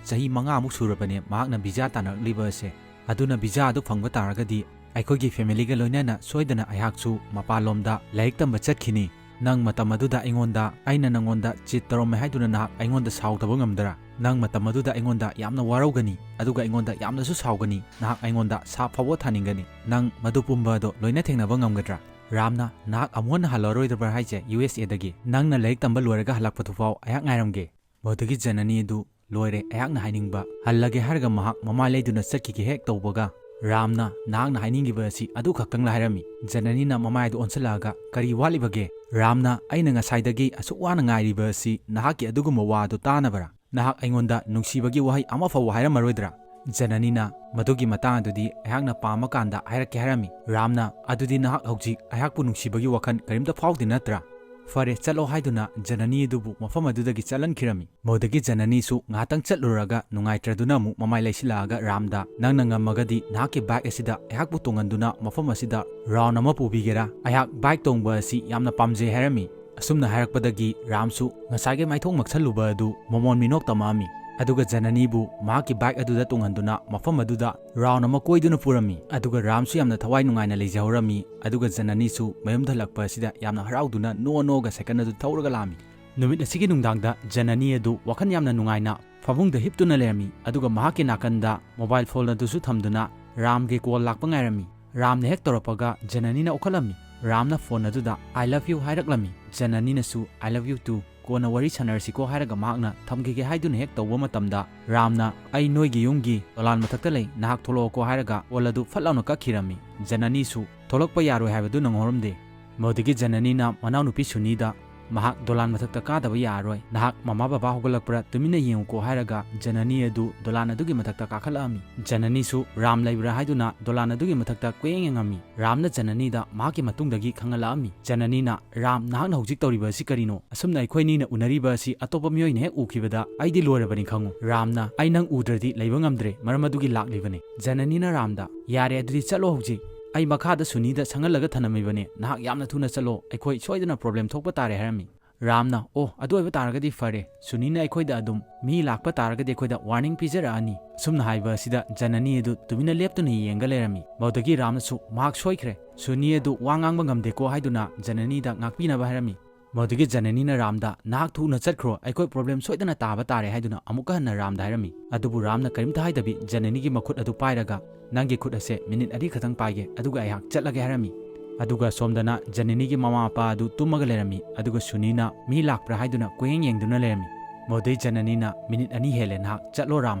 ꯆꯍꯤ ꯃꯉꯥꯃꯨꯛ ꯁꯨꯔꯕꯅꯦ ꯃꯍꯥꯛꯅ ꯚꯤꯖꯥ ꯇꯥꯟꯅꯔꯛꯂꯤꯕ ꯑꯁꯦ꯫ ꯑꯗꯨꯅ ꯚꯤꯖꯥ ꯑꯗꯨ ꯐꯪꯕ ꯇꯥꯔꯒꯗꯤ ꯑꯩꯈꯣꯏꯒꯤ ꯐꯦꯃꯤꯂꯤꯒ ꯂꯣꯏꯅꯅ ꯁꯣꯏꯗꯅ ꯑꯩꯍꯥꯛꯁꯨ ꯃꯄꯥꯟꯂꯣꯝꯗ ꯂꯥꯏꯔꯤꯛ ꯇꯝꯕ ꯆꯠꯈꯤꯅꯤ꯫ ꯅꯪ ꯃꯇꯝ ꯑꯗꯨꯗ ꯑꯩꯉꯣꯟꯗ, ꯑꯩꯅ ꯅꯪꯉꯣꯟꯗ ꯆꯤꯠ ꯇꯧꯔꯝꯃꯦ ꯍꯥꯏꯗꯨꯅ ꯅꯍꯥꯛ ꯑꯩꯉꯣꯟꯗ ꯁꯥꯎꯗꯕ ꯉꯝꯗ꯭ꯔꯥ? ꯅꯪ ꯃꯇꯝ ꯑꯗꯨꯗ ꯑꯩꯉꯣꯟꯗ ꯌꯥꯝꯅ ꯋꯥꯔꯧꯒꯅꯤ, ꯑꯗꯨꯒ ꯑꯩꯉꯣꯟꯗ ꯌꯥꯝꯅꯁꯨ ꯁꯥꯎꯒꯅꯤ꯫ ꯅꯍꯥꯛ ꯑꯩꯉꯣꯟꯗ ꯁꯥꯞ ꯐꯥꯎꯕ ꯊꯥꯅꯤꯡꯒꯅꯤ꯫ ꯅꯪ ꯃꯗꯨ ꯄꯨꯝꯕ ꯑꯗꯣ ꯂꯣꯏꯅ ꯊꯦꯡꯅꯕ ꯉꯝꯒꯗ꯭ꯔꯥ?" ꯔꯥꯝꯅ, "ꯅꯍꯥꯛ ꯑꯃꯨꯛ ꯍꯟꯅ ꯍꯜꯂꯔꯣꯏꯗꯕ꯭ꯔꯥ ꯍꯥꯏꯁꯦ ꯌꯨ ꯑꯦꯁ ꯑꯦꯗꯒꯤ? ꯅꯪꯅ ꯂꯥꯏꯔꯤꯛ ꯇꯝꯕ ꯂꯣꯏꯔꯒ ꯍꯜꯂꯛꯄꯗꯨꯐꯥꯎ ꯑꯩꯍꯥꯛ ꯉꯥꯏꯔꯝꯒꯦ꯫" ꯃꯗꯨꯗꯒꯤ ꯖꯅꯅꯤ ꯑꯗꯨ, "ꯂꯣꯏꯔꯦ, ꯑꯩꯍꯥꯛꯅ ꯍꯥꯏꯅꯤꯡꯕ꯫ ꯍꯜꯂꯒꯦ" ꯍꯥꯏꯔꯒ ꯃꯍꯥꯛ ꯃꯃꯥꯏ ꯂꯩꯗꯨꯅ ꯆꯠꯈꯤꯒꯦ ꯍꯦꯛ ꯇꯧꯕꯒ, ꯔꯥꯝꯅ, "ꯅꯍꯥꯛꯅ ꯍꯥꯏꯅꯤꯡꯉꯤꯕ ꯑꯁꯤ ꯑꯗꯨ ꯈꯛꯇꯪꯂ?" ꯍꯥꯏꯔꯝꯃꯤ꯫ ꯖꯅꯅꯤꯅ ꯃꯃꯥꯏ ꯑꯗꯨ ꯑꯣꯟꯁꯤꯜꯂꯛꯑꯒ, "ꯀꯔꯤ ꯋꯥꯠꯂꯤꯕꯒꯦ?" ꯔꯥꯝꯅ, "ꯑꯩꯅ ꯉꯁꯥꯏꯗꯒꯤ ꯑꯁꯨꯛ ꯋꯥꯅ ꯉꯥꯏꯔꯤꯕ ꯑꯁꯤ ꯅꯍꯥꯛꯀꯤ ꯑꯗꯨꯒꯨꯝꯕ ꯋꯥ ꯑꯗꯨ ꯇꯥꯅꯕꯔꯥ? ꯅꯍꯥꯛ ꯑꯩꯉꯣꯟꯗ ꯅꯨꯡꯁꯤꯕꯒꯤ ꯋꯥꯍꯩ ꯑꯃꯐꯥꯎꯕ ꯍꯥꯏꯔꯝꯃꯔꯣꯏꯗ꯭ꯔꯥ?" ꯖꯅꯅꯤꯅ, "ꯃꯗꯨꯒꯤ ꯃꯇꯥꯡ ꯑꯗꯨꯗꯤ ꯑꯩꯍꯥꯛꯅ ꯄꯥꯝꯃꯀꯥꯟꯗ ꯍꯥꯏꯔꯛꯀꯦ" ꯍꯥꯏꯔꯝꯃꯤ꯫ ꯔꯥꯝꯅ, "ꯑꯗꯨꯗꯤ ꯅꯍꯥꯛ ꯍꯧꯖꯤꯛ ꯑꯩꯍꯥꯛꯄꯨ ꯅꯨꯡꯁꯤꯕꯒꯤ ꯋꯥꯈꯜ ꯀꯔꯤꯝꯇ ꯐꯥꯎꯗꯦ ꯅꯠꯇ꯭ꯔꯥ?" ꯐꯔꯦ, ꯆꯠꯂꯣ ꯍꯥꯏꯗꯨꯅ ꯖꯅꯅꯤ ꯑꯗꯨꯕꯨ ꯃꯐꯝ ꯑꯗꯨꯗꯒꯤ ꯆꯠꯍꯟꯈꯤꯔꯝꯃꯤ꯫ ꯃꯗꯨꯗꯒꯤ ꯖꯅꯅꯤꯁꯨ ꯉꯥꯏꯍꯥꯛꯇꯪ ꯆꯠꯂꯨꯔꯒ ꯅꯨꯡꯉꯥꯏꯇ꯭ꯔꯗꯨꯅ ꯑꯃꯨꯛ ꯃꯃꯥꯏ ꯂꯩꯁꯤꯜꯂꯛꯑꯒ ꯔꯥꯝꯗ, "ꯅꯪꯅ ꯉꯝꯃꯒꯗꯤ ꯅꯍꯥꯛꯀꯤ ꯕꯥꯏꯛ ꯑꯁꯤꯗ ꯑꯩꯍꯥꯛꯄꯨ ꯇꯣꯡꯍꯟꯗꯨꯅ ꯃꯐꯝ ꯑꯁꯤꯗ ꯔꯥꯎꯟ ꯑꯃ ꯄꯨꯕꯤꯒꯦꯔꯥ? ꯑꯩꯍꯥꯛ ꯕꯥꯏꯛ ꯇꯣꯡꯕ ꯑꯁꯤ ꯌꯥꯝꯅ ꯄꯥꯝꯖꯩ" ꯍꯥꯏꯔꯝꯃꯤ꯫ ꯑꯁꯨꯝꯅ ꯍꯥꯏꯔꯛꯄꯗꯒꯤ ꯔꯥꯝꯁꯨ ꯉꯁꯥꯏꯒꯤ ꯃꯥꯏꯊꯣꯡ ꯃꯛꯁꯜꯂꯨꯕ ꯑꯗꯨ ꯃꯃꯣꯟ ꯃꯤꯅꯣꯛ ꯇꯝꯃꯛꯑꯝꯃꯤ꯫ ꯑꯗꯨꯒ ꯖꯅꯅꯤꯕꯨ ꯃꯍꯥꯛꯀꯤ ꯕꯥꯏꯛ ꯑꯗꯨꯗ ꯇꯣꯡꯍꯟꯗꯨꯅ ꯃꯐꯝ ꯑꯗꯨꯗ ꯔꯥꯎꯟ ꯑꯃ ꯀꯣꯏꯗꯨꯅ ꯄꯨꯔꯝꯃꯤ꯫ ꯑꯗꯨꯒ ꯔꯥꯝꯁꯨ ꯌꯥꯝꯅ ꯊꯋꯥꯏ ꯅꯨꯡꯉꯥꯏꯅ ꯂꯩꯖꯍꯧꯔꯝꯃꯤ꯫ ꯑꯗꯨꯒ ꯖꯅꯅꯤꯁꯨ ꯃꯌꯨꯝꯗ ꯍꯜꯂꯛꯄ ꯑꯁꯤꯗ ꯌꯥꯝꯅ ꯍꯔꯥꯎꯗꯨꯅ ꯅꯣꯛꯑ ꯅꯣꯛꯑꯒ ꯁꯥꯏꯀꯜ ꯑꯗꯨ ꯊꯧꯔꯒ ꯂꯥꯛꯑꯝꯃꯤ꯫ ꯅꯨꯃꯤꯠ ꯑꯁꯤꯒꯤ ꯅꯨꯡꯗꯥꯡꯗ ꯖꯅꯅꯤ ꯑꯗꯨ ꯋꯥꯈꯜ ꯌꯥꯝꯅ ꯅꯨꯡꯉꯥꯏꯅ ꯐꯃꯨꯡꯗ ꯍꯤꯞꯇꯨꯅ ꯂꯩꯔꯝꯃꯤ꯫ ꯑꯗꯨꯒ ꯃꯍꯥꯛꯀꯤ ꯅꯥꯀꯟꯗ ꯃꯣꯕꯥꯏꯜ ꯐꯣꯟ ꯑꯗꯨꯁꯨ ꯊꯝꯗꯨꯅ ꯔꯥꯝꯒꯤ ꯀꯣꯜ ꯂꯥꯛꯄ ꯉꯥꯏꯔꯝꯃꯤ꯫ ꯔꯥꯝꯅ ꯍꯦꯛ ꯇꯧꯔꯛꯄꯒ ꯖꯅꯅꯤꯅ ꯎꯈꯠꯂꯝꯃꯤ꯫ ꯔꯥꯝꯅ ꯐꯣꯟ ꯑꯗꯨꯗ "I love you" ꯍꯥꯏꯔꯛꯂꯝꯃꯤ꯫ ꯖꯅꯅꯤꯅꯁꯨ "I love you too, ꯀꯣꯟꯅ ꯋꯥꯔꯤ ꯁꯥꯟꯅꯔꯁꯤꯀꯣ" ꯍꯥꯏꯔꯒ ꯃꯍꯥꯛꯅ ꯊꯝꯈꯤꯒꯦ ꯍꯥꯏꯗꯨꯅ ꯍꯦꯛ ꯇꯧꯕ ꯃꯇꯝꯗ, ꯔꯥꯝꯅ "ꯑꯩ ꯅꯣꯏꯒꯤ ꯌꯨꯝꯒꯤ ꯗꯣꯂꯥꯟ ꯃꯊꯛꯇ ꯂꯩ, ꯅꯍꯥꯛ ꯊꯣꯛꯂꯛꯑꯣꯀꯣ" ꯍꯥꯏꯔꯒ ꯀꯣꯜ ꯑꯗꯨ ꯐꯠ ꯂꯥꯎꯅ ꯀꯛꯈꯤꯔꯝꯃꯤ꯫ ꯖꯅꯅꯤꯁꯨ ꯊꯣꯛꯂꯛꯄ ꯌꯥꯔꯣꯏ ꯍꯥꯏꯕꯗꯨ ꯅꯪꯍꯧꯔꯝꯗꯦ꯫ ꯃꯗꯨꯗꯒꯤ ꯖꯅꯅꯤꯅ ꯃꯅꯥꯎꯅꯨꯄꯤ ꯁꯨꯅꯤꯗ, "ꯃꯍꯥꯛ ꯗꯣꯂꯥꯟ ꯃꯊꯛꯇ ꯀꯥꯗꯕ ꯌꯥꯔꯔꯣꯏ, ꯅꯍꯥꯛ ꯃꯃꯥ ꯕꯕꯥ ꯍꯧꯒꯠꯂꯛꯄ꯭ꯔꯥ ꯇꯨꯃꯤꯟꯅ ꯌꯦꯡꯉꯨꯀꯣ" ꯍꯥꯏꯔꯒ ꯖꯅꯅꯤ ꯑꯗꯨ ꯗꯣꯂꯥꯟ ꯑꯗꯨꯒꯤ ꯃꯊꯛꯇ ꯀꯥꯈꯠꯂꯛꯑꯝꯃꯤ꯫ ꯖꯅꯅꯤꯁꯨ ꯔꯥꯝ ꯂꯩꯕ꯭ꯔꯥ ꯍꯥꯏꯗꯨꯅ ꯗꯣꯂꯥꯟ ꯑꯗꯨꯒꯤ ꯃꯊꯛꯇ ꯀꯣꯏꯌꯦꯡ ꯌꯦꯡꯉꯝꯃꯤ꯫ ꯔꯥꯝꯅ ꯖꯅꯅꯤꯗ ꯃꯍꯥꯛꯀꯤ ꯃꯇꯨꯡꯗꯒꯤ ꯈꯪꯍꯜꯂꯛꯑꯝꯃꯤ꯫ ꯖꯅꯅꯤꯅ, "ꯔꯥꯝ, ꯅꯍꯥꯛꯅ ꯍꯧꯖꯤꯛ ꯇꯧꯔꯤꯕ ꯑꯁꯤ ꯀꯔꯤꯅꯣ? ꯑꯁꯨꯝꯅ ꯑꯩꯈꯣꯏꯅꯤꯅ ꯎꯅꯔꯤꯕ ꯑꯁꯤ ꯑꯇꯣꯞꯄ ꯃꯤꯑꯣꯏꯅ ꯍꯦꯛ ꯎꯈꯤꯕꯗ ꯑꯩꯗꯤ ꯂꯣꯏꯔꯕꯅꯤ ꯈꯪꯉꯨ꯫" ꯔꯥꯝꯅ, "ꯑꯩ ꯅꯪ ꯎꯗ꯭ꯔꯗꯤ ꯂꯩꯕ ꯉꯝꯗ꯭ꯔꯦ, ꯃꯔꯝ ꯑꯗꯨꯒꯤ ꯂꯥꯛꯂꯤꯕꯅꯤ꯫" ꯖꯅꯅꯤꯅ ꯔꯥꯝꯗ, "ꯌꯥꯔꯦ, ꯑꯗꯨꯗꯤ ꯆꯠꯂꯣ ꯍꯧꯖꯤꯛ꯫ ꯑꯩ ꯃꯈꯥꯗ ꯁꯨꯅꯤꯗ ꯁꯪꯍꯜꯂꯒ ꯊꯅꯝꯃꯤꯕꯅꯦ꯫ ꯅꯍꯥꯛ ꯌꯥꯝꯅ ꯊꯨꯅ ꯆꯠꯂꯣ꯫ ꯑꯩꯈꯣꯏ ꯁꯣꯏꯗꯅ ꯄ꯭ꯔꯣꯕ꯭ꯂꯦꯝ ꯊꯣꯛꯄ ꯇꯥꯔꯦ" ꯍꯥꯏꯔꯝꯃꯤ꯫ ꯔꯥꯝꯅ, "ꯑꯣ, ꯑꯗꯨ ꯑꯣꯏꯕ ꯇꯥꯔꯒꯗꯤ ꯐꯔꯦ꯫ ꯁꯨꯅꯤꯅ ꯑꯩꯈꯣꯏꯗ ꯑꯗꯨꯝ ꯃꯤ ꯂꯥꯛꯄ ꯇꯥꯔꯒꯗꯤ ꯑꯩꯈꯣꯏꯗ ꯋꯥꯔꯅꯤꯡ ꯄꯤꯖꯔꯛꯑꯅꯤ꯫" ꯑꯁꯨꯝꯅ ꯍꯥꯏꯕ ꯑꯁꯤꯗ ꯖꯅꯅꯤ ꯑꯗꯨ ꯇꯨꯃꯤꯟꯅ ꯂꯦꯞꯇꯨꯅ ꯌꯦꯡꯒ ꯂꯩꯔꯝꯃꯤ꯫ ꯃꯗꯨꯗꯒꯤ ꯔꯥꯝꯅꯁꯨ ꯃꯍꯥꯛ ꯁꯣꯏꯈ꯭ꯔꯦ, ꯁꯨꯅꯤ ꯑꯗꯨ ꯋꯥ ꯉꯥꯡꯕ ꯉꯝꯗꯦꯀꯣ ꯍꯥꯏꯗꯨꯅ ꯖꯅꯅꯤꯗ ꯉꯥꯛꯄꯤꯅꯕ ꯍꯥꯏꯔꯝꯃꯤ꯫ ꯃꯗꯨꯗꯒꯤ ꯖꯅꯅꯤꯅ ꯔꯥꯝꯗ, "ꯅꯍꯥꯛ ꯊꯨꯅ ꯆꯠꯈ꯭ꯔꯣ, ꯑꯩꯈꯣꯏ ꯄ꯭ꯔꯣꯕ꯭ꯂꯦꯝ ꯁꯣꯏꯗꯅ ꯇꯥꯕ ꯇꯥꯔꯦ" ꯍꯥꯏꯗꯨꯅ ꯑꯃꯨꯛꯀ ꯍꯟꯅ ꯔꯥꯝꯗ ꯍꯥꯏꯔꯝꯃꯤ꯫ ꯑꯗꯨꯕꯨ ꯔꯥꯝꯅ ꯀꯔꯤꯝꯇ ꯍꯥꯏꯗꯕꯤ ꯖꯅꯅꯤꯒꯤ ꯃꯈꯨꯠ ꯑꯗꯨ ꯄꯥꯏꯔꯒ, "ꯅꯪꯒꯤ ꯈꯨꯠ ꯑꯁꯦ ꯃꯤꯅꯤꯠ ꯑꯅꯤ ꯈꯛꯇꯪ ꯄꯥꯏꯒꯦ, ꯑꯗꯨꯒ ꯑꯩꯍꯥꯛ ꯆꯠꯂꯒꯦ" ꯍꯥꯏꯔꯝꯃꯤ꯫ ꯑꯗꯨꯒ ꯁꯣꯝꯗꯅ ꯖꯅꯅꯤꯒꯤ ꯃꯃꯥ ꯃꯄꯥ ꯑꯗꯨ ꯇꯨꯝꯃꯒ ꯂꯩꯔꯝꯃꯤ꯫ ꯑꯗꯨꯒ ꯁꯨꯅꯤꯅ ꯃꯤ ꯂꯥꯛꯄ꯭ꯔꯥ ꯍꯥꯏꯗꯨꯅ ꯀꯣꯏꯌꯦꯡ ꯌꯦꯡꯗꯨꯅ ꯂꯩꯔꯝꯃꯤ꯫ ꯃꯗꯨꯗꯩ ꯖꯅꯅꯤꯅ, "ꯃꯤꯅꯤꯠ ꯑꯅꯤ ꯍꯦꯜꯂꯦ, ꯅꯍꯥꯛ ꯆꯠꯂꯣ ꯔꯥꯝ"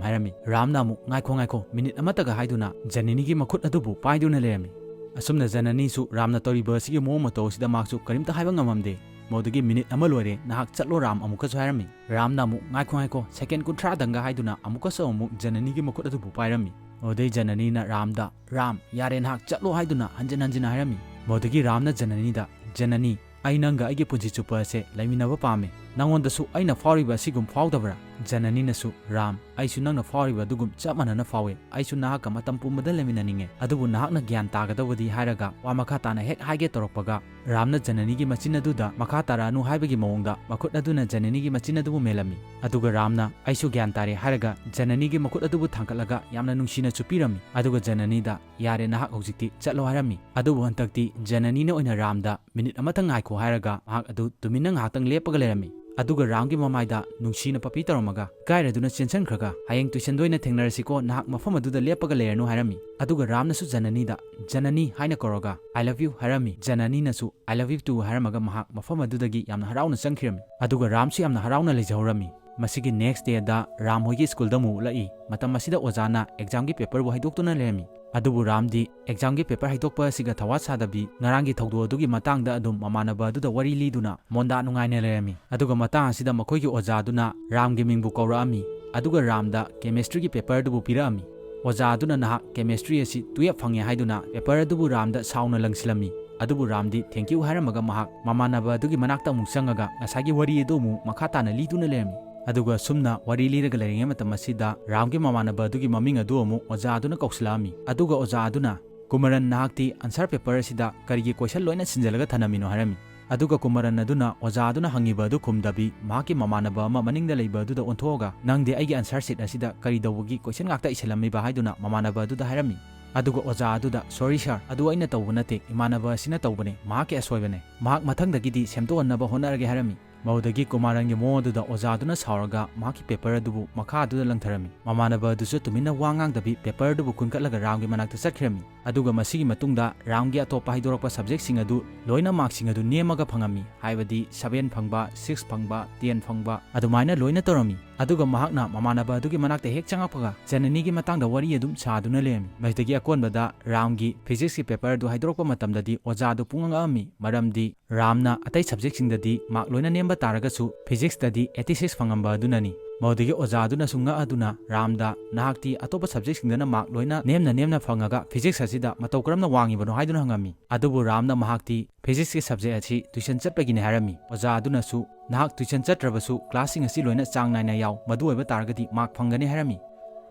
ꯍꯥꯏꯔꯝꯃꯤ꯫ ꯔꯥꯝꯅ ꯑꯃꯨꯛ, "ꯉꯥꯏꯈꯣ, ꯉꯥꯏꯈꯣ, ꯃꯤꯅꯤꯠ ꯑꯃꯇꯒ" ꯍꯥꯏꯗꯨꯅ ꯖꯅꯅꯤꯒꯤ ꯃꯈꯨꯠ ꯑꯗꯨꯕꯨ ꯄꯥꯏꯗꯨꯅ ꯂꯩꯔꯝꯃꯤ꯫ ꯑꯁꯨꯝꯅ ꯖꯅꯅꯤꯁꯨ ꯔꯥꯝꯅ ꯇꯧꯔꯤꯕ ꯑꯁꯤꯒꯤ ꯃꯑꯣꯡ ꯃꯇꯧ ꯑꯁꯤꯗ ꯃꯍꯥꯛꯁꯨ ꯀꯔꯤꯝꯇ ꯍꯥꯏꯕ ꯉꯝꯃꯝꯗꯦ꯫ ꯃꯗꯨꯗꯒꯤ, "ꯃꯤꯅꯤꯠ ꯑꯃ ꯂꯣꯏꯔꯦ, ꯅꯍꯥꯛ ꯆꯠꯂꯣ ꯔꯥꯝ" ꯑꯃꯨꯛꯀꯁꯨ ꯍꯥꯏꯔꯝꯃꯤ꯫ ꯔꯥꯝꯅ ꯑꯃꯨꯛ, "ꯉꯥꯏꯈꯣ, ꯉꯥꯏꯈꯣ, ꯁꯦꯀꯦꯟ ꯀꯨꯟꯊ꯭ꯔꯥꯗꯪꯒ" ꯍꯥꯏꯗꯨꯅ ꯑꯃꯨꯛꯀꯁꯨ ꯑꯃꯨꯛ ꯖꯅꯅꯤꯒꯤ ꯃꯈꯨꯠ ꯑꯗꯨꯕꯨ ꯄꯥꯏꯔꯝꯃꯤ꯫ ꯃꯗꯨꯗꯩ ꯖꯅꯅꯤꯅ ꯔꯥꯝꯗ, "ꯔꯥꯝ, ꯌꯥꯔꯦ, ꯅꯍꯥꯛ ꯆꯠꯂꯣ" ꯍꯥꯏꯗꯨꯅ ꯍꯟꯖꯤꯟ ꯍꯟꯖꯤꯟ ꯍꯥꯏꯔꯝꯃꯤ꯫ ꯃꯗꯨꯗꯒꯤ ꯔꯥꯝꯅ ꯖꯅꯅꯤꯗ, "ꯖꯅꯅꯤ, "ꯑꯩ ꯅꯪꯒ ꯑꯩꯒꯤ ꯄꯨꯟꯁꯤ ꯆꯨꯞꯄ ꯑꯁꯦ ꯂꯩꯃꯤꯟꯅꯕ ꯄꯥꯝꯃꯤ꯫ ꯅꯉꯣꯟꯗꯁꯨ ꯑꯩꯅ ꯐꯥꯎꯔꯤꯕ ꯑꯁꯤꯒꯨꯝ ꯐꯥꯎꯗꯕ꯭ꯔꯥ?" ꯖꯅꯅꯤꯅꯁꯨ, "ꯔꯥꯝ, ꯑꯩꯁꯨ ꯅꯪꯅ ꯐꯥꯎꯔꯤꯕ ꯑꯗꯨꯒꯨꯝ ꯆꯞ ꯃꯥꯟꯅꯅ ꯐꯥꯎꯏ꯫ ꯑꯩꯁꯨ ꯅꯍꯥꯛꯀ ꯃꯇꯝ ꯄꯨꯝꯕꯗ ꯂꯩꯃꯤꯟꯅꯅꯤꯡꯉꯦ, ꯑꯗꯨꯕꯨ ꯅꯍꯥꯛꯅ ꯒ꯭ꯌꯥꯟ ꯇꯥꯒꯗꯧꯕꯗꯤ" ꯍꯥꯏꯔꯒ ꯋꯥ ꯃꯈꯥ ꯇꯥꯅ ꯍꯦꯛ ꯍꯥꯏꯒꯦ ꯇꯧꯔꯛꯄꯒ, ꯔꯥꯝꯅ ꯖꯅꯅꯤꯒꯤ ꯃꯆꯤꯟ ꯑꯗꯨꯗ ꯃꯈꯥ ꯇꯥꯔꯛꯑꯅꯨ ꯍꯥꯏꯕꯒꯤ ꯃꯑꯣꯡꯗ ꯃꯈꯨꯠ ꯑꯗꯨꯅ ꯖꯅꯅꯤꯒꯤ ꯃꯆꯤꯟ ꯑꯗꯨꯕꯨ ꯃꯦꯜꯂꯝꯃꯤ꯫ ꯑꯗꯨꯒ ꯔꯥꯝꯅ "ꯑꯩꯁꯨ ꯒ꯭ꯌꯥꯟ ꯇꯥꯔꯦ" ꯍꯥꯏꯔꯒ ꯖꯅꯅꯤꯒꯤ ꯃꯈꯨꯠ ꯑꯗꯨꯕꯨ ꯊꯥꯡꯒꯠꯂꯒ ꯌꯥꯝꯅ ꯅꯨꯡꯁꯤꯅ ꯆꯨꯞꯄꯤꯔꯝꯃꯤ꯫ ꯑꯗꯨꯒ ꯖꯅꯅꯤꯗ "ꯌꯥꯔꯦ, ꯅꯍꯥꯛ ꯍꯧꯖꯤꯛꯇꯤ ꯆꯠꯂꯣ" ꯍꯥꯏꯔꯝꯃꯤ꯫ ꯑꯗꯨꯕꯨ ꯍꯟꯗꯛꯇꯤ ꯖꯅꯅꯤꯅ ꯑꯣꯏꯅ ꯔꯥꯝꯗ "ꯃꯤꯅꯤꯠ ꯑꯃꯇꯪ ꯉꯥꯏꯈꯣ" ꯍꯥꯏꯔꯒ ꯃꯍꯥꯛ ꯑꯗꯨ ꯇꯨꯃꯤꯟꯅ ꯉꯥꯏꯍꯥꯛꯇꯪ ꯂꯦꯞꯄꯒ ꯂꯩꯔꯝꯃꯤ꯫ ꯑꯗꯨꯒ ꯔꯥꯝꯒꯤ ꯃꯃꯥꯏꯗ ꯅꯨꯡꯁꯤꯅ ꯄꯞꯄꯤ ꯇꯧꯔꯝꯃꯒ ꯏꯀꯥꯏꯔꯗꯨꯅ ꯆꯦꯟꯁꯤꯟꯈ꯭ꯔꯒ, "ꯍꯌꯦꯡ ꯇꯨꯏꯁꯟꯗ ꯑꯣꯏꯅ ꯊꯦꯡꯅꯔꯁꯤꯀꯣ, ꯅꯍꯥꯛ ꯃꯐꯝ ꯑꯗꯨꯗ ꯂꯦꯞꯄꯒ ꯂꯩꯔꯅꯨ" ꯍꯥꯏꯔꯝꯃꯤ꯫ ꯑꯗꯨꯒ ꯔꯥꯝꯅꯁꯨ ꯖꯅꯅꯤꯗ "ꯖꯅꯅꯤ" ꯍꯥꯏꯅ ꯀꯧꯔꯒ "I love you" ꯍꯥꯏꯔꯝꯃꯤ꯫ ꯖꯅꯅꯤꯅꯁꯨ "I love you too" ꯍꯥꯏꯔꯝꯃꯒ ꯃꯍꯥꯛ ꯃꯐꯝ ꯑꯗꯨꯗꯒꯤ ꯌꯥꯝꯅ ꯍꯔꯥꯎꯅ ꯆꯪꯈꯤꯔꯝꯃꯤ꯫ ꯑꯗꯨꯒ ꯔꯥꯝꯁꯨ ꯌꯥꯝꯅ ꯍꯔꯥꯎꯅ ꯂꯩꯖꯍꯧꯔꯝꯃꯤ꯫ ꯃꯁꯤꯒꯤ next dayꯗ ꯔꯥꯝ ꯍꯣꯏꯒꯤ ꯁ꯭ꯀꯨꯜꯗ ꯑꯃꯨꯛ ꯎꯠꯂꯛꯏ꯫ ꯃꯇꯝ ꯑꯁꯤꯗ ꯑꯣꯖꯥꯅ examꯒꯤ paperꯕꯨ ꯍꯥꯏꯗꯣꯛꯇꯨꯅ ꯂꯩꯔꯝꯃꯤ꯫ ꯑꯗꯨꯕꯨ ꯔꯥꯝꯗꯤ examꯒꯤ paper ꯍꯥꯏꯗꯣꯛꯄ ꯑꯁꯤꯒ ꯊꯋꯥ ꯁꯥꯗꯕꯤ, ꯉꯔꯥꯡꯒꯤ ꯊꯧꯗꯣꯛ ꯑꯗꯨꯒꯤ ꯃꯇꯥꯡꯗ ꯑꯗꯨꯝ ꯃꯃꯥꯟꯅꯕ ꯑꯗꯨꯗ ꯋꯥꯔꯤ ꯂꯤꯗꯨꯅ ꯃꯣꯟꯗꯥ ꯅꯨꯡꯉꯥꯏꯅ ꯂꯩꯔꯝꯃꯤ꯫ ꯑꯗꯨꯒ ꯃꯇꯥꯡ ꯑꯁꯤꯗ ꯃꯈꯣꯏꯒꯤ ꯑꯣꯖꯥ ꯑꯗꯨꯅ ꯔꯥꯝꯒꯤ ꯃꯤꯡꯕꯨ ꯀꯧꯔꯛꯑꯝꯃꯤ꯫ ꯑꯗꯨꯒ ꯔꯥꯝꯗ chemistryꯒꯤ paperꯗꯨꯕꯨ ꯄꯤꯔꯛꯑꯝꯃꯤ꯫ ꯑꯣꯖꯥ ꯑꯗꯨꯅ "ꯅꯍꯥꯛ chemistry ꯑꯁꯤ twelve ꯐꯪꯉꯦ" ꯍꯥꯏꯗꯨꯅ paper ꯑꯗꯨꯕꯨ ꯔꯥꯝꯗ ꯁꯥꯎꯅ ꯂꯪꯁꯤꯜꯂꯝꯃꯤ꯫ ꯑꯗꯨꯕꯨ ꯔꯥꯝꯗꯤ "Thank you" ꯍꯥꯏꯔꯝꯃꯒ ꯃꯍꯥꯛ ꯃꯃꯥꯟꯅꯕ ꯑꯗꯨꯒꯤ ꯃꯅꯥꯛꯇ ꯑꯃꯨꯛ ꯆꯪꯉꯒ ꯉꯁꯥꯏꯒꯤ ꯋꯥꯔꯤ ꯑꯗꯨ ꯑꯃꯨꯛ ꯃꯈꯥ ꯇꯥꯅ ꯂꯤꯗꯨꯅ ꯂꯩꯔꯝꯃꯤ꯫ ꯑꯗꯨꯒ ꯁꯨꯝꯅ ꯋꯥꯔꯤ ꯂꯤꯔꯒ ꯂꯩꯔꯤꯉꯩ ꯃꯇꯝ ꯑꯁꯤꯗ ꯔꯥꯝꯒꯤ ꯃꯃꯥꯟꯅꯕ ꯑꯗꯨꯒꯤ ꯃꯃꯤꯡ ꯑꯗꯨ ꯑꯃꯨꯛ ꯑꯣꯖꯥ ꯑꯗꯨꯅ ꯀꯧꯁꯤꯜꯂꯛꯑꯝꯃꯤ꯫ ꯑꯗꯨꯒ ꯑꯣꯖꯥ ꯑꯗꯨꯅ, "ꯀꯨꯃꯔꯟ, ꯅꯍꯥꯛꯇꯤ answer paper ꯑꯁꯤꯗ ꯀꯔꯤꯒꯤ question ꯂꯣꯏꯅ ꯁꯤꯟꯖꯜꯂꯒ ꯊꯅꯝꯃꯤꯅꯣ?" ꯍꯥꯏꯔꯝꯃꯤ꯫ ꯑꯗꯨꯒ ꯀꯨꯃꯔꯟ ꯑꯗꯨꯅ ꯑꯣꯖꯥ ꯑꯗꯨꯅ ꯍꯪꯉꯤꯕ ꯑꯗꯨ ꯈꯨꯝꯗꯕꯤ, ꯃꯍꯥꯛꯀꯤ ꯃꯃꯥꯟꯅꯕ ꯑꯃ ꯃꯅꯤꯡꯗ ꯂꯩꯕ ꯑꯗꯨꯗ ꯑꯣꯟꯊꯣꯛꯑꯒ, "ꯅꯪꯗꯤ ꯑꯩꯒꯤ answer sheet ꯑꯁꯤꯗ ꯀꯔꯤ ꯇꯧꯕꯒꯤ question ꯉꯥꯛꯇ ꯏꯁꯤꯜꯂꯝꯃꯤꯕ?" ꯍꯥꯏꯗꯨꯅ ꯃꯃꯥꯟꯅꯕ ꯑꯗꯨꯗ ꯍꯥꯏꯔꯝꯃꯤ꯫ ꯑꯗꯨꯒ ꯑꯣꯖꯥ ꯑꯗꯨꯗ, "Sorry sir, ꯑꯗꯨ ꯑꯩꯅ ꯇꯧꯕ ꯅꯠꯇꯦ, ꯏꯃꯥꯟꯅꯕ ꯑꯁꯤꯅ ꯇꯧꯕꯅꯦ, ꯃꯍꯥꯛꯀꯤ ꯑꯁꯣꯏꯕꯅꯦ꯫ ꯃꯍꯥꯛ ꯃꯊꯪꯗꯒꯤꯗꯤ ꯁꯦꯝꯗꯣꯛꯍꯟꯅꯕ ꯍꯣꯠꯅꯔꯒꯦ" ꯍꯥꯏꯔꯝꯃꯤ꯫ ꯃꯗꯨꯗꯒꯤ ꯀꯨꯃꯥꯔꯟꯒꯤ ꯃꯑꯣꯡ ꯑꯗꯨꯗ ꯑꯣꯖꯥ ꯑꯗꯨꯅ ꯁꯥꯎꯔꯒ ꯃꯍꯥꯛꯀꯤ paper ꯑꯗꯨꯕꯨ ꯃꯈꯥ ꯑꯗꯨꯗ ꯂꯪꯊꯔꯝꯃꯤ꯫ ꯃꯃꯥꯟꯅꯕ ꯑꯗꯨꯁꯨ ꯇꯨꯃꯤꯟꯅ ꯋꯥ ꯉꯥꯡꯗꯕꯤ paper ꯑꯗꯨꯕꯨ ꯈꯨꯟꯒꯠꯂꯒ ꯔꯥꯝꯒꯤ ꯃꯅꯥꯛꯇ ꯆꯠꯈꯤꯔꯝꯃꯤ꯫ ꯑꯗꯨꯒ ꯃꯁꯤꯒꯤ ꯃꯇꯨꯡꯗ ꯔꯥꯝꯒꯤ ꯑꯇꯣꯞꯄ ꯍꯥꯏꯗꯣꯔꯛꯄ subjectꯁꯤꯡ ꯑꯗꯨ ꯂꯣꯏꯅ markꯁꯤꯡ ꯑꯗꯨ ꯅꯦꯝꯃꯒ ꯐꯪꯉꯝꯃꯤ, ꯍꯥꯏꯕꯗꯤ seven ꯐꯪꯕ, six ꯐꯪꯕ, ten ꯐꯪꯕ, ꯑꯗꯨꯃꯥꯏꯅ ꯂꯣꯏꯅ ꯇꯧꯔꯝꯃꯤ꯫ ꯑꯗꯨꯒ ꯃꯍꯥꯛꯅ ꯃꯃꯥꯟꯅꯕ ꯑꯗꯨꯒꯤ ꯃꯅꯥꯛꯇ ꯍꯦꯛ ꯆꯪꯉꯛꯄꯒ ꯖꯅꯅꯤꯒꯤ ꯃꯇꯥꯡꯗ ꯋꯥꯔꯤ ꯑꯗꯨꯝ ꯁꯥꯗꯨꯅ ꯂꯩꯔꯝꯃꯤ꯫ ꯃꯁꯤꯗꯒꯤ ꯑꯀꯣꯟꯕꯗ ꯔꯥꯝꯒꯤ physicsꯀꯤ paper ꯑꯗꯨ ꯍꯥꯏꯗꯣꯔꯛꯄ ꯃꯇꯝꯗꯗꯤ ꯑꯣꯖꯥ ꯑꯗꯨ ꯄꯨꯡꯉꯛ ꯉꯛꯑꯝꯃꯤ, ꯃꯔꯝꯗꯤ ꯔꯥꯝꯅ ꯑꯇꯩ subjectꯁꯤꯡꯗꯗꯤ mark ꯂꯣꯏꯅ ꯅꯦꯝꯕ ꯇꯥꯔꯒꯁꯨ physicsꯇꯗꯤ eighty six ꯐꯪꯉꯝꯕ ꯑꯗꯨꯅꯅꯤ꯫ ꯃꯗꯨꯗꯒꯤ ꯑꯣꯖꯥꯗꯨꯅꯁꯨ ꯉꯛꯑꯗꯨꯅ ꯔꯥꯝꯗ, "ꯅꯍꯥꯛꯇꯤ ꯑꯇꯣꯞꯄ subjectꯁꯤꯡꯗꯅ mark ꯂꯣꯏꯅ ꯅꯦꯝꯅ ꯅꯦꯝꯅ ꯐꯪꯉꯒ physics ꯑꯁꯤꯗ ꯃꯇꯧ ꯀꯔꯝꯅ ꯋꯥꯡꯉꯤꯕꯅꯣ?" ꯍꯥꯏꯗꯨꯅ ꯍꯪꯉꯝꯃꯤ꯫ ꯑꯗꯨꯕꯨ ꯔꯥꯝꯅ ꯃꯍꯥꯛꯇꯤ physicsꯀꯤ subject ꯑꯁꯤ tuition ꯆꯠꯄꯒꯤꯅꯤ ꯍꯥꯏꯔꯝꯃꯤ꯫ ꯑꯣꯖꯥ ꯑꯗꯨꯅꯁꯨ, "ꯅꯍꯥꯛ tuition ꯆꯠꯇ꯭ꯔꯕꯁꯨ classꯁꯤꯡ ꯑꯁꯤ ꯂꯣꯏꯅ ꯆꯥꯡ ꯅꯥꯏꯅ ꯌꯥꯎ, ꯃꯗꯨ ꯑꯣꯏꯕ ꯇꯥꯔꯒꯗꯤ mark ꯐꯪꯒꯅꯤ" ꯍꯥꯏꯔꯝꯃꯤ꯫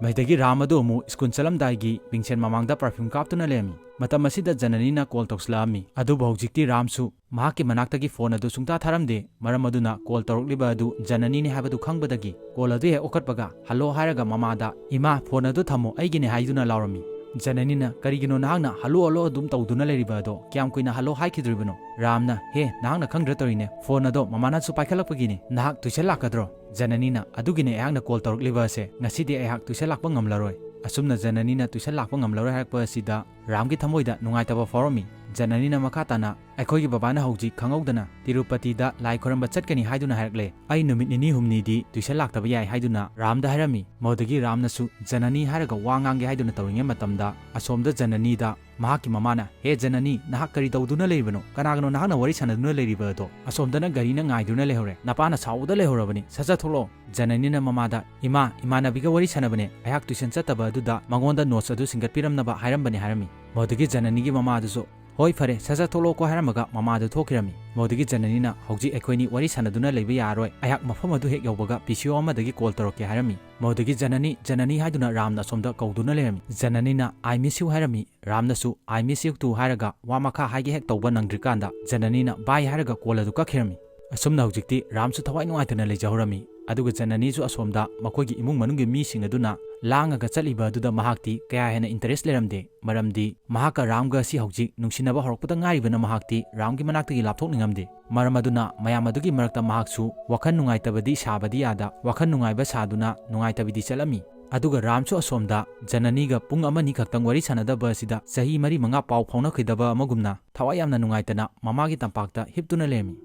ꯃꯗꯨꯗꯒꯤ ꯔꯥꯝ ꯑꯗꯨ ꯑꯃꯨꯛ school ꯆꯠꯂꯝꯗꯥꯏꯒꯤ ꯃꯤꯡꯁꯦꯜ ꯃꯃꯥꯡꯗ perfume ꯀꯥꯞꯇꯨꯅ ꯂꯩꯔꯝꯃꯤ꯫ ꯃꯇꯝ ꯑꯁꯤꯗ ꯖꯅꯅꯤꯅ call ꯇꯧꯁꯤꯜꯂꯛꯑꯝꯃꯤ꯫ ꯑꯗꯨꯕꯨ ꯍꯧꯖꯤꯛꯇꯤ ꯔꯥꯝꯁꯨ ꯃꯍꯥꯛꯀꯤ ꯃꯅꯥꯛꯇꯒꯤ phone ꯑꯗꯨ ꯁꯨꯡꯇꯥ ꯊꯥꯔꯝꯗꯦ꯫ ꯃꯔꯝ ꯑꯗꯨꯅ call ꯇꯧꯔꯛꯂꯤꯕ ꯑꯗꯨ ꯖꯅꯅꯤꯅꯤ ꯍꯥꯏꯕꯗꯨ ꯈꯪꯕꯗꯒꯤ call ꯑꯗꯨ ꯍꯦꯛ ꯎꯈꯠꯄꯒ "Hello" ꯍꯥꯏꯔꯒ ꯃꯃꯥꯗ, "ꯏꯃꯥ, phone ꯑꯗꯨ ꯊꯝꯃꯣ, ꯑꯩꯒꯤꯅꯦ" ꯍꯥꯏꯗꯨꯅ ꯂꯥꯎꯔꯝꯃꯤ꯫ ꯖꯅꯅꯤꯅ, "ꯀꯔꯤꯒꯤꯅꯣ ꯅꯍꯥꯛꯅ hello hello ꯑꯗꯨꯝ ꯇꯧꯗꯨꯅ ꯂꯩꯔꯤꯕ ꯑꯗꯣ? ꯀꯌꯥꯝ ꯀꯨꯏꯅ hello ꯍꯥꯏꯈꯤꯗꯣꯔꯤꯕꯅꯣ?" ꯔꯥꯝꯅ, "ꯍꯦ, ꯅꯍꯥꯛꯅ ꯈꯪꯗ꯭ꯔ ꯇꯧꯔꯤꯅꯦ, phone ꯑꯗꯣ ꯃꯃꯥꯅꯁꯨ ꯄꯥꯏꯈꯠꯂꯛꯄꯒꯤꯅꯤ꯫ ꯅꯍꯥꯛ tuition ꯂꯥꯛꯀꯗ꯭ꯔꯣ?" ꯖꯅꯅꯤꯅ, "ꯑꯗꯨꯒꯤꯅꯦ ꯑꯩꯍꯥꯛꯅ call ꯇꯧꯔꯛꯂꯤꯕ ꯑꯁꯦ, ꯉꯁꯤꯗꯤ ꯑꯩꯍꯥꯛ tuition ꯂꯥꯛꯄ ꯉꯝꯂꯔꯣꯏ꯫" ꯑꯁꯨꯝꯅ ꯖꯅꯅꯤꯅ tuition ꯂꯥꯛꯄ ꯉꯝꯂꯔꯣꯏ ꯍꯥꯏꯔꯛꯄ ꯑꯁꯤꯗ ꯔꯥꯝꯒꯤ ꯊꯃꯣꯏꯗ ꯅꯨꯡꯉꯥꯏꯇꯕ ꯐꯥꯎꯔꯝꯃꯤ꯫ ꯖꯅꯅꯤꯅ ꯃꯈꯥ ꯇꯥꯅ, "ꯑꯩꯈꯣꯏꯒꯤ ꯕꯕꯥꯅ ꯍꯧꯖꯤꯛ ꯈꯪꯍꯧꯗꯅ ꯇꯤꯔꯨꯄꯇꯤꯗ ꯂꯥꯏ ꯈꯣꯏꯔꯝꯕ ꯆꯠꯀꯅꯤ ꯍꯥꯏꯗꯨꯅ ꯍꯥꯏꯔꯛꯂꯦ꯫ ꯑꯩ ꯅꯨꯃꯤꯠ ꯅꯤꯅꯤ ꯍꯨꯝꯅꯤꯗꯤ tuition ꯂꯥꯛꯇꯕ ꯌꯥꯏ" ꯍꯥꯏꯗꯨꯅ ꯔꯥꯝꯗ ꯍꯥꯏꯔꯝꯃꯤ꯫ ꯃꯗꯨꯗꯒꯤ ꯔꯥꯝꯅꯁꯨ ꯖꯅꯅꯤ ꯍꯥꯏꯔꯒ ꯋꯥ ꯉꯥꯡꯒꯦ ꯍꯥꯏꯗꯨꯅ ꯇꯧꯔꯤꯉꯩ ꯃꯇꯝꯗ ꯑꯁꯣꯝꯗ ꯖꯅꯅꯤꯗ ꯃꯍꯥꯛꯀꯤ ꯃꯃꯥꯅ, "ꯍꯦ ꯖꯅꯅꯤ, ꯅꯍꯥꯛ ꯀꯔꯤ ꯇꯧꯗꯨꯅ ꯂꯩꯔꯤꯕꯅꯣ? ꯀꯅꯥꯒꯅꯣ ꯅꯍꯥꯛꯅ ꯋꯥꯔꯤ ꯁꯥꯟꯅꯗꯨꯅ ꯂꯩꯔꯤꯕ ꯑꯗꯣ? ꯑꯁꯣꯝꯗꯅ ꯒꯥꯔꯤꯅ ꯉꯥꯏꯗꯨꯅ ꯂꯩꯍꯧꯔꯦ꯫ ꯅꯄꯥꯅ ꯁꯥꯎꯕꯗ ꯂꯩꯍꯧꯔꯕꯅꯤ꯫ ꯁꯠ ꯁꯠ ꯊꯣꯛꯂꯛꯑꯣ꯫" ꯖꯅꯅꯤꯅ ꯃꯃꯥꯗ, "ꯏꯃꯥ, ꯏꯃꯥꯟꯅꯕꯤꯒ ꯋꯥꯔꯤ ꯁꯥꯟꯅꯕꯅꯦ꯫ ꯑꯩꯍꯥꯛ tuition ꯆꯠꯇꯕ ꯑꯗꯨꯗ ꯃꯉꯣꯟꯗ notes ꯑꯗꯨ ꯁꯤꯡꯒꯠꯄꯤꯔꯝꯅꯕ ꯍꯥꯏꯔꯝꯕꯅꯦ" ꯍꯥꯏꯔꯝꯃꯤ꯫ ꯃꯗꯨꯗꯒꯤ ꯖꯅꯅꯤꯒꯤ ꯃꯃꯥꯗꯨꯁꯨ, "ꯍꯣꯏ, ꯐꯔꯦ, ꯁꯠ ꯁꯠ ꯊꯣꯛꯂꯛꯑꯣꯀꯣ" ꯍꯥꯏꯔꯝꯃꯒ ꯃꯃꯥꯗꯨ ꯊꯣꯛꯈꯤꯔꯝꯃꯤ꯫ ꯃꯗꯨꯗꯒꯤ ꯖꯅꯅꯤꯅ, "ꯍꯧꯖꯤꯛ ꯑꯩꯈꯣꯏꯅꯤ ꯋꯥꯔꯤ ꯁꯥꯟꯅꯗꯨꯅ ꯂꯩꯕ ꯌꯥꯔꯔꯣꯏ꯫ ꯑꯩꯍꯥꯛ ꯃꯐꯝ ꯑꯗꯨ ꯍꯦꯛ ꯌꯧꯕꯒ P C O ꯑꯃꯗꯒꯤ call ꯇꯧꯔꯛꯀꯦ" ꯍꯥꯏꯔꯝꯃꯤ꯫ ꯃꯗꯨꯗꯒꯤ "ꯖꯅꯅꯤ, ꯖꯅꯅꯤ" ꯍꯥꯏꯗꯨꯅ ꯔꯥꯝꯅ ꯑꯁꯣꯝꯗ ꯀꯧꯗꯨꯅ ꯂꯩꯔꯝꯃꯤ꯫ ꯖꯅꯅꯤꯅ "I miss you" ꯍꯥꯏꯔꯝꯃꯤ꯫ ꯔꯥꯝꯅꯁꯨ "I miss you too" ꯍꯥꯏꯔꯒ ꯋꯥ ꯃꯈꯥ ꯍꯥꯏꯒꯦ ꯍꯦꯛ ꯇꯧꯕ ꯅꯪꯗ꯭ꯔꯤꯀꯥꯟꯗ ꯖꯅꯅꯤꯅ "Bye" ꯍꯥꯏꯔꯒ call ꯑꯗꯨ ꯀꯛꯈꯤꯔꯝꯃꯤ꯫ ꯑꯁꯨꯝꯅ ꯍꯧꯖꯤꯛꯇꯤ ꯔꯥꯝꯁꯨ ꯊꯋꯥꯏ ꯅꯨꯡꯉꯥꯏꯇꯅ ꯂꯩꯖꯍꯧꯔꯝꯃꯤ꯫ ꯑꯗꯨꯒ ꯖꯅꯅꯤꯁꯨ ꯑꯁꯣꯝꯗ ꯃꯈꯣꯏꯒꯤ ꯏꯃꯨꯡ ꯃꯅꯨꯡꯒꯤ ꯃꯤꯁꯤꯡ ꯑꯗꯨꯅ ꯂꯥꯡꯉꯒ ꯆꯠꯂꯤꯕ ꯑꯗꯨꯗ ꯃꯍꯥꯛꯇꯤ ꯀꯌꯥ ꯍꯦꯟꯅ interest ꯂꯩꯔꯝꯗꯦ꯫ ꯃꯔꯝꯗꯤ ꯃꯍꯥꯛꯀ ꯔꯥꯝꯒ ꯑꯁꯤ ꯍꯧꯖꯤꯛ ꯅꯨꯡꯁꯤꯅꯕ ꯍꯧꯔꯛꯄꯗ ꯉꯥꯏꯔꯤꯕꯅ ꯃꯍꯥꯛꯇꯤ ꯔꯥꯝꯒꯤ ꯃꯅꯥꯛꯇꯒꯤ ꯂꯥꯞꯊꯣꯛꯅꯤꯡꯉꯝꯗꯦ꯫ ꯃꯔꯝ ꯑꯗꯨꯅ ꯃꯌꯥꯝ ꯑꯗꯨꯒꯤ ꯃꯔꯛꯇ ꯃꯍꯥꯛꯁꯨ ꯋꯥꯈꯜ ꯅꯨꯡꯉꯥꯏꯇꯕꯗꯤ ꯁꯥꯕꯗꯤ ꯌꯥꯗ, ꯋꯥꯈꯜ ꯅꯨꯡꯉꯥꯏꯕ ꯁꯥꯗꯨꯅ ꯅꯨꯡꯉꯥꯏꯇꯕꯤꯗꯤ ꯆꯠꯂꯝꯃꯤ꯫ ꯑꯗꯨꯒ ꯔꯥꯝꯁꯨ ꯑꯁꯣꯝꯗ ꯖꯅꯅꯤꯒ ꯄꯨꯡ ꯑꯃꯅꯤ ꯈꯛꯇꯪ ꯋꯥꯔꯤ ꯁꯥꯟꯅꯗꯕ ꯑꯁꯤꯗ ꯆꯍꯤ ꯃꯔꯤ ꯃꯉꯥ ꯄꯥꯎ ꯐꯥꯎꯅꯈꯤꯗꯕ ꯑꯃꯒꯨꯝꯅ ꯊꯋꯥꯏ ꯌꯥꯝꯅ ꯅꯨꯡꯉꯥꯏꯇꯅ ꯃꯃꯥꯒꯤ ꯇꯝꯄꯥꯛꯇ ꯍꯤꯞꯇꯨꯅ ꯂꯩꯔꯝꯃꯤ꯫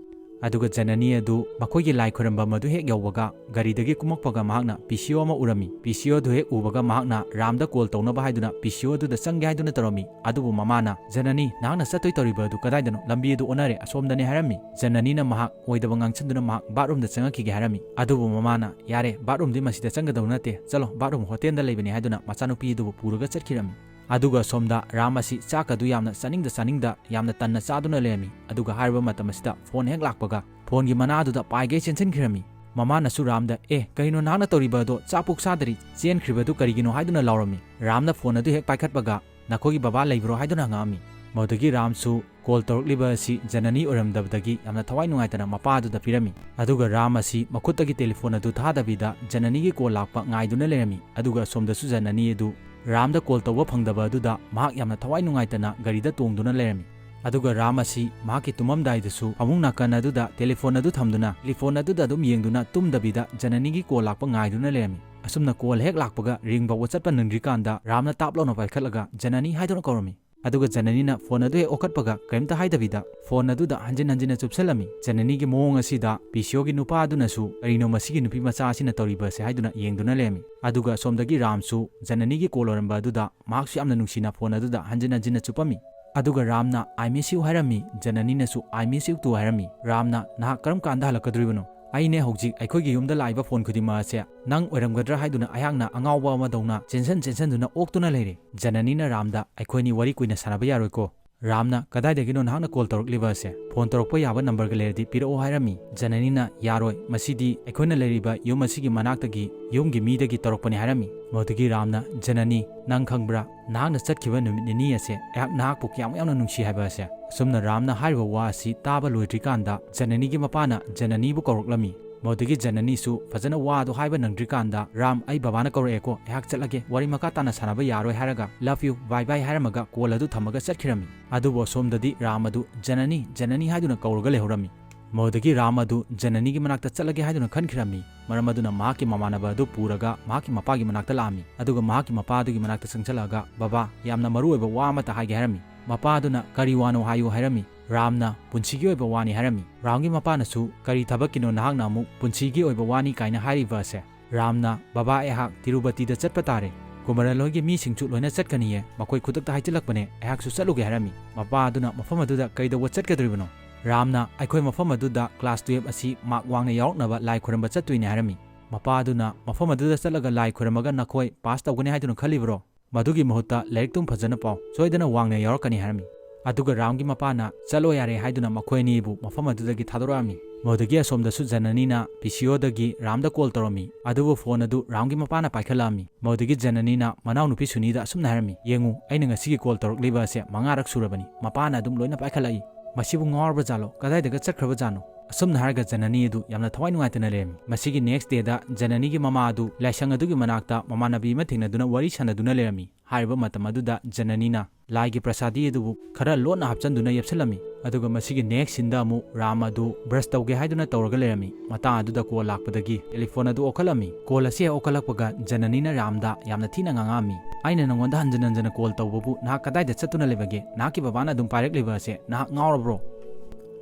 ꯑꯗꯨꯒ ꯖꯅꯅꯤ ꯑꯗꯨ ꯃꯈꯣꯏꯒꯤ ꯂꯥꯏ ꯈꯣꯏꯔꯝꯕ ꯃꯗꯨ ꯍꯦꯛ ꯌꯧꯕꯒ ꯒꯥꯔꯤꯗꯒꯤ ꯀꯨꯝꯃꯛꯄꯒ ꯃꯍꯥꯛꯅ ꯄꯤ ꯁꯤ ꯑꯣ ꯑꯃ ꯎꯔꯝꯃꯤ꯫ ꯄꯤ ꯁꯤ ꯑꯣ ꯑꯗꯨ ꯍꯦꯛ ꯎꯕꯒ ꯃꯍꯥꯛꯅ ꯔꯥꯝꯗ ꯀꯣꯜ ꯇꯧꯅꯕ ꯍꯥꯏꯗꯨꯅ ꯄꯤ ꯁꯤ ꯑꯣ ꯑꯗꯨꯗ ꯆꯪꯒꯦ ꯍꯥꯏꯗꯨꯅ ꯇꯧꯔꯝꯃꯤ꯫ ꯑꯗꯨꯕꯨ ꯃꯃꯥꯅ, "ꯖꯅꯅꯤ, ꯅꯍꯥꯛꯅ ꯆꯠꯇꯣꯏ ꯇꯧꯔꯤꯕ ꯑꯗꯨ ꯀꯗꯥꯏꯗꯅꯣ? ꯂꯝꯕꯤ ꯑꯗꯨ ꯑꯣꯟꯅꯔꯦ, ꯑꯁꯣꯝꯗꯅꯦ" ꯍꯥꯏꯔꯝꯃꯤ꯫ ꯖꯅꯅꯤꯅ ꯃꯍꯥꯛ ꯑꯣꯏꯗꯕ ꯉꯥꯡꯁꯤꯟꯗꯨꯅ ꯃꯍꯥꯛ ꯕꯥꯠꯔꯨꯝꯗ ꯆꯪꯉꯛꯈꯤꯒꯦ ꯍꯥꯏꯔꯝꯃꯤ꯫ ꯑꯗꯨꯕꯨ ꯃꯃꯥꯅ, "ꯌꯥꯔꯦ, ꯕꯥꯠꯔꯨꯝꯗꯤ ꯃꯁꯤꯗ ꯆꯪꯒꯗꯧ ꯅꯠꯇꯦ, ꯆꯠꯂꯣ, ꯕꯥꯠꯔꯨꯝ ꯍꯣꯇꯦꯜꯗ ꯂꯩꯕꯅꯤ" ꯍꯥꯏꯗꯨꯅ ꯃꯆꯥꯅꯨꯄꯤ ꯑꯗꯨꯕꯨ ꯄꯨꯔꯒ ꯆꯠꯈꯤꯔꯝꯃꯤ꯫ ꯑꯗꯨꯒ ꯁꯣꯝꯗ ꯔꯥꯝ ꯑꯁꯤ ꯆꯥꯛ ꯑꯗꯨ ꯌꯥꯝꯅ ꯆꯥꯅꯤꯡꯗ ꯆꯥꯅꯤꯡꯗ ꯌꯥꯝꯅ ꯇꯟꯅ ꯆꯥꯗꯨꯅ ꯂꯩꯔꯝꯃꯤ꯫ ꯑꯗꯨꯒ ꯍꯥꯏꯔꯤꯕ ꯃꯇꯝ ꯑꯁꯤꯗ ꯐꯣꯟ ꯍꯦꯛ ꯂꯥꯛꯄꯒ ꯐꯣꯟꯒꯤ ꯃꯅꯥꯗꯨꯗ ꯄꯥꯏꯒꯩ ꯆꯦꯟꯁꯤꯟꯈꯤꯔꯝꯃꯤ꯫ ꯃꯃꯥꯅꯁꯨ ꯔꯥꯝꯗ, "ꯑꯦ, ꯀꯔꯤꯅꯣ ꯅꯍꯥꯛꯅ ꯇꯧꯔꯤꯕ ꯑꯗꯣ? ꯆꯥꯛꯄꯣꯛ ꯆꯥꯗ꯭ꯔꯤ, ꯆꯦꯟꯈ꯭ꯔꯤꯕꯗꯨ ꯀꯔꯤꯒꯤꯅꯣ?" ꯍꯥꯏꯗꯨꯅ ꯂꯥꯎꯔꯝꯃꯤ꯫ ꯔꯥꯝꯅ ꯐꯣꯟ ꯑꯗꯨ ꯍꯦꯛ ꯄꯥꯏꯈꯠꯄꯒ, "ꯅꯈꯣꯏꯒꯤ ꯕꯕꯥ ꯂꯩꯕ꯭ꯔꯣ?" ꯍꯥꯏꯗꯨꯅ ꯍꯪꯉꯛꯑꯝꯃꯤ꯫ ꯃꯗꯨꯗꯒꯤ ꯔꯥꯝꯁꯨ ꯀꯣꯜ ꯇꯧꯔꯛꯂꯤꯕ ꯑꯁꯤ ꯖꯅꯅꯤ ꯑꯣꯏꯔꯝꯗꯕꯗꯒꯤ ꯌꯥꯝꯅ ꯊꯋꯥꯏ ꯅꯨꯡꯉꯥꯏꯇꯅ ꯃꯄꯥ ꯑꯗꯨꯗ ꯄꯤꯔꯝꯃꯤ꯫ ꯑꯗꯨꯒ ꯔꯥꯝ ꯑꯁꯤ ꯃꯈꯨꯠꯇꯒꯤ ꯇꯦꯂꯤꯐꯣꯟ ꯑꯗꯨ ꯊꯥꯗꯕꯤꯗ ꯖꯅꯅꯤꯒꯤ ꯀꯣꯜ ꯂꯥꯛꯄ ꯉꯥꯏꯗꯨꯅ ꯂꯩꯔꯝꯃꯤ꯫ ꯑꯗꯨꯒ ꯑꯁꯣꯝꯗꯁꯨ ꯖꯅꯅꯤ ꯑꯗꯨ ꯔꯥꯝꯗ ꯀꯣꯜ ꯇꯧꯕ ꯐꯪꯗꯕ ꯑꯗꯨꯗ ꯃꯍꯥꯛ ꯌꯥꯝꯅ ꯊꯋꯥꯏ ꯅꯨꯡꯉꯥꯏꯇꯅ ꯒꯥꯔꯤꯗ ꯇꯣꯡꯗꯨꯅ ꯂꯩꯔꯝꯃꯤ꯫ ꯑꯗꯨꯒ ꯔꯥꯝ ꯑꯁꯤ ꯃꯍꯥꯛꯀꯤ ꯇꯨꯝꯃꯝꯗꯥꯏꯗꯁꯨ ꯐꯃꯨꯡ ꯅꯥꯀꯟ ꯑꯗꯨꯗ ꯇꯦꯂꯤꯐꯣꯟ ꯑꯗꯨ ꯊꯝꯗꯨꯅ, ꯇꯦꯂꯤꯐꯣꯟ ꯑꯗꯨꯗ ꯑꯗꯨꯝ ꯌꯦꯡꯗꯨꯅ ꯇꯨꯝꯗꯕꯤꯗ ꯖꯅꯅꯤꯒꯤ ꯀꯣꯜ ꯂꯥꯛꯄ ꯉꯥꯏꯗꯨꯅ ꯂꯩꯔꯝꯃꯤ꯫ ꯑꯁꯨꯝꯅ ꯀꯣꯜ ꯍꯦꯛ ꯂꯥꯛꯄꯒ ꯔꯤꯡ ꯐꯥꯎꯕ ꯆꯠꯄ ꯅꯪꯗ꯭ꯔꯤꯀꯥꯟꯗ ꯔꯥꯝꯅ ꯇꯥꯞ ꯂꯥꯎꯅ ꯄꯥꯏꯈꯠꯂꯒ "ꯖꯅꯅꯤ" ꯍꯥꯏꯗꯨꯅ ꯀꯧꯔꯝꯃꯤ꯫ ꯑꯗꯨꯒ ꯖꯅꯅꯤꯅ ꯐꯣꯟ ꯑꯗꯨ ꯍꯦꯛ ꯑꯣꯈꯠꯄꯒ ꯀꯔꯤꯝꯇ ꯍꯥꯏꯗꯕꯤꯗ ꯐꯣꯟ ꯑꯗꯨꯗ ꯍꯟꯖꯤꯟ ꯍꯟꯖꯤꯟꯅ ꯆꯨꯞꯁꯜꯂꯝꯃꯤ꯫ ꯖꯅꯅꯤꯒꯤ ꯃꯑꯣꯡ ꯑꯁꯤꯗ ꯄꯤ ꯁꯤ ꯑꯣꯒꯤ ꯅꯨꯄꯥ ꯑꯗꯨꯅꯁꯨ "ꯀꯔꯤꯅꯣ ꯃꯁꯤꯒꯤ ꯅꯨꯄꯤ ꯃꯆꯥ ꯑꯁꯤꯅ ꯇꯧꯔꯤꯕ ꯑꯁꯤ?" ꯍꯥꯏꯗꯨꯅ ꯌꯦꯡꯗꯨꯅ ꯂꯩꯔꯝꯃꯤ꯫ ꯑꯗꯨꯒ ꯑꯁꯣꯝꯗꯒꯤ ꯔꯥꯝꯁꯨ ꯖꯅꯅꯤꯒꯤ ꯀꯣꯜ ꯑꯣꯏꯔꯝꯕ ꯑꯗꯨꯗ ꯃꯍꯥꯛꯁꯨ ꯌꯥꯝꯅ ꯅꯨꯡꯁꯤꯅ ꯐꯣꯟ ꯑꯗꯨꯗ ꯍꯟꯖꯤꯟ ꯍꯟꯖꯤꯟꯅ ꯆꯨꯞꯄꯝꯃꯤ꯫ ꯑꯗꯨꯒ ꯔꯥꯝꯅ "I miss you" ꯍꯥꯏꯔꯝꯃꯤ, ꯖꯅꯅꯤꯅꯁꯨ "I miss you too" ꯍꯥꯏꯔꯝꯃꯤ꯫ ꯔꯥꯝꯅ, "ꯅꯍꯥꯛ ꯀꯔꯝ ꯀꯥꯟꯗ ꯍꯜꯂꯛꯀꯗꯧꯔꯤꯕꯅꯣ? ꯑꯩꯅꯦ ꯍꯧꯖꯤꯛ ꯑꯩꯈꯣꯏꯒꯤ ꯌꯨꯝꯗ ꯂꯥꯛꯏꯕ ꯐꯣꯟ ꯈꯨꯗꯤꯡꯃꯛ ꯑꯁꯦ ꯅꯪ ꯑꯣꯏꯔꯝꯒꯗ꯭ꯔꯥ ꯍꯥꯏꯗꯨꯅ ꯑꯩꯍꯥꯛꯅ ꯑꯉꯥꯎꯕ ꯑꯃꯗꯧꯅ ꯆꯦꯟꯁꯟ ꯆꯦꯟꯁꯟꯗꯨꯅ ꯑꯣꯛꯇꯨꯅ ꯂꯩꯔꯦ꯫" ꯖꯅꯅꯤꯅ ꯔꯥꯝꯗ, "ꯑꯩꯈꯣꯏꯅꯤ ꯋꯥꯔꯤ ꯀꯨꯏꯅ ꯁꯥꯟꯅꯕ ꯌꯥꯔꯣꯏꯀꯣ꯫" ꯔꯥꯝꯅ, "ꯀꯗꯥꯏꯗꯒꯤꯅꯣ ꯅꯍꯥꯛꯅ ꯀꯣꯜ ꯇꯧꯔꯛꯂꯤꯕ ꯑꯁꯦ? ꯐꯣꯟ ꯇꯧꯔꯛꯄ ꯌꯥꯕ ꯅꯝꯕꯔꯒ ꯂꯩꯔꯗꯤ ꯄꯤꯔꯛꯑꯣ" ꯍꯥꯏꯔꯝꯃꯤ꯫ ꯖꯅꯅꯤꯅ, "ꯌꯥꯔꯣꯏ, ꯃꯁꯤꯗꯤ ꯑꯩꯈꯣꯏꯅ ꯂꯩꯔꯤꯕ ꯌꯨꯝ ꯑꯁꯤꯒꯤ ꯃꯅꯥꯛꯇꯒꯤ ꯌꯨꯝꯒꯤ ꯃꯤꯗꯒꯤ ꯇꯧꯔꯛꯄꯅꯤ" ꯍꯥꯏꯔꯝꯃꯤ꯫ ꯃꯗꯨꯗꯒꯤ ꯔꯥꯝꯅ, "ꯖꯅꯅꯤ, ꯅꯪ ꯈꯪꯕ꯭ꯔꯥ? ꯅꯍꯥꯛꯅ ꯆꯠꯈꯤꯕ ꯅꯨꯃꯤꯠ ꯅꯤꯅꯤ ꯑꯁꯦ ꯑꯩꯍꯥꯛ ꯅꯍꯥꯛꯄꯨ ꯀꯌꯥꯃꯨꯛ ꯌꯥꯝꯅ ꯅꯨꯡꯁꯤ ꯍꯥꯏꯕ ꯑꯁꯦ꯫" ꯑꯁꯨꯝꯅ ꯔꯥꯝꯅ ꯍꯥꯏꯔꯤꯕ ꯋꯥ ꯑꯁꯤ ꯇꯥꯕ ꯂꯣꯏꯗ꯭ꯔꯤꯀꯥꯟꯗ ꯖꯅꯅꯤꯒꯤ ꯃꯄꯥꯅ ꯖꯅꯅꯤꯕꯨ ꯀꯧꯔꯛꯂꯝꯃꯤ꯫ ꯃꯗꯨꯗꯒꯤ ꯖꯅꯅꯤꯁꯨ ꯐꯖꯅ ꯋꯥꯗꯨ ꯍꯥꯏꯕ ꯅꯪꯗ꯭ꯔꯤꯀꯥꯟꯗ, "ꯔꯥꯝ, ꯑꯩ ꯕꯕꯥꯅ ꯀꯧꯔꯛꯑꯦꯀꯣ, ꯑꯩꯍꯥꯛ ꯆꯠꯂꯒꯦ, ꯋꯥꯔꯤ ꯃꯈꯥ ꯇꯥꯅ ꯁꯥꯟꯅꯕ ꯌꯥꯔꯣꯏ" ꯍꯥꯏꯔꯒ "Love you, bye bye" ꯍꯥꯏꯔꯝꯃꯒ ꯀꯣꯜ ꯑꯗꯨ ꯊꯝꯃꯒ ꯆꯠꯈꯤꯔꯝꯃꯤ꯫ ꯑꯗꯨꯕꯨ ꯑꯁꯣꯝꯗꯗꯤ ꯔꯥꯝ ꯑꯗꯨ "ꯖꯅꯅꯤ, ꯖꯅꯅꯤ" ꯍꯥꯏꯗꯨꯅ ꯀꯧꯔꯒ ꯂꯩꯍꯧꯔꯝꯃꯤ꯫ ꯃꯗꯨꯗꯒꯤ ꯔꯥꯝ ꯑꯗꯨ ꯖꯅꯅꯤꯒꯤ ꯃꯅꯥꯛꯇ ꯆꯠꯂꯒꯦ ꯍꯥꯏꯗꯨꯅ ꯈꯟꯈꯤꯔꯝꯃꯤ꯫ ꯃꯔꯝ ꯑꯗꯨꯅ ꯃꯍꯥꯛꯀꯤ ꯃꯃꯥꯟꯅꯕ ꯑꯗꯨ ꯄꯨꯔꯒ ꯃꯍꯥꯛꯀꯤ ꯃꯄꯥꯒꯤ ꯃꯅꯥꯛꯇ ꯂꯥꯛꯑꯝꯃꯤ꯫ ꯑꯗꯨꯒ ꯃꯍꯥꯛꯀꯤ ꯃꯄꯥ ꯑꯗꯨꯒꯤ ꯃꯅꯥꯛꯇ ꯆꯪꯁꯤꯜꯂꯛꯑꯒ, "ꯕꯕꯥ, ꯌꯥꯝꯅ ꯃꯔꯨ ꯑꯣꯏꯕ ꯋꯥ ꯑꯃꯇ ꯍꯥꯏꯒꯦ" ꯍꯥꯏꯔꯝꯃꯤ꯫ ꯃꯄꯥ ꯑꯗꯨꯅ "ꯀꯔꯤ ꯋꯥꯅꯣ ꯍꯥꯏꯌꯨ" ꯍꯥꯏꯔꯝꯃꯤ꯫ ꯔꯥꯝꯅ ꯄꯨꯟꯁꯤꯒꯤ ꯑꯣꯏꯕ ꯋꯥꯅꯤ ꯍꯥꯏꯔꯝꯃꯤ꯫ ꯔꯥꯝꯒꯤ ꯃꯄꯥꯅꯁꯨ, "ꯀꯔꯤ ꯊꯕꯛꯀꯤꯅꯣ ꯅꯍꯥꯛꯅ ꯑꯃꯨꯛ ꯄꯨꯟꯁꯤꯒꯤ ꯑꯣꯏꯕ ꯋꯥꯅꯤ ꯀꯥꯏꯅ ꯍꯥꯏꯔꯤꯕ ꯑꯁꯦ?" ꯔꯥꯝꯅ, "ꯕꯕꯥ, ꯑꯩꯍꯥꯛ ꯇꯤꯔꯨꯄꯇꯤꯗ ꯆꯠꯄ ꯇꯥꯔꯦ꯫ ꯀꯨꯃꯔꯜ ꯍꯣꯏꯒꯤ ꯃꯤꯁꯤꯡꯁꯨ ꯂꯣꯏꯅ ꯆꯠꯀꯅꯤꯌꯦ, ꯃꯈꯣꯏ ꯈꯨꯗꯛꯇ ꯍꯥꯏꯖꯤꯜꯂꯛꯄꯅꯦ, ꯑꯩꯍꯥꯛꯁꯨ ꯆꯠꯂꯨꯒꯦ" ꯍꯥꯏꯔꯝꯃꯤ꯫ ꯃꯄꯥ ꯑꯗꯨꯅ, "ꯃꯐꯝ ꯑꯗꯨꯗ ꯀꯩꯗꯧꯕ ꯆꯠꯀꯗꯧꯔꯤꯕꯅꯣ?" ꯔꯥꯝꯅ, "ꯑꯩꯈꯣꯏ ꯃꯐꯝ ꯑꯗꯨꯗ ꯀ꯭ꯂꯥꯁ ꯇꯨꯌꯦꯜꯐ ꯑꯁꯤ ꯃꯥꯔꯛ ꯋꯥꯡꯅ ꯌꯥꯎꯔꯛꯅꯕ ꯂꯥꯏ ꯈꯨꯔꯝꯕ ꯆꯠꯇꯣꯏꯅꯦ" ꯍꯥꯏꯔꯝꯃꯤ꯫ ꯃꯄꯥ ꯑꯗꯨꯅ, "ꯃꯐꯝ ꯑꯗꯨꯗ ꯆꯠꯂꯒ ꯂꯥꯏ ꯈꯨꯔꯝꯃꯒ ꯅꯈꯣꯏ ꯄꯥꯁ ꯇꯧꯒꯅꯤ ꯍꯥꯏꯗꯨꯅ ꯈꯜꯂꯤꯕ꯭ꯔꯣ? ꯃꯗꯨꯒꯤ ꯃꯍꯨꯠꯇ ꯂꯥꯏꯔꯤꯛꯇꯨꯝ ꯐꯖꯅ ꯄꯥꯎ, ꯁꯣꯏꯗꯅ ꯋꯥꯡꯅ ꯌꯥꯎꯔꯛꯀꯅꯤ" ꯍꯥꯏꯔꯝꯃꯤ꯫ ꯑꯗꯨꯒ ꯔꯥꯝꯒꯤ ꯃꯄꯥꯅ ꯆꯠꯂꯣ ꯌꯥꯔꯦ ꯍꯥꯏꯗꯨꯅ ꯃꯈꯣꯏ ꯑꯅꯤꯕꯨ ꯃꯐꯝ ꯑꯗꯨꯗꯒꯤ ꯊꯥꯗꯣꯔꯛꯑꯝꯃꯤ꯫ ꯃꯗꯨꯗꯒꯤ ꯑꯁꯣꯝꯗꯁꯨ ꯖꯅꯅꯤꯅ ꯄꯤ ꯁꯤ ꯑꯣꯗꯒꯤ ꯔꯥꯝꯗ ꯀꯣꯜ ꯇꯧꯔꯝꯃꯤ꯫ ꯑꯗꯨꯕꯨ ꯐꯣꯟ ꯑꯗꯨ ꯔꯥꯝꯒꯤ ꯃꯄꯥꯅ ꯄꯥꯏꯈꯠꯂꯛꯑꯝꯃꯤ꯫ ꯃꯗꯨꯗꯒꯤ ꯖꯅꯅꯤꯅ ꯃꯅꯥꯎꯅꯨꯄꯤ ꯁꯨꯅꯤꯗ ꯑꯁꯨꯝꯅ ꯍꯥꯏꯔꯝꯃꯤ, "ꯌꯦꯡꯉꯨ, ꯑꯩꯅ ꯉꯁꯤꯒꯤ ꯀꯣꯜ ꯇꯧꯔꯛꯂꯤꯕ ꯑꯁꯦ ꯃꯉꯥꯔꯛ ꯁꯨꯔꯕꯅꯤ꯫ ꯃꯄꯥꯅ ꯑꯗꯨꯝ ꯂꯣꯏꯅ ꯄꯥꯏꯈꯠꯂꯛꯏ꯫ ꯃꯁꯤꯕꯨ ꯉꯥꯎꯔꯕ ꯖꯥꯠꯂꯣ? ꯀꯗꯥꯏꯗꯒ ꯆꯠꯈ꯭ꯔꯕ ꯖꯥꯠꯅꯣ?" ꯑꯁꯨꯝꯅ ꯍꯥꯏꯔꯒ ꯖꯅꯅꯤ ꯑꯗꯨ ꯌꯥꯝꯅ ꯊꯋꯥꯏ ꯅꯨꯡꯉꯥꯏꯇꯅ ꯂꯩꯔꯝꯃꯤ꯫ ꯃꯁꯤꯒꯤ ꯅꯦꯛꯁ ꯗꯦꯗ ꯖꯅꯅꯤꯒꯤ ꯃꯃꯥ ꯑꯗꯨ ꯂꯥꯏꯁꯪ ꯑꯗꯨꯒꯤ ꯃꯅꯥꯛꯇ ꯃꯃꯥꯟꯅꯕꯤ ꯑꯃ ꯊꯦꯡꯅꯗꯨꯅ ꯋꯥꯔꯤ ꯁꯥꯟꯅꯗꯨꯅ ꯂꯩꯔꯝꯃꯤ꯫ ꯍꯥꯏꯔꯤꯕ ꯃꯇꯝ ꯑꯗꯨꯗ ꯖꯅꯅꯤꯅ ꯂꯥꯏꯒꯤ ꯄ꯭ꯔꯁꯥꯗꯤ ꯑꯗꯨꯕꯨ ꯈꯔ ꯂꯣꯟꯅ ꯍꯥꯞꯆꯤꯟꯗꯨꯅ ꯌꯦꯞꯁꯤꯜꯂꯝꯃꯤ꯫ ꯑꯗꯨꯒ ꯃꯁꯤꯒꯤ ꯅꯦꯛꯁ ꯁꯤꯟꯗ ꯑꯃꯨꯛ ꯔꯥꯝ ꯑꯗꯨ ꯕ꯭ꯔꯁ ꯇꯧꯒꯦ ꯍꯥꯏꯗꯨꯅ ꯇꯧꯔꯒ ꯂꯩꯔꯝꯃꯤ꯫ ꯃꯇꯥꯡ ꯑꯗꯨꯗ ꯀꯣꯜ ꯂꯥꯛꯄꯗꯒꯤ ꯇꯦꯂꯤꯐꯣꯟ ꯑꯗꯨ ꯑꯣꯛꯈꯠꯂꯝꯃꯤ꯫ ꯀꯣꯜ ꯑꯁꯤ ꯍꯦꯛ ꯑꯣꯛꯈꯠꯂꯛꯄꯒ ꯖꯅꯅꯤꯅ ꯔꯥꯝꯗ ꯌꯥꯝꯅ ꯊꯤꯅ ꯉꯥꯡꯉꯛꯑꯝꯃꯤ꯫ "ꯑꯩꯅ ꯅꯉꯣꯟꯗ ꯍꯟꯖꯤꯟ ꯍꯟꯖꯤꯟꯅ ꯀꯣꯜ ꯇꯧꯕꯕꯨ ꯅꯍꯥꯛ ꯀꯗꯥꯏꯗ ꯆꯠꯇꯨꯅ ꯂꯩꯕꯒꯦ? ꯅꯍꯥꯛꯀꯤ ꯕꯕꯥꯅ ꯑꯗꯨꯝ ꯄꯥꯏꯔꯛꯂꯤꯕ ꯑꯁꯦ ꯅꯍꯥꯛ ꯉꯥꯎꯔꯕ꯭ꯔꯣ?"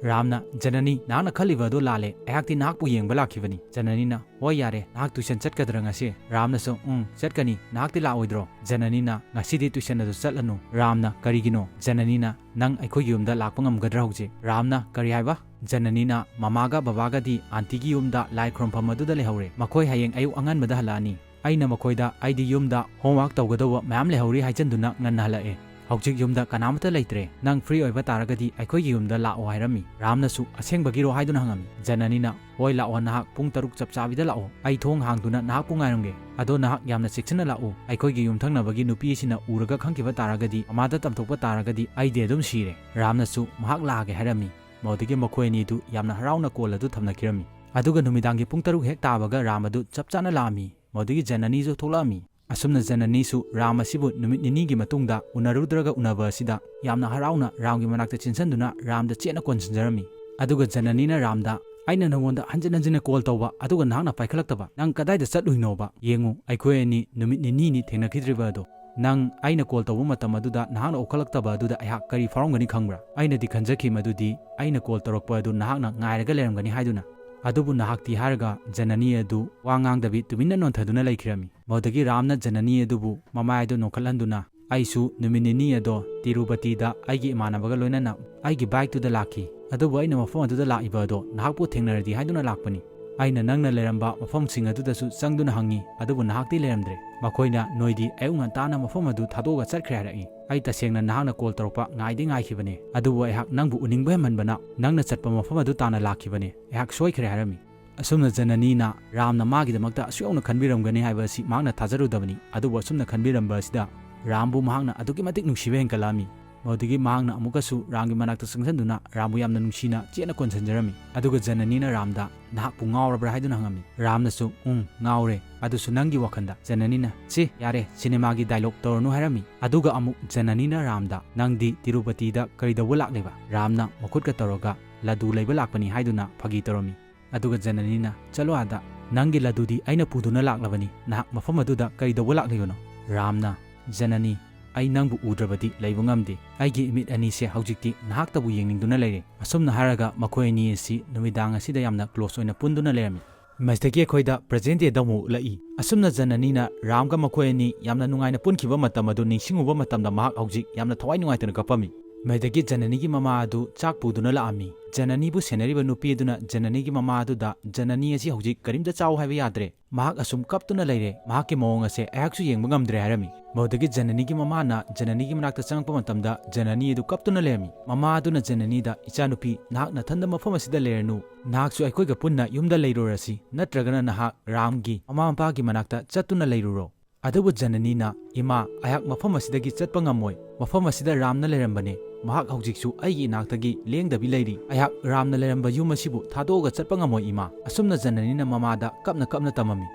ꯔꯥꯝꯅ, "ꯖꯅꯅꯤ, ꯅꯍꯥꯛꯅ ꯈꯜꯂꯤꯕ ꯑꯗꯨ ꯂꯥꯜꯂꯦ꯫ ꯑꯩꯍꯥꯛꯇꯤ ꯅꯍꯥꯛꯄꯨ ꯌꯦꯡꯕ ꯂꯥꯛꯈꯤꯕꯅꯤ꯫" ꯖꯅꯅꯤꯅ, "ꯍꯣꯏ ꯌꯥꯔꯦ, ꯅꯍꯥꯛ ꯇꯨꯏꯁꯟ ꯆꯠꯀꯗ꯭ꯔꯥ ꯉꯁꯤ?" ꯔꯥꯝꯅꯁꯨ, "ꯎꯝ, ꯆꯠꯀꯅꯤ, ꯅꯍꯥꯛꯇꯤ ꯂꯥꯛꯑꯣꯏꯗ꯭ꯔꯣ?" ꯖꯅꯅꯤꯅ, "ꯉꯁꯤꯗꯤ ꯇꯨꯏꯁꯟ ꯑꯗꯨ ꯆꯠꯂꯅꯨ꯫" ꯔꯥꯝꯅ, "ꯀꯔꯤꯒꯤꯅꯣ?" ꯖꯅꯅꯤꯅ, "ꯅꯪ ꯑꯩꯈꯣꯏꯒꯤ ꯌꯨꯝꯗ ꯂꯥꯛꯄ ꯉꯝꯒꯗ꯭ꯔꯥ ꯍꯧꯖꯤꯛ?" ꯔꯥꯝꯅ, "ꯀꯔꯤ ꯍꯥꯏꯕ?" ꯖꯅꯅꯤꯅ, "ꯃꯃꯥꯒ ꯕꯕꯥꯒꯗꯤ ꯑꯥꯟꯇꯤꯒꯤ ꯌꯨꯝꯗ ꯂꯥꯏ ꯈꯨꯔꯨꯝꯐꯝ ꯑꯗꯨꯗ ꯂꯩꯍꯧꯔꯦ꯫ ꯃꯈꯣꯏ ꯍꯌꯦꯡ ꯑꯌꯨꯛ ꯑꯉꯟꯕꯗ ꯍꯜꯂꯛꯑꯅꯤ꯫ ꯑꯩꯅ ꯃꯈꯣꯏꯗ ꯑꯩꯗꯤ ꯌꯨꯝꯗ ꯍꯣꯝꯋꯥꯔꯛ ꯇꯧꯒꯗꯧꯕ ꯃꯌꯥꯝ ꯂꯩꯍꯧꯔꯤ ꯍꯥꯏꯖꯟꯗꯨꯅ ꯉꯟꯅ ꯍꯜꯂꯛꯑꯦ꯫ ꯍꯧꯖꯤꯛ ꯌꯨꯝꯗ ꯀꯅꯥꯃꯠꯇ ꯂꯩꯇ꯭ꯔꯦ꯫ ꯅꯪ ꯐ꯭ꯔꯤ ꯑꯣꯏꯕ ꯇꯥꯔꯒꯗꯤ ꯑꯩꯈꯣꯏꯒꯤ ꯌꯨꯝꯗ ꯂꯥꯛꯑꯣ" ꯍꯥꯏꯔꯝꯃꯤ꯫ ꯔꯥꯝꯅꯁꯨ, "ꯑꯁꯦꯡꯕꯒꯤꯔꯣ?" ꯍꯥꯏꯗꯨꯅ ꯍꯪꯉꯝꯃꯤ꯫ ꯖꯅꯅꯤꯅ, "ꯍꯣꯏ, ꯂꯥꯛꯑꯣ, ꯅꯍꯥꯛ ꯄꯨꯡ ꯇꯔꯨꯛ ꯆꯞ ꯆꯥꯕꯤꯗ ꯂꯥꯛꯑꯣ꯫ ꯑꯩ ꯊꯣꯡ ꯍꯥꯡꯗꯨꯅ ꯅꯍꯥꯛꯄꯨ ꯉꯥꯏꯔꯝꯒꯦ꯫ ꯑꯗꯣ ꯅꯍꯥꯛ ꯌꯥꯝꯅ ꯆꯦꯛꯁꯤꯟꯅ ꯂꯥꯛꯎ꯫ ꯑꯩꯈꯣꯏꯒꯤ ꯌꯨꯝꯊꯪꯅꯕꯒꯤ ꯅꯨꯄꯤ ꯑꯁꯤꯅ ꯎꯔꯒ ꯈꯪꯈꯤꯕ ꯇꯥꯔꯒꯗꯤ, ꯑꯃꯗ ꯇꯝꯊꯣꯛꯄ ꯇꯥꯔꯒꯗꯤ ꯑꯩꯗꯤ ꯑꯗꯨꯝ ꯁꯤꯔꯦ꯫" ꯔꯥꯝꯅꯁꯨ, "ꯃꯍꯥꯛ ꯂꯥꯛꯑꯒꯦ" ꯍꯥꯏꯔꯝꯃꯤ꯫ ꯃꯗꯨꯗꯒꯤ ꯃꯈꯣꯏ ꯑꯅꯤꯗꯨ ꯌꯥꯝꯅ ꯍꯔꯥꯎꯅ ꯀꯣꯜ ꯑꯗꯨ ꯊꯝꯅꯈꯤꯔꯝꯃꯤ꯫ ꯑꯗꯨꯒ ꯅꯨꯃꯤꯗꯥꯡꯒꯤ ꯄꯨꯡ ꯇꯔꯨꯛ ꯍꯦꯛ ꯇꯥꯕꯒ ꯔꯥꯝ ꯑꯗꯨ ꯆꯞ ꯆꯥꯅ ꯂꯥꯛꯑꯝꯃꯤ꯫ ꯃꯗꯨꯗꯒꯤ ꯖꯅꯅꯤꯁꯨ ꯊꯣꯛꯂꯛꯑꯝꯃꯤ꯫ ꯑꯁꯨꯝꯅ ꯖꯅꯅꯤꯁꯨ ꯔꯥꯝ ꯑꯁꯤꯕꯨ ꯅꯨꯃꯤꯠ ꯅꯤꯅꯤꯒꯤ ꯃꯇꯨꯡꯗ ꯎꯅꯔꯨꯗ꯭ꯔꯒ ꯎꯅꯕ ꯑꯁꯤꯗ ꯌꯥꯝꯅ ꯍꯔꯥꯎꯅ ꯔꯥꯝꯒꯤ ꯃꯅꯥꯛꯇ ꯆꯦꯟꯁꯤꯟꯗꯨꯅ ꯔꯥꯝꯗ ꯆꯦꯠꯅ ꯀꯣꯟꯁꯤꯟꯖꯔꯝꯃꯤ꯫ ꯑꯗꯨꯒ ꯖꯅꯅꯤꯅ ꯔꯥꯝꯗ, "ꯑꯩꯅ ꯅꯉꯣꯟꯗ ꯍꯟꯖꯤꯟ ꯍꯟꯖꯤꯟꯅ ꯀꯣꯜ ꯇꯧꯕ, ꯑꯗꯨꯒ ꯅꯍꯥꯛꯅ ꯄꯥꯏꯈꯠꯂꯛꯇꯕ, ꯅꯪ ꯀꯗꯥꯏꯗ ꯆꯠꯂꯨꯏꯅꯣꯕ? ꯌꯦꯡꯉꯨ, ꯑꯩꯈꯣꯏ ꯑꯅꯤ ꯅꯨꯃꯤꯠ ꯅꯤꯅꯤꯅꯤ ꯊꯦꯡꯅꯈꯤꯗ꯭ꯔꯤꯕ ꯑꯗꯣ꯫ "ꯅꯪ ꯑꯩꯅ ꯀꯣꯜ ꯇꯧꯕ ꯃꯇꯝ ꯑꯗꯨꯗ ꯅꯍꯥꯛꯅ ꯎꯈꯠꯂꯛꯇꯕ ꯑꯗꯨꯗ ꯑꯩꯍꯥꯛ ꯀꯔꯤ ꯐꯥꯎꯔꯝꯒꯅꯤ ꯈꯪꯕ꯭ꯔꯥ? ꯑꯩꯅꯗꯤ ꯈꯟꯖꯈꯤ ꯃꯗꯨꯗꯤ ꯑꯩꯅ ꯀꯣꯜ ꯇꯧꯔꯛꯄ ꯑꯗꯨ ꯅꯍꯥꯛꯅ ꯉꯥꯏꯔꯒ ꯂꯩꯔꯝꯒꯅꯤ ꯍꯥꯏꯗꯨꯅ꯫ ꯑꯗꯨꯕꯨ ꯅꯍꯥꯛꯇꯤ" ꯍꯥꯏꯔꯒ ꯖꯅꯅꯤ ꯑꯗꯨ ꯋꯥ ꯉꯥꯡꯗꯕꯤ ꯇꯨꯃꯤꯟꯅ ꯅꯣꯟꯊꯗꯨꯅ ꯂꯩꯈꯤꯔꯝꯃꯤ꯫ ꯃꯗꯨꯗꯒꯤ ꯔꯥꯝꯅ ꯖꯅꯅꯤ ꯑꯗꯨꯕꯨ ꯃꯃꯥꯏ ꯑꯗꯨ ꯅꯣꯟꯈꯠꯍꯟꯗꯨꯅ, "ꯑꯩꯁꯨ ꯅꯨꯃꯤꯠ ꯅꯤꯅꯤ ꯑꯗꯣ ꯇꯤꯔꯨꯄꯇꯤꯗ ꯑꯩꯒꯤ ꯏꯃꯥꯟꯅꯕꯒ ꯂꯣꯏꯅꯅ ꯑꯩꯒꯤ ꯕꯥꯏꯛꯇꯨꯗ ꯂꯥꯛꯈꯤ꯫ ꯑꯗꯨꯕꯨ ꯑꯩꯅ ꯃꯐꯝ ꯑꯗꯨꯗ ꯂꯥꯛꯏꯕ ꯑꯗꯣ ꯅꯍꯥꯛꯄꯨ ꯊꯦꯡꯅꯔꯗꯤ ꯍꯥꯏꯗꯨꯅ ꯂꯥꯛꯄꯅꯤ꯫ ꯑꯩꯅ ꯅꯪꯅ ꯂꯩꯔꯝꯕ ꯃꯐꯝꯁꯤꯡ ꯑꯗꯨꯗꯁꯨ ꯆꯪꯗꯨꯅ ꯍꯪꯉꯤ, ꯑꯗꯨꯕꯨ ꯅꯍꯥꯛꯇꯤ ꯂꯩꯔꯝꯗ꯭ꯔꯦ꯫ ꯃꯈꯣꯏꯅ ꯅꯣꯏꯗꯤ ꯑꯌꯨꯛ ꯉꯟꯇꯥꯅ ꯃꯐꯝ ꯑꯗꯨ ꯊꯥꯗꯣꯛꯑꯒ ꯆꯠꯈ꯭ꯔꯦ ꯍꯥꯏꯔꯛꯏ꯫ ꯑꯩ ꯇꯁꯦꯡꯅ ꯅꯍꯥꯛꯅ ꯀꯣꯜ ꯇꯧꯔꯛꯄ ꯉꯥꯏꯗꯤ ꯉꯥꯏꯈꯤꯕꯅꯦ, ꯑꯗꯨꯕꯨ ꯑꯩꯍꯥꯛ ꯅꯪꯕꯨ ꯎꯅꯤꯡꯕ ꯍꯦꯟꯃꯟꯕꯅ ꯅꯪꯅ ꯆꯠꯄ ꯃꯐꯝ ꯑꯗꯨ ꯇꯥꯅ ꯂꯥꯛꯈꯤꯕꯅꯦ꯫ ꯑꯩꯍꯥꯛ ꯁꯣꯏꯈ꯭ꯔꯦ" ꯍꯥꯏꯔꯝꯃꯤ꯫ ꯑꯁꯨꯝꯅ ꯖꯅꯅꯤꯅ ꯔꯥꯝꯅ ꯃꯥꯒꯤꯗꯃꯛꯇ ꯑꯁꯨꯛ ꯌꯧꯅ ꯈꯟꯕꯤꯔꯝꯒꯅꯤ ꯍꯥꯏꯕ ꯑꯁꯤ ꯃꯍꯥꯛꯅ ꯊꯥꯖꯔꯨꯗꯕꯅꯤ꯫ ꯑꯗꯨꯕꯨ ꯑꯁꯨꯝꯅ ꯈꯟꯕꯤꯔꯝꯕ ꯑꯁꯤꯗ ꯔꯥꯝꯕꯨ ꯃꯍꯥꯛꯅ ꯑꯗꯨꯛꯀꯤ ꯃꯇꯤꯛ ꯅꯨꯡꯁꯤꯕ ꯍꯦꯟꯒꯠꯂꯛꯑꯝꯃꯤ꯫ ꯃꯗꯨꯗꯒꯤ ꯃꯍꯥꯛꯅ ꯑꯃꯨꯛꯀꯁꯨ ꯔꯥꯝꯒꯤ ꯃꯅꯥꯛꯇ ꯆꯪꯁꯤꯟꯗꯨꯅ ꯔꯥꯝꯕꯨ ꯌꯥꯝꯅ ꯅꯨꯡꯁꯤꯅ ꯆꯦꯠꯅ ꯀꯣꯟꯁꯤꯟꯖꯔꯝꯃꯤ꯫ ꯑꯗꯨꯒ ꯖꯅꯅꯤꯅ ꯔꯥꯝꯗ, "ꯅꯍꯥꯛꯄꯨ ꯉꯥꯎꯔꯕ꯭ꯔꯥ?" ꯍꯥꯏꯗꯨꯅ ꯍꯪꯉꯝꯃꯤ꯫ ꯔꯥꯝꯅꯁꯨ, "ꯎꯝ, ꯉꯥꯎꯔꯦ, ꯑꯗꯨꯁꯨ ꯅꯪꯒꯤ ꯋꯥꯈꯜꯗ, ꯖꯅꯅꯤꯅ꯫ ꯁꯤ, ꯌꯥꯔꯦ, ꯁꯤꯅꯦꯃꯥꯒꯤ ꯗꯥꯏꯂꯣꯛ ꯇꯧꯔꯅꯨ" ꯍꯥꯏꯔꯝꯃꯤ꯫ ꯑꯗꯨꯒ ꯑꯃꯨꯛ ꯖꯅꯅꯤꯅ ꯔꯥꯝꯗ, "ꯅꯪꯗꯤ ꯇꯤꯔꯨꯄꯇꯤꯗ ꯀꯔꯤ ꯇꯧꯕ ꯂꯥꯛꯂꯤꯕ?" ꯔꯥꯝꯅ ꯃꯈꯨꯠꯀ ꯇꯧꯔꯒ, "ꯂꯗꯨ ꯂꯩꯕ ꯂꯥꯛꯄꯅꯤ" ꯍꯥꯏꯗꯨꯅ ꯐꯥꯒꯤ ꯇꯧꯔꯝꯃꯤ꯫ ꯑꯗꯨꯒ ꯖꯅꯅꯤꯅ, "ꯆꯠꯂꯣ ꯑꯥꯗ, ꯅꯪꯒꯤ ꯂꯗꯨꯗꯤ ꯑꯩꯅ ꯄꯨꯗꯨꯅ ꯂꯥꯛꯂꯕꯅꯤ, ꯅꯍꯥꯛ ꯃꯐꯝ ꯑꯗꯨꯗ ꯀꯔꯤ ꯇꯧꯕ ꯂꯥꯛꯂꯤꯕꯅꯣ?" ꯔꯥꯝꯅ, "ꯖꯅꯅꯤ, ꯑꯩ ꯅꯪꯕꯨ ꯎꯗ꯭ꯔꯕꯗꯤ ꯂꯩꯕ ꯉꯝꯗꯦ꯫ ꯑꯩꯒꯤ ꯏꯃꯤꯠ ꯑꯅꯤꯁꯦ ꯍꯧꯖꯤꯛꯇꯤ ꯅꯍꯥꯛꯇꯕꯨ ꯌꯦꯡꯅꯤꯡꯗꯨꯅ ꯂꯩꯔꯦ"꯫ ꯑꯁꯨꯝꯅ ꯍꯥꯏꯔꯒ ꯃꯈꯣꯏ ꯑꯅꯤ ꯑꯁꯤ ꯅꯨꯃꯤꯗꯥꯡ ꯑꯁꯤꯗ ꯌꯥꯝꯅ ꯀ꯭ꯂꯣꯁ ꯑꯣꯏꯅ ꯄꯨꯟꯗꯨꯅ ꯂꯩꯔꯝꯃꯤ꯫ ꯃꯁꯤꯗꯒꯤ ꯑꯩꯈꯣꯏꯗ ꯄ꯭ꯔꯦꯖꯦꯟ ꯗꯦꯗ ꯑꯃꯨꯛ ꯎꯠꯂꯛꯏ꯫ ꯑꯁꯨꯝꯅ ꯖꯅꯅꯤꯅ ꯔꯥꯝꯒ ꯃꯈꯣꯏ ꯑꯅꯤ ꯌꯥꯝꯅ ꯅꯨꯡꯉꯥꯏꯅ ꯄꯨꯟꯈꯤꯕ ꯃꯇꯝ ꯑꯗꯨ ꯅꯤꯡꯁꯤꯡꯉꯨꯕ ꯃꯇꯝꯗ ꯃꯍꯥꯛ ꯍꯧꯖꯤꯛ ꯌꯥꯝꯅ ꯊꯋꯥꯏ ꯅꯨꯡꯉꯥꯏꯇꯅ ꯀꯞꯄꯝꯃꯤ꯫ ꯃꯁꯤꯗꯒꯤ ꯖꯅꯅꯤꯒꯤ ꯃꯃꯥ ꯑꯗꯨ ꯆꯥꯛ ꯄꯨꯗꯨꯅ ꯂꯥꯛꯑꯝꯃꯤ꯫ ꯖꯅꯅꯤꯕꯨ ꯁꯦꯟꯅꯔꯤꯕ ꯅꯨꯄꯤ ꯑꯗꯨꯅ ꯖꯅꯅꯤꯒꯤ ꯃꯃꯥ ꯑꯗꯨꯗ, "ꯖꯅꯅꯤ ꯑꯁꯤ ꯍꯧꯖꯤꯛ ꯀꯔꯤꯝꯇ ꯆꯥꯎ ꯍꯥꯏꯕ ꯌꯥꯗ꯭ꯔꯦ꯫ ꯃꯍꯥꯛ ꯑꯁꯨꯝ ꯀꯞꯇꯨꯅ ꯂꯩꯔꯦ꯫ ꯃꯍꯥꯛꯀꯤ ꯃꯑꯣꯡ ꯑꯁꯦ ꯑꯩꯍꯥꯛꯁꯨ ꯌꯦꯡꯕ ꯉꯝꯗ꯭ꯔꯦ" ꯍꯥꯏꯔꯝꯃꯤ꯫ ꯃꯗꯨꯗꯒꯤ ꯖꯅꯅꯤꯒꯤ ꯃꯃꯥꯅ ꯖꯅꯅꯤꯒꯤ ꯃꯅꯥꯛꯇ ꯆꯪꯉꯛꯄ ꯃꯇꯝꯗ ꯖꯅꯅꯤ ꯑꯗꯨ ꯀꯞꯇꯨꯅ ꯂꯩꯔꯝꯃꯤ꯫ ꯃꯃꯥ ꯑꯗꯨꯅ ꯖꯅꯅꯤꯗ, "ꯏꯆꯥꯅꯨꯄꯤ, ꯅꯍꯥꯛ ꯅꯊꯟꯗ ꯃꯐꯝ ꯑꯁꯤꯗ ꯂꯩꯔꯅꯨ꯫ ꯅꯍꯥꯛꯁꯨ ꯑꯩꯈꯣꯏꯒ ꯄꯨꯟꯅ ꯌꯨꯝꯗ ꯂꯩꯔꯨꯔꯁꯤ, ꯅꯠꯇ꯭ꯔꯒꯅ ꯅꯍꯥꯛ ꯔꯥꯝꯒꯤ ꯃꯃꯥ ꯃꯄꯥꯒꯤ ꯃꯅꯥꯛꯇ ꯆꯠꯇꯨꯅ ꯂꯩꯔꯨꯔꯣ"꯫ ꯑꯗꯨꯕꯨ ꯖꯅꯅꯤꯅ, "ꯏꯃꯥ, ꯑꯩꯍꯥꯛ ꯃꯐꯝ ꯑꯁꯤꯗꯒꯤ ꯆꯠꯄ ꯉꯝꯃꯣꯏ꯫ ꯃꯐꯝ ꯑꯁꯤꯗ ꯔꯥꯝꯅ ꯂꯩꯔꯝꯕꯅꯦ꯫ ꯃꯍꯥꯛ ꯍꯧꯖꯤꯛꯁꯨ ꯑꯩꯒꯤ ꯏꯅꯥꯛꯇꯒꯤ ꯂꯦꯡꯗꯕꯤ ꯂꯩꯔꯤ꯫ ꯑꯩꯍꯥꯛ ꯔꯥꯝꯅ ꯂꯩꯔꯝꯕ ꯌꯨꯝ ꯑꯁꯤꯕꯨ ꯊꯥꯗꯣꯛꯑꯒ ꯆꯠꯄ ꯉꯝꯃꯣꯏ, ꯏꯃꯥ"꯫ ꯑꯁꯨꯝꯅ ꯖꯅꯅꯤꯅ ꯃꯃꯥꯗ ꯀꯞꯅ ꯀꯞꯅ ꯇꯝꯃꯝꯃꯤ꯫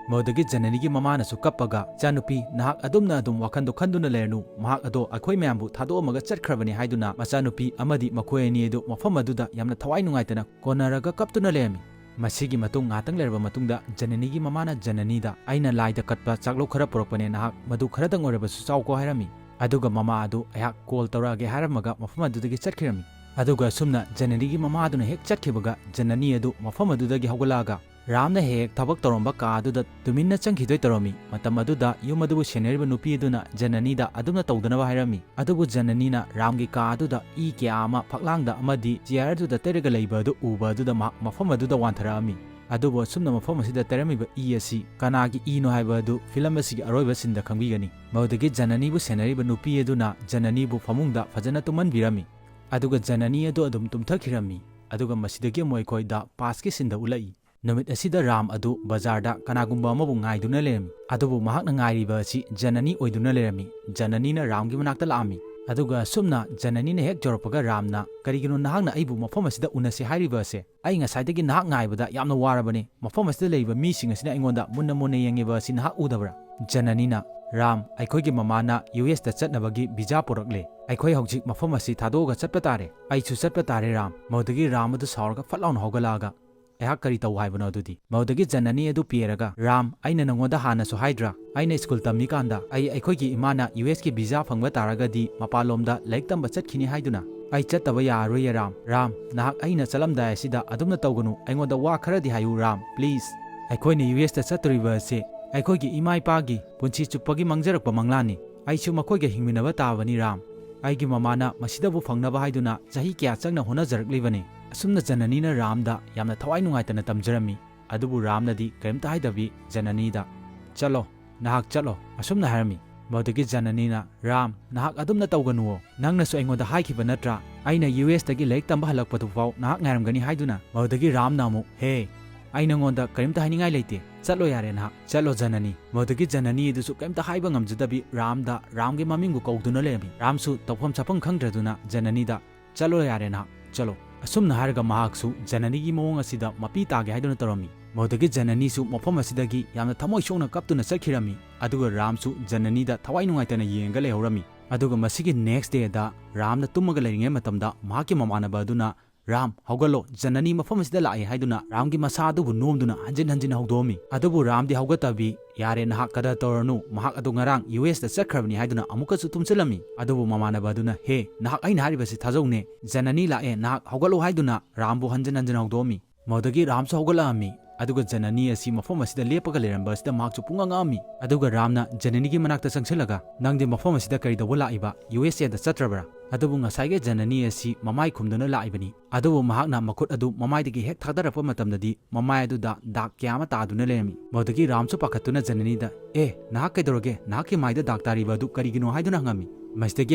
ꯃꯗꯨꯗꯒꯤ ꯖꯅꯅꯤꯒꯤ ꯃꯃꯥꯅꯁꯨ ꯀꯞꯄꯒ, "ꯏꯆꯥꯅꯨꯄꯤ, ꯅꯍꯥꯛ ꯑꯗꯨꯝꯅ ꯑꯗꯨꯝ ꯋꯥꯈꯟꯗꯣ ꯈꯟꯗꯨꯅ ꯂꯩꯔꯅꯨ꯫ ꯃꯍꯥꯛ ꯑꯗꯣ ꯑꯩꯈꯣꯏ ꯃꯌꯥꯝꯕꯨ ꯊꯥꯗꯣꯛꯑꯝꯃꯒ ꯆꯠꯈ꯭ꯔꯕꯅꯤ" ꯍꯥꯏꯗꯨꯅ ꯃꯆꯥꯅꯨꯄꯤ ꯑꯃꯗꯤ ꯃꯈꯣꯏ ꯑꯅꯤ ꯑꯗꯨ ꯃꯐꯝ ꯑꯗꯨꯗ ꯌꯥꯝꯅ ꯊꯋꯥꯏ ꯅꯨꯡꯉꯥꯏꯇꯅ ꯀꯣꯟꯅꯔꯒ ꯀꯞꯇꯨꯅ ꯂꯩꯔꯝꯃꯤ꯫ ꯃꯁꯤꯒꯤ ꯃꯇꯨꯡ ꯉꯥꯏꯍꯥꯛꯇꯪ ꯂꯩꯔꯕ ꯃꯇꯨꯡꯗ ꯖꯅꯅꯤꯒꯤ ꯃꯃꯥꯅ ꯖꯅꯅꯤꯗ, "ꯑꯩꯅ ꯂꯥꯏꯗ ꯀꯠꯄ ꯆꯥꯛꯂꯧ ꯈꯔ ꯄꯨꯔꯛꯄꯅꯦ, ꯅꯍꯥꯛ ꯃꯗꯨ ꯈꯔꯗꯪ ꯑꯣꯏꯔꯕꯁꯨ ꯆꯥꯎꯀꯣ" ꯍꯥꯏꯔꯝꯃꯤ꯫ ꯑꯗꯨꯒ ꯃꯃꯥ ꯑꯗꯨ ꯑꯩꯍꯥꯛ ꯀꯣꯜ ꯇꯧꯔꯛꯑꯒꯦ ꯍꯥꯏꯔꯝꯃꯒ ꯃꯐꯝ ꯑꯗꯨꯗꯒꯤ ꯆꯠꯈꯤꯔꯝꯃꯤ꯫ ꯑꯗꯨꯒ ꯑꯁꯨꯝꯅ ꯖꯅꯅꯤꯒꯤ ꯃꯃꯥ ꯑꯗꯨꯅ ꯍꯦꯛ ꯆꯠꯈꯤꯕꯒ ꯖꯅꯅꯤ ꯑꯗꯨ ꯃꯐꯝ ꯑꯗꯨꯗꯒꯤ ꯍꯧꯒꯠꯂꯛꯑꯒ ꯔꯥꯝꯅ ꯍꯦꯛ ꯍꯦꯛ ꯊꯕꯛ ꯇꯧꯔꯝꯕ ꯀꯥ ꯑꯗꯨꯗ ꯇꯨꯃꯤꯟꯅ ꯆꯪꯈꯤꯗꯣꯏ ꯇꯧꯔꯝꯃꯤ꯫ ꯃꯇꯝ ꯑꯗꯨꯗ ꯌꯨꯝ ꯑꯗꯨꯕꯨ ꯁꯦꯟꯅꯔꯤꯕ ꯅꯨꯄꯤ ꯑꯗꯨꯅ ꯖꯅꯅꯤꯗ ꯑꯗꯨꯝꯅ ꯇꯧꯗꯅꯕ ꯍꯥꯏꯔꯝꯃꯤ꯫ ꯑꯗꯨꯕꯨ ꯖꯅꯅꯤꯅ ꯔꯥꯝꯒꯤ ꯀꯥ ꯑꯗꯨꯗ ꯏ ꯀꯌꯥ ꯑꯃ ꯐꯛꯂꯥꯡꯗ ꯑꯃꯗꯤ ꯆꯤꯌꯥꯔ ꯑꯗꯨꯗ ꯇꯩꯔꯒ ꯂꯩꯕ ꯑꯗꯨ ꯎꯕ ꯑꯗꯨꯗ ꯃꯍꯥꯛ ꯃꯐꯝ ꯑꯗꯨꯗ ꯋꯥꯟꯊꯔꯛꯑꯝꯃꯤ꯫ ꯑꯗꯨꯕꯨ ꯑꯁꯨꯝꯅ ꯃꯐꯝ ꯑꯁꯤꯗ ꯇꯩꯔꯝꯃꯤꯕ ꯏ ꯑꯁꯤ ꯀꯅꯥꯒꯤ ꯏꯅꯣ ꯍꯥꯏꯕ ꯑꯗꯨ ꯐꯤꯂꯝ ꯑꯁꯤꯒꯤ ꯑꯔꯣꯏꯕ ꯁꯤꯟꯗ ꯈꯪꯕꯤꯒꯅꯤ꯫ ꯃꯗꯨꯗꯒꯤ ꯖꯅꯅꯤꯕꯨ ꯁꯦꯟꯅꯔꯤꯕ ꯅꯨꯄꯤ ꯑꯗꯨꯅ ꯖꯅꯅꯤꯕꯨ ꯐꯃꯨꯡꯗ ꯐꯖꯅ ꯇꯨꯝꯍꯟꯕꯤꯔꯝꯃꯤ꯫ ꯑꯗꯨꯒ ꯖꯅꯅꯤ ꯑꯗꯨ ꯑꯗꯨꯝ ꯇꯨꯝꯊꯈꯤꯔꯝꯃꯤ꯫ ꯑꯗꯨꯒ ꯃꯁꯤꯗꯒꯤ ꯑꯃꯨꯛ ꯑꯩꯈꯣꯏꯗ ꯄꯥꯁꯀꯤ ꯁꯤꯟꯗ ꯎꯠꯂꯛꯏ꯫ ꯅꯨꯃꯤꯠ ꯑꯁꯤꯗ ꯔꯥꯝ ꯑꯗꯨ ꯕꯖꯥꯔꯗ ꯀꯅꯥꯒꯨꯝꯕ ꯑꯃꯕꯨ ꯉꯥꯏꯗꯨꯅ ꯂꯩꯔꯝꯃꯤ꯫ ꯑꯗꯨꯕꯨ ꯃꯍꯥꯛꯅ ꯉꯥꯏꯔꯤꯕ ꯑꯁꯤ ꯖꯅꯅꯤ ꯑꯣꯏꯗꯨꯅ ꯂꯩꯔꯝꯃꯤ꯫ ꯖꯅꯅꯤꯅ ꯔꯥꯝꯒꯤ ꯃꯅꯥꯛꯇ ꯂꯥꯛꯑꯝꯃꯤ꯫ ꯑꯗꯨꯒ ꯑꯁꯨꯝꯅ ꯖꯅꯅꯤꯅ ꯍꯦꯛ ꯌꯧꯔꯛꯄꯒ ꯔꯥꯝꯅ, "ꯀꯔꯤꯒꯤꯅꯣ ꯅꯍꯥꯛꯅ ꯑꯩꯕꯨ ꯃꯐꯝ ꯑꯁꯤꯗ ꯎꯅꯁꯤ ꯍꯥꯏꯔꯤꯕ ꯑꯁꯦ? ꯑꯩ ꯉꯁꯥꯏꯗꯒꯤ ꯅꯍꯥꯛ ꯉꯥꯏꯕꯗ ꯌꯥꯝꯅ ꯋꯥꯔꯕꯅꯤ꯫ ꯃꯐꯝ ꯑꯁꯤꯗ ꯂꯩꯔꯤꯕ ꯃꯤꯁꯤꯡ ꯑꯁꯤꯅ ꯑꯩꯉꯣꯟꯗ ꯃꯨꯟꯅ ꯃꯨꯟꯅ ꯌꯦꯡꯉꯤꯕ ꯑꯁꯤ ꯅꯍꯥꯛ ꯎꯗꯕ꯭ꯔꯥ?" ꯖꯅꯅꯤꯅ, "ꯔꯥꯝ, ꯑꯩꯈꯣꯏꯒꯤ ꯃꯃꯥꯅ ꯌꯨ ꯑꯦꯁꯇ ꯆꯠꯅꯕꯒꯤ ꯚꯤꯖꯥ ꯄꯨꯔꯛꯂꯦ꯫ ꯑꯩꯈꯣꯏ ꯍꯧꯖꯤꯛ ꯃꯐꯝ ꯑꯁꯤ ꯊꯥꯗꯣꯛꯑꯒ ꯆꯠꯄ ꯇꯥꯔꯦ꯫ ꯑꯩꯁꯨ ꯆꯠꯄ ꯇꯥꯔꯦ, ꯔꯥꯝ꯫" ꯃꯗꯨꯗꯒꯤ ꯔꯥꯝ ꯑꯗꯨ ꯁꯥꯎꯔꯒ ꯐꯠ ꯂꯥꯎꯅ ꯍꯧꯒꯠꯂꯛꯑꯒ, "ꯑꯩꯍꯥꯛ ꯀꯔꯤ ꯇꯧ ꯍꯥꯏꯕꯅꯣ ꯑꯗꯨꯗꯤ?" ꯃꯗꯨꯗꯒꯤ ꯖꯅꯅꯤ ꯑꯗꯨ ꯄꯦꯔꯒ, "ꯔꯥꯝ, ꯑꯩꯅ ꯅꯉꯣꯟꯗ ꯍꯥꯟꯅꯁꯨ ꯍꯥꯏꯗ꯭ꯔꯥ? ꯑꯩꯅ ꯁ꯭ꯀꯨꯜ ꯇꯝꯃꯤꯀꯥꯟꯗ ꯑꯩ, ꯑꯩꯈꯣꯏꯒꯤ ꯏꯃꯥꯅ ꯌꯨ ꯑꯦꯁꯀꯤ ꯚꯤꯖꯥ ꯐꯪꯕ ꯇꯥꯔꯒꯗꯤ ꯃꯄꯥꯟꯂꯣꯝꯗ ꯂꯥꯏꯔꯤꯛ ꯇꯝꯕ ꯆꯠꯈꯤꯅꯤ ꯍꯥꯏꯗꯨꯅ꯫ ꯑꯩ ꯆꯠꯇꯕ ꯌꯥꯔꯔꯣꯏꯌꯦ ꯔꯥꯝ꯫ ꯔꯥꯝ, ꯅꯍꯥꯛ ꯑꯩꯅ ꯆꯠꯂꯝꯗꯥꯏ ꯑꯁꯤꯗ ꯑꯗꯨꯝꯅ ꯇꯧꯒꯅꯨ, ꯑꯩꯉꯣꯟꯗ ꯋꯥ ꯈꯔꯗꯤ ꯍꯥꯏꯌꯨ ꯔꯥꯝ, please꯫ ꯑꯩꯈꯣꯏꯅ ꯌꯨ ꯑꯦꯁꯇ ꯆꯠꯇꯣꯔꯤꯕ ꯑꯁꯤ ꯑꯩꯈꯣꯏꯒꯤ ꯏꯃꯥ ꯏꯄꯥꯒꯤ ꯄꯨꯟꯁꯤ ꯆꯨꯞꯄꯒꯤ ꯃꯥꯡꯖꯔꯛꯄ ꯃꯪꯂꯥꯟꯅꯤ꯫ ꯑꯩꯁꯨ ꯃꯈꯣꯏꯒ ꯍꯤꯡꯃꯤꯟꯅꯕ ꯇꯥꯕꯅꯤ ꯔꯥꯝ꯫ ꯑꯩꯒꯤ ꯃꯃꯥꯅ ꯃꯁꯤꯗꯕꯨ ꯐꯪꯅꯕ ꯍꯥꯏꯗꯨꯅ ꯆꯍꯤ ꯀꯌꯥ ꯆꯪꯅ ꯍꯣꯠꯅꯖꯔꯛꯂꯤꯕꯅꯤ꯫" ꯑꯁꯨꯝꯅ ꯖꯅꯅꯤꯅ ꯔꯥꯝꯗ ꯌꯥꯝꯅ ꯊꯋꯥꯏ ꯅꯨꯡꯉꯥꯏꯇꯅ ꯇꯝꯖꯔꯝꯃꯤ꯫ ꯑꯗꯨꯕꯨ ꯔꯥꯝꯅꯗꯤ ꯀꯔꯤꯝꯇ ꯍꯥꯏꯗꯕꯤ ꯖꯅꯅꯤꯗ, "ꯆꯠꯂꯣ, ꯅꯍꯥꯛ ꯆꯠꯂꯣ," ꯑꯁꯨꯝꯅ ꯍꯥꯏꯔꯝꯃꯤ꯫ ꯃꯗꯨꯗꯒꯤ ꯖꯅꯅꯤꯅ, "ꯔꯥꯝ, ꯅꯍꯥꯛ ꯑꯗꯨꯝꯅ ꯇꯧꯒꯅꯨꯋꯣ꯫ ꯅꯪꯅꯁꯨ ꯑꯩꯉꯣꯟꯗ ꯍꯥꯏꯈꯤꯕ ꯅꯠꯇ꯭ꯔꯥ, ꯑꯩꯅ ꯌꯨ ꯑꯦꯁꯇꯒꯤ ꯂꯥꯏꯔꯤꯛ ꯇꯝꯕ ꯍꯜꯂꯛꯄꯗꯨꯐꯥꯎ ꯅꯍꯥꯛ ꯉꯥꯏꯔꯝꯒꯅꯤ ꯍꯥꯏꯗꯨꯅ?" ꯃꯗꯨꯗꯒꯤ ꯔꯥꯝꯅ ꯑꯃꯨꯛ, "ꯍꯦ, ꯑꯩ ꯅꯉꯣꯟꯗ ꯀꯔꯤꯝꯇ ꯍꯥꯏꯅꯤꯡꯉꯥꯏ ꯂꯩꯇꯦ꯫ ꯆꯠꯂꯣ ꯌꯥꯔꯦ ꯅꯍꯥꯛ꯫ ꯆꯠꯂꯣ ꯖꯅꯅꯤ꯫" ꯃꯗꯨꯗꯒꯤ ꯖꯅꯅꯤ ꯑꯗꯨꯁꯨ ꯀꯔꯤꯝꯇ ꯍꯥꯏꯕ ꯉꯝꯖꯗꯕꯤ ꯔꯥꯝꯗ, ꯔꯥꯝꯒꯤ ꯃꯃꯤꯡꯕꯨ ꯀꯧꯗꯨꯅ ꯂꯩꯔꯝꯃꯤ꯫ ꯔꯥꯝꯁꯨ ꯇꯧꯐꯝ ꯆꯥꯐꯝ ꯈꯪꯗ꯭ꯔꯗꯨꯅ ꯖꯅꯅꯤꯗ, "ꯆꯠꯂꯣ ꯌꯥꯔꯦ ꯅꯍꯥꯛ, ꯆꯠꯂꯣ꯫" ꯑꯁꯨꯝꯅ ꯍꯥꯏꯔꯒ ꯃꯍꯥꯛꯁꯨ ꯖꯅꯅꯤꯒꯤ ꯃꯑꯣꯡ ꯑꯁꯤꯗ ꯃꯄꯤ ꯇꯥꯒꯦ ꯍꯥꯏꯗꯨꯅ ꯇꯧꯔꯝꯃꯤ꯫ ꯃꯗꯨꯗꯒꯤ ꯖꯅꯅꯤꯁꯨ ꯃꯐꯝ ꯑꯁꯤꯗꯒꯤ ꯌꯥꯝꯅ ꯊꯃꯣꯏ ꯁꯣꯛꯅ ꯀꯞꯇꯨꯅ ꯆꯠꯈꯤꯔꯝꯃꯤ꯫ ꯑꯗꯨꯒ ꯔꯥꯝꯁꯨ ꯖꯅꯅꯤꯗ ꯊꯋꯥꯏ ꯅꯨꯡꯉꯥꯏꯇꯅ ꯌꯦꯡꯉꯒ ꯂꯩꯍꯧꯔꯝꯃꯤ꯫ ꯑꯗꯨꯒ ꯃꯁꯤꯒꯤ next dayꯗ ꯔꯥꯝꯅ ꯇꯨꯝꯃꯒ ꯂꯩꯔꯤꯉꯩ ꯃꯇꯝꯗ ꯃꯍꯥꯛꯀꯤ ꯃꯃꯥꯟꯅꯕ ꯑꯗꯨꯅ "ꯔꯥꯝ, ꯍꯧꯒꯠꯂꯣ, ꯖꯅꯅꯤ ꯃꯐꯝ ꯑꯁꯤꯗ ꯂꯥꯛꯑꯦ" ꯍꯥꯏꯗꯨꯅ ꯔꯥꯝꯒꯤ ꯃꯁꯥ ꯑꯗꯨꯕꯨ ꯅꯣꯝꯗꯨꯅ ꯍꯟꯖꯤꯟ ꯍꯟꯖꯤꯟ ꯍꯧꯗꯣꯛꯑꯝꯃꯤ꯫ ꯑꯗꯨꯕꯨ ꯔꯥꯝꯗꯤ ꯍꯧꯒꯠꯇꯕꯤ, "ꯌꯥꯔꯦ, ꯅꯍꯥꯛ ꯀꯗꯔ ꯇꯧꯔꯅꯨ, ꯃꯍꯥꯛ ꯑꯗꯨ ꯉꯔꯥꯡ ꯌꯨ ꯑꯦꯁꯇ ꯆꯠꯈ꯭ꯔꯕꯅꯤ" ꯍꯥꯏꯗꯨꯅ ꯑꯃꯨꯛꯀꯁꯨ ꯊꯨꯝꯖꯤꯜꯂꯝꯃꯤ꯫ ꯑꯗꯨꯕꯨ ꯃꯃꯥꯟꯅꯕ ꯑꯗꯨꯅ, "ꯍꯦ, ꯅꯍꯥꯛ ꯑꯩꯅ ꯍꯥꯏꯔꯤꯕꯁꯤ ꯊꯥꯖꯧꯅꯦ, ꯖꯅꯅꯤ ꯂꯥꯛꯑꯦ, ꯅꯍꯥꯛ ꯍꯧꯒꯠꯂꯣ" ꯍꯥꯏꯗꯨꯅ ꯔꯥꯝꯕꯨ ꯍꯟꯖꯤꯟ ꯍꯟꯖꯤꯟ ꯍꯧꯗꯣꯛꯑꯝꯃꯤ꯫ ꯃꯗꯨꯗꯒꯤ ꯔꯥꯝꯁꯨ ꯍꯧꯒꯠꯂꯛꯑꯝꯃꯤ꯫ ꯑꯗꯨꯒ ꯖꯅꯅꯤ ꯑꯁꯤ ꯃꯐꯝ ꯑꯁꯤꯗ ꯂꯦꯞꯄꯒ ꯂꯩꯔꯝꯕ ꯑꯁꯤꯗ ꯃꯍꯥꯛꯁꯨ ꯄꯨꯡꯉꯛ ꯉꯛꯑꯝꯃꯤ꯫ ꯑꯗꯨꯒ ꯔꯥꯝꯅ ꯖꯅꯅꯤꯒꯤ ꯃꯅꯥꯛꯇ ꯆꯪꯁꯤꯜꯂꯒ, "ꯅꯪꯗꯤ ꯃꯐꯝ ꯑꯁꯤꯗ ꯀꯔꯤ ꯇꯧꯕ ꯂꯥꯛꯏꯕ? ꯌꯨ ꯑꯦꯁ ꯑꯦꯗ ꯆꯠꯇ꯭ꯔꯕ꯭ꯔꯥ?" ꯑꯗꯨꯕꯨ ꯉꯁꯥꯏꯒꯤ ꯖꯅꯅꯤ ꯑꯁꯤ ꯃꯃꯥꯏ ꯈꯨꯝꯗꯨꯅ ꯂꯥꯛꯏꯕꯅꯤ꯫ ꯑꯗꯨꯕꯨ ꯃꯍꯥꯛꯅ ꯃꯈꯨꯠ ꯑꯗꯨ ꯃꯃꯥꯏꯗꯒꯤ ꯍꯦꯛ ꯊꯥꯗꯔꯛꯄ ꯃꯇꯝꯗꯗꯤ ꯃꯃꯥꯏ ꯑꯗꯨꯗ ꯗꯥꯛ ꯀꯌꯥ ꯑꯃ ꯇꯥꯗꯨꯅ ꯂꯩꯔꯝꯃꯤ꯫ ꯃꯗꯨꯗꯒꯤ ꯔꯥꯝꯁꯨ ꯄꯥꯈꯠꯇꯨꯅ ꯖꯅꯅꯤꯗ, "ꯑꯦ, ꯅꯍꯥꯛ ꯀꯩꯗꯧꯔꯒꯦ? ꯅꯍꯥꯛꯀꯤ ꯃꯥꯏꯗ ꯗꯥꯛ ꯇꯥꯔꯤꯕ ꯑꯗꯨ ꯀꯔꯤꯒꯤꯅꯣ?" ꯍꯥꯏꯗꯨꯅ ꯍꯪꯉꯝꯃꯤ꯫ ꯃꯁꯤꯗꯒꯤ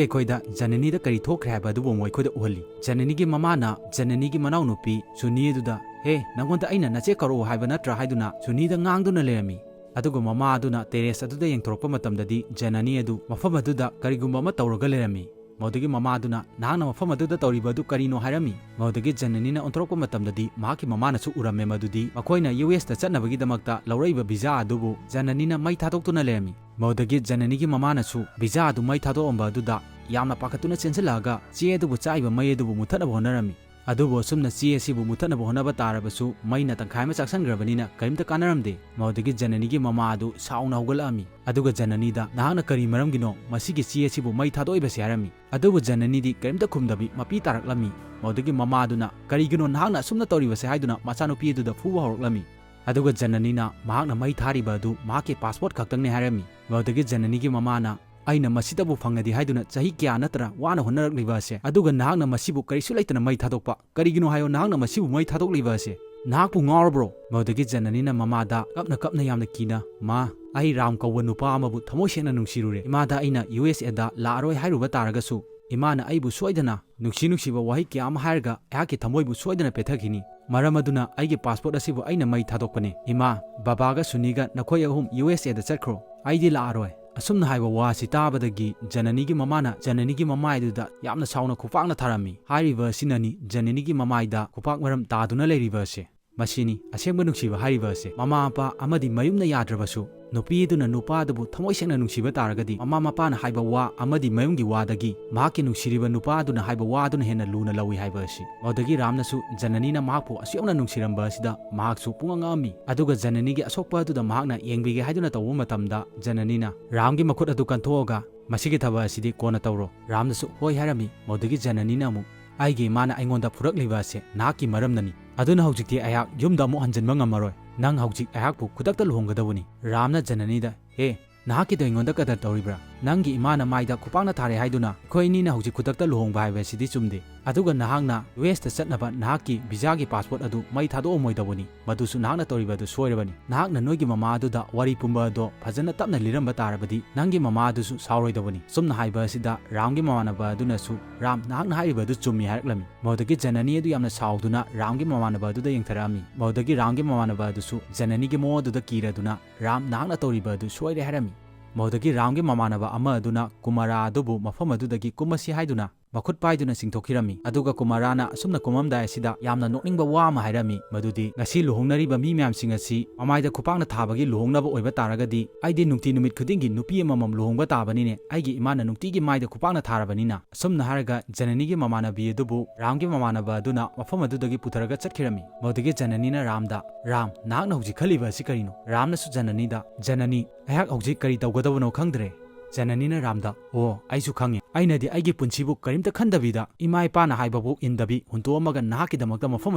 ꯑꯩꯈꯣꯏꯗ ꯖꯅꯅꯤꯗ ꯀꯔꯤ ꯊꯣꯛꯈ꯭ꯔꯦ ꯍꯥꯏꯕ ꯑꯗꯨꯕꯨ ꯑꯃꯨꯛ ꯑꯩꯈꯣꯏꯗ ꯎꯍꯜꯂꯤ꯫ ꯖꯅꯅꯤꯒꯤ ꯃꯃꯥꯅ ꯖꯅꯅꯤꯒꯤ ꯃꯅꯥꯎꯅꯨꯄꯤ ꯁꯨꯅꯤ ꯑꯗꯨꯗ, "ꯍꯦ, ꯅꯪꯉꯣꯟꯗ ꯑꯩꯅ ꯅꯆꯦ ꯀꯧꯔꯛꯑꯣ ꯍꯥꯏꯕ ꯅꯠꯇ꯭ꯔꯥ?" ꯍꯥꯏꯗꯨꯅ ꯁꯨꯅꯤꯗ ꯉꯥꯡꯗꯨꯅ ꯂꯩꯔꯝꯃꯤ꯫ ꯑꯗꯨꯒ ꯃꯃꯥ ꯑꯗꯨꯅ ꯇꯦꯔꯦꯁ ꯑꯗꯨꯗ ꯌꯦꯡꯊꯣꯔꯛꯄ ꯃꯇꯝꯗꯗꯤ ꯖꯅꯅꯤ ꯑꯗꯨ ꯃꯐꯝ ꯑꯗꯨꯗ ꯀꯔꯤꯒꯨꯝꯕ ꯑꯃ ꯇꯧꯔꯒ ꯂꯩꯔꯝꯃꯤ꯫ ꯃꯗꯨꯗꯒꯤ ꯃꯃꯥ ꯑꯗꯨꯅ, "ꯅꯍꯥꯛꯅ ꯃꯐꯝ ꯑꯗꯨꯗ ꯇꯧꯔꯤꯕ ꯑꯗꯨ ꯀꯔꯤꯅꯣ?" ꯍꯥꯏꯔꯝꯃꯤ꯫ ꯃꯗꯨꯗꯒꯤ ꯖꯅꯅꯤꯅ ꯑꯣꯟꯊꯣꯔꯛꯄ ꯃꯇꯝꯗꯗꯤ ꯃꯍꯥꯛꯀꯤ ꯃꯃꯥꯅꯁꯨ ꯎꯔꯝꯃꯦ, ꯃꯗꯨꯗꯤ ꯃꯈꯣꯏꯅ ꯌꯨ ꯑꯦꯁꯇ ꯆꯠꯅꯕꯒꯤꯗꯃꯛꯇ ꯂꯧꯔꯛꯏꯕ ꯚꯤꯖꯥ ꯑꯗꯨꯕꯨ ꯖꯅꯅꯤꯅ ꯃꯩ ꯊꯥꯗꯣꯛꯇꯨꯅ ꯂꯩꯔꯝꯃꯤ꯫ ꯃꯗꯨꯗꯒꯤ ꯖꯅꯅꯤꯒꯤ ꯃꯃꯥꯅꯁꯨ ꯚꯤꯖꯥ ꯑꯗꯨ ꯃꯩ ꯊꯥꯗꯣꯛꯑꯝꯕ ꯑꯗꯨꯗ ꯌꯥꯝꯅ ꯄꯥꯈꯠꯇꯨꯅ ꯆꯦꯟꯁꯤꯜꯂꯛꯑꯒ ꯆꯦ ꯑꯗꯨꯕꯨ ꯆꯥꯛꯏꯕ ꯃꯩ ꯑꯗꯨꯕꯨ ꯃꯨꯠꯊꯠꯅꯕ ꯍꯣꯠꯅꯔꯝꯃꯤ꯫ ꯑꯗꯨꯕꯨ ꯑꯁꯨꯝꯅ ꯆꯦ ꯑꯁꯤꯕꯨ ꯃꯨꯠꯊꯠꯅꯕ ꯍꯣꯠꯅꯕ ꯇꯥꯔꯕꯁꯨ ꯃꯩꯅ ꯇꯪꯈꯥꯏ ꯑꯃ ꯆꯥꯛꯁꯟꯈ꯭ꯔꯕꯅꯤꯅ ꯀꯔꯤꯝꯇ ꯀꯥꯟꯅꯔꯝꯗꯦ꯫ ꯃꯗꯨꯗꯒꯤ ꯖꯅꯅꯤꯒꯤ ꯃꯃꯥ ꯑꯗꯨ ꯁꯥꯎꯅ ꯍꯧꯒꯠꯂꯛꯑꯝꯃꯤ꯫ ꯑꯗꯨꯒ ꯖꯅꯅꯤꯗ, "ꯅꯍꯥꯛꯅ ꯀꯔꯤ ꯃꯔꯝꯒꯤꯅꯣ ꯃꯁꯤꯒꯤ ꯆꯦ ꯑꯁꯤꯕꯨ ꯃꯩ ꯊꯥꯗꯣꯛꯏꯕꯁꯦ?" ꯍꯥꯏꯔꯝꯃꯤ꯫ ꯑꯗꯨꯕꯨ ꯖꯅꯅꯤꯗꯤ ꯀꯔꯤꯝꯇ ꯈꯨꯝꯗꯕꯤ ꯃꯄꯤ ꯇꯥꯔꯛꯂꯝꯃꯤ꯫ ꯃꯗꯨꯗꯒꯤ ꯃꯃꯥ ꯑꯗꯨꯅ, "ꯀꯔꯤꯒꯤꯅꯣ ꯅꯍꯥꯛꯅ ꯑꯁꯨꯝꯅ ꯇꯧꯔꯤꯕꯁꯦ?" ꯍꯥꯏꯗꯨꯅ ꯃꯆꯥꯅꯨꯄꯤ ꯑꯗꯨꯗ ꯐꯨꯕ ꯍꯧꯔꯛꯂꯝꯃꯤ꯫ ꯑꯗꯨꯒ ꯖꯅꯅꯤꯅ ꯃꯍꯥꯛꯅ ꯃꯩ ꯊꯥꯔꯤꯕ ꯑꯗꯨ ꯃꯍꯥꯛꯀꯤ ꯄꯥꯁꯄꯣꯔꯠ ꯈꯛꯇꯪꯅꯤ ꯍꯥꯏꯔꯝꯃꯤ꯫ ꯃꯗꯨꯗꯒꯤ ꯖꯅꯅꯤꯒꯤ ꯃꯃꯥꯅ, "ꯑꯩꯅ ꯃꯁꯤꯗꯕꯨ ꯐꯪꯉꯗꯤ ꯍꯥꯏꯗꯨꯅ ꯆꯍꯤ ꯀꯌꯥ ꯅꯠꯇ꯭ꯔ ꯋꯥꯅ ꯍꯣꯠꯅꯔꯛꯂꯤꯕ ꯑꯁꯦ, ꯑꯗꯨꯒ ꯅꯍꯥꯛꯅ ꯃꯁꯤꯕꯨ ꯀꯔꯤꯁꯨ ꯂꯩꯇꯅ ꯃꯩ ꯊꯥꯗꯣꯛꯄ? ꯀꯔꯤꯒꯤꯅꯣ ꯍꯥꯏꯌꯣ ꯅꯍꯥꯛꯅ ꯃꯁꯤꯕꯨ ꯃꯩ ꯊꯥꯗꯣꯛꯂꯤꯕ ꯑꯁꯦ? ꯅꯍꯥꯛꯄꯨ ꯉꯥꯎꯔꯕ꯭ꯔꯣ?" ꯃꯗꯨꯗꯒꯤ ꯖꯅꯅꯤꯅ ꯃꯃꯥꯗ ꯀꯞꯅ ꯀꯞꯅ ꯌꯥꯝꯅ ꯀꯤꯅ, "ꯃꯥ, ꯑꯩ ꯔꯥꯝ ꯀꯧꯕ ꯅꯨꯄꯥ ꯑꯃꯕꯨ ꯊꯃꯣꯏ ꯁꯦꯡꯅ ꯅꯨꯡꯁꯤꯔꯨꯔꯦ꯫ ꯏꯃꯥꯗ ꯑꯩꯅ ꯌꯨ ꯑꯦꯁ ꯑꯦꯗ ꯂꯥꯛꯑꯔꯣꯏ ꯍꯥꯏꯔꯨꯕ ꯇꯥꯔꯒꯁꯨ ꯏꯃꯥꯅ ꯑꯩꯕꯨ ꯁꯣꯏꯗꯅ ꯅꯨꯡꯁꯤ ꯅꯨꯡꯁꯤꯕ ꯋꯥꯍꯩ ꯀꯌꯥ ꯑꯃ ꯍꯥꯏꯔꯒ ꯑꯩꯍꯥꯛꯀꯤ ꯊꯃꯣꯏꯕꯨ ꯁꯣꯏꯗꯅ ꯄꯦꯠꯊꯈꯤꯅꯤ꯫ ꯃꯔꯝ ꯑꯗꯨꯅ ꯑꯩꯒꯤ ꯄꯥꯁꯄꯣꯔꯠ ꯑꯁꯤꯕꯨ ꯑꯩꯅ ꯃꯩ ꯊꯥꯗꯣꯛꯄꯅꯤ꯫ ꯏꯃꯥ, ꯕꯕꯥꯒ ꯁꯨꯅꯤꯒ ꯅꯈꯣꯏ ꯑꯍꯨꯝ ꯌꯨ ꯑꯦꯁ ꯑꯦꯗ ꯆꯠꯈ꯭ꯔꯣ꯫ ꯑꯩꯗꯤ ꯂꯥꯛꯑꯔꯣꯏ꯫" ꯑꯁꯨꯝꯅ ꯍꯥꯏꯕ ꯋꯥ ꯑꯁꯤ ꯇꯥꯕꯗꯒꯤ ꯖꯅꯅꯤꯒꯤ ꯃꯃꯥꯅ ꯖꯅꯅꯤꯒꯤ ꯃꯃꯥꯏꯗꯨꯗ ꯌꯥꯝꯅ ꯁꯥꯎꯅ ꯈꯨꯄꯥꯛꯅ ꯊꯥꯔꯝꯃꯤ꯫ ꯍꯥꯏꯔꯤꯕ ꯑꯁꯤꯅꯅꯤ ꯖꯅꯅꯤꯒꯤ ꯃꯃꯥꯏꯗ ꯈꯨꯄꯥꯛ ꯃꯔꯝ ꯇꯥꯗꯨꯅ ꯂꯩꯔꯤꯕ ꯑꯁꯤ꯫ ꯃꯁꯤꯅꯤ ꯑꯁꯦꯡꯕ ꯅꯨꯡꯁꯤꯕ ꯍꯥꯏꯔꯤꯕ ꯑꯁꯦ꯫ ꯃꯃꯥ ꯃꯄꯥ ꯑꯃꯗꯤ ꯃꯌꯨꯝꯅ ꯌꯥꯗ꯭ꯔꯕꯁꯨ, ꯅꯨꯄꯤ ꯑꯗꯨꯅ ꯅꯨꯄꯥ ꯑꯗꯨꯕꯨ ꯊꯃꯣꯏ ꯁꯦꯡꯅ ꯅꯨꯡꯁꯤꯕ ꯇꯥꯔꯒꯗꯤ, ꯃꯃꯥ ꯃꯄꯥꯅ ꯍꯥꯏꯕ ꯋꯥ ꯑꯃꯗꯤ ꯃꯌꯨꯝꯒꯤ ꯋꯥꯗꯒꯤ ꯃꯍꯥꯛꯀꯤ ꯅꯨꯡꯁꯤꯔꯤꯕ ꯅꯨꯄꯥ ꯑꯗꯨꯅ ꯍꯥꯏꯕ ꯋꯥ ꯑꯗꯨꯅ ꯍꯦꯟꯅ ꯂꯨꯅ ꯂꯧꯏ ꯍꯥꯏꯕ ꯑꯁꯤ꯫ ꯃꯗꯨꯗꯒꯤ ꯔꯥꯝꯅꯁꯨ ꯖꯅꯅꯤꯅ ꯃꯍꯥꯛꯄꯨ ꯑꯁꯨꯛ ꯌꯥꯝꯅ ꯅꯨꯡꯁꯤꯔꯝꯕ ꯑꯁꯤꯗ ꯃꯍꯥꯛꯁꯨ ꯄꯨꯡꯉꯛ ꯉꯛꯑꯝꯃꯤ꯫ ꯑꯗꯨꯒ ꯖꯅꯅꯤꯒꯤ ꯑꯁꯣꯛꯄ ꯑꯗꯨꯗ ꯃꯍꯥꯛꯅ ꯌꯦꯡꯕꯤꯒꯦ ꯍꯥꯏꯗꯨꯅ ꯇꯧꯕ ꯃꯇꯝꯗ, ꯖꯅꯅꯤꯅ ꯔꯥꯝꯒꯤ ꯃꯈꯨꯠ ꯑꯗꯨ ꯀꯟꯊꯣꯛꯑꯒ, "ꯃꯁꯤꯒꯤ ꯊꯕꯛ ꯑꯁꯤꯗꯤ ꯀꯣꯟꯅ ꯇꯧꯔꯣ"꯫ ꯔꯥꯝꯅꯁꯨ "ꯍꯣꯏ" ꯍꯥꯏꯔꯝꯃꯤ꯫ ꯃꯗꯨꯗꯒꯤ ꯖꯅꯅꯤꯅ ꯑꯃꯨꯛ, "ꯑꯩꯒꯤ ꯏꯃꯥꯅ ꯑꯩꯉꯣꯟꯗ ꯐꯨꯔꯛꯂꯤꯕ ꯑꯁꯦ ꯅꯍꯥꯛꯀꯤ ꯃꯔꯝꯅꯅꯤ꯫ ꯑꯗꯨꯅ ꯍꯧꯖꯤꯛꯇꯤ ꯑꯩꯍꯥꯛ ꯌꯨꯝꯗ ꯑꯃꯨꯛ ꯍꯟꯖꯤꯟꯕ ꯉꯝꯃꯔꯣꯏ꯫ ꯅꯪ ꯍꯧꯖꯤꯛ ꯑꯩꯍꯥꯛꯄꯨ ꯈꯨꯗꯛꯇ ꯂꯨꯍꯣꯡꯒꯗꯕꯅꯤ"꯫ ꯔꯥꯝꯅ ꯖꯅꯅꯤꯗ, "ꯍꯦ, ꯅꯍꯥꯛꯀꯤꯗꯣ ꯑꯩꯉꯣꯟꯗ ꯀꯗꯔ ꯇꯧꯔꯤꯕ꯭ꯔꯥ? ꯅꯪꯒꯤ ꯏꯃꯥꯅ ꯃꯥꯏꯗ ꯈꯨꯄꯥꯛꯅ ꯊꯥꯔꯦ ꯍꯥꯏꯗꯨꯅ ꯑꯩꯈꯣꯏ ꯑꯅꯤꯅ ꯍꯧꯖꯤꯛ ꯈꯨꯗꯛꯇ ꯂꯨꯍꯣꯡꯕ ꯍꯥꯏꯕ ꯑꯁꯤꯗꯤ ꯆꯨꯝꯗꯦ꯫ ꯑꯗꯨꯒ ꯅꯍꯥꯛꯅ ꯌꯨ ꯑꯦꯁꯇ ꯆꯠꯅꯕ ꯅꯍꯥꯛꯀꯤ ꯚꯤꯖꯥꯒꯤ ꯄꯥꯁꯄꯣꯔꯠ ꯑꯗꯨ ꯃꯩ ꯊꯥꯗꯣꯛꯑꯝꯃꯣꯏꯗꯕꯅꯤ꯫ ꯃꯗꯨꯁꯨ ꯅꯍꯥꯛꯅ ꯇꯧꯔꯤꯕ ꯑꯗꯨ ꯁꯣꯏꯔꯕꯅꯤ꯫ ꯅꯍꯥꯛꯅ ꯅꯣꯏꯒꯤ ꯃꯃꯥ ꯑꯗꯨꯗ ꯋꯥꯔꯤ ꯄꯨꯝꯕ ꯑꯗꯣ ꯐꯖꯅ ꯇꯞꯅ ꯂꯤꯔꯝꯕ ꯇꯥꯔꯕꯗꯤ ꯅꯪꯒꯤ ꯃꯃꯥ ꯑꯗꯨꯁꯨ ꯁꯥꯎꯔꯣꯏꯗꯕꯅꯤ"꯫ ꯁꯨꯝꯅ ꯍꯥꯏꯕ ꯑꯁꯤꯗ ꯔꯥꯝꯒꯤ ꯃꯃꯥꯟꯅꯕ ꯑꯗꯨꯅꯁꯨ, "ꯔꯥꯝ, ꯅꯍꯥꯛꯅ ꯍꯥꯏꯔꯤꯕ ꯑꯗꯨ ꯆꯨꯝꯃꯤ" ꯍꯥꯏꯔꯛꯂꯝꯃꯤ꯫ ꯃꯗꯨꯗꯒꯤ ꯖꯅꯅꯤ ꯑꯗꯨ ꯌꯥꯝꯅ ꯁꯥꯎꯗꯨꯅ ꯔꯥꯝꯒꯤ ꯃꯃꯥꯟꯅꯕ ꯑꯗꯨꯗ ꯌꯦꯡꯊꯔꯛꯑꯝꯃꯤ꯫ ꯃꯗꯨꯗꯒꯤ ꯔꯥꯝꯒꯤ ꯃꯃꯥꯟꯅꯕ ꯑꯗꯨꯁꯨ ꯖꯅꯅꯤꯒꯤ ꯃꯑꯣꯡ ꯑꯗꯨꯗ ꯀꯤꯔꯗꯨꯅ, "ꯔꯥꯝ, ꯅꯍꯥꯛꯅ ꯇꯧꯔꯤꯕ ꯑꯗꯨ ꯁꯣꯏꯔꯦ" ꯍꯥꯏꯔꯝꯃꯤ꯫ ꯃꯗꯨꯗꯒꯤ ꯔꯥꯝꯒꯤ ꯃꯃꯥꯟꯅꯕ ꯑꯃ ꯑꯗꯨꯅ ꯀꯨꯃꯥꯔꯥ ꯑꯗꯨꯕꯨ ꯃꯐꯝ ꯑꯗꯨꯗꯒꯤ ꯀꯨꯝꯃꯁꯤ ꯍꯥꯏꯗꯨꯅ ꯃꯈꯨꯠ ꯄꯥꯏꯗꯨꯅ ꯆꯤꯡꯊꯣꯛꯈꯤꯔꯝꯃꯤ꯫ ꯑꯗꯨꯒ ꯀꯨꯃꯥꯔꯥꯅ ꯑꯁꯨꯝꯅ ꯀꯨꯝꯃꯝꯗꯥꯏ ꯑꯁꯤꯗ ꯌꯥꯝꯅ ꯅꯣꯛꯅꯤꯡꯕ ꯋꯥ ꯑꯃ ꯍꯥꯏꯔꯝꯃꯤ, ꯃꯗꯨꯗꯤ, "ꯉꯁꯤ ꯂꯨꯍꯣꯡꯅꯔꯤꯕ ꯃꯤ ꯃꯌꯥꯝꯁꯤꯡ ꯑꯁꯤ ꯃꯃꯥꯏꯗ ꯈꯨꯄꯥꯛꯅ ꯊꯥꯕꯒꯤ ꯂꯨꯍꯣꯡꯅꯕ ꯑꯣꯏꯕ ꯇꯥꯔꯒꯗꯤ, ꯑꯩꯗꯤ ꯅꯨꯡꯇꯤ ꯅꯨꯃꯤꯠ ꯈꯨꯗꯤꯡꯒꯤ ꯅꯨꯄꯤ ꯑꯃꯃꯝ ꯂꯨꯍꯣꯡꯕ ꯇꯥꯕꯅꯤꯅꯦ, ꯑꯩꯒꯤ ꯏꯃꯥꯅ ꯅꯨꯡꯇꯤꯒꯤ ꯃꯥꯏꯗ ꯈꯨꯄꯥꯛꯅ ꯊꯥꯔꯕꯅꯤꯅ"꯫ ꯑꯁꯨꯝꯅ ꯍꯥꯏꯔꯒ ꯖꯅꯅꯤꯒꯤ ꯃꯃꯥꯟꯅꯕꯤ ꯑꯗꯨꯕꯨ ꯔꯥꯝꯒꯤ ꯃꯃꯥꯟꯅꯕ ꯑꯗꯨꯅ ꯃꯐꯝ ꯑꯗꯨꯗꯒꯤ ꯄꯨꯊꯔꯒ ꯆꯠꯈꯤꯔꯝꯃꯤ꯫ ꯃꯗꯨꯗꯒꯤ ꯖꯅꯅꯤꯅ ꯔꯥꯝꯗ, "ꯔꯥꯝ, ꯅꯍꯥꯛꯅ ꯍꯧꯖꯤꯛ ꯈꯜꯂꯤꯕ ꯑꯁꯤ ꯀꯔꯤꯅꯣ?" ꯔꯥꯝꯅꯁꯨ ꯖꯅꯅꯤꯗ, "ꯖꯅꯅꯤ, ꯑꯩꯍꯥꯛ ꯍꯧꯖꯤꯛ ꯀꯔꯤ ꯇꯧꯒꯗꯕꯅꯣ ꯈꯪꯗ꯭ꯔꯦ"꯫ ꯖꯅꯅꯤꯅ ꯔꯥꯝꯗ, "ꯑꯣ, ꯑꯩꯁꯨ ꯈꯪꯉꯦ꯫ ꯑꯩꯅꯗꯤ ꯑꯩꯒꯤ ꯄꯨꯟꯁꯤꯕꯨ ꯀꯔꯤꯝꯇ ꯈꯟꯗꯕꯤꯗ, ꯏꯃꯥ ꯏꯄꯥꯅ ꯍꯥꯏꯕꯕꯨ ꯏꯟꯗꯕꯤ ꯍꯨꯟꯇꯣꯛꯑꯝꯃꯒ ꯅꯍꯥꯛꯀꯤꯗꯃꯛꯇ ꯃꯐꯝ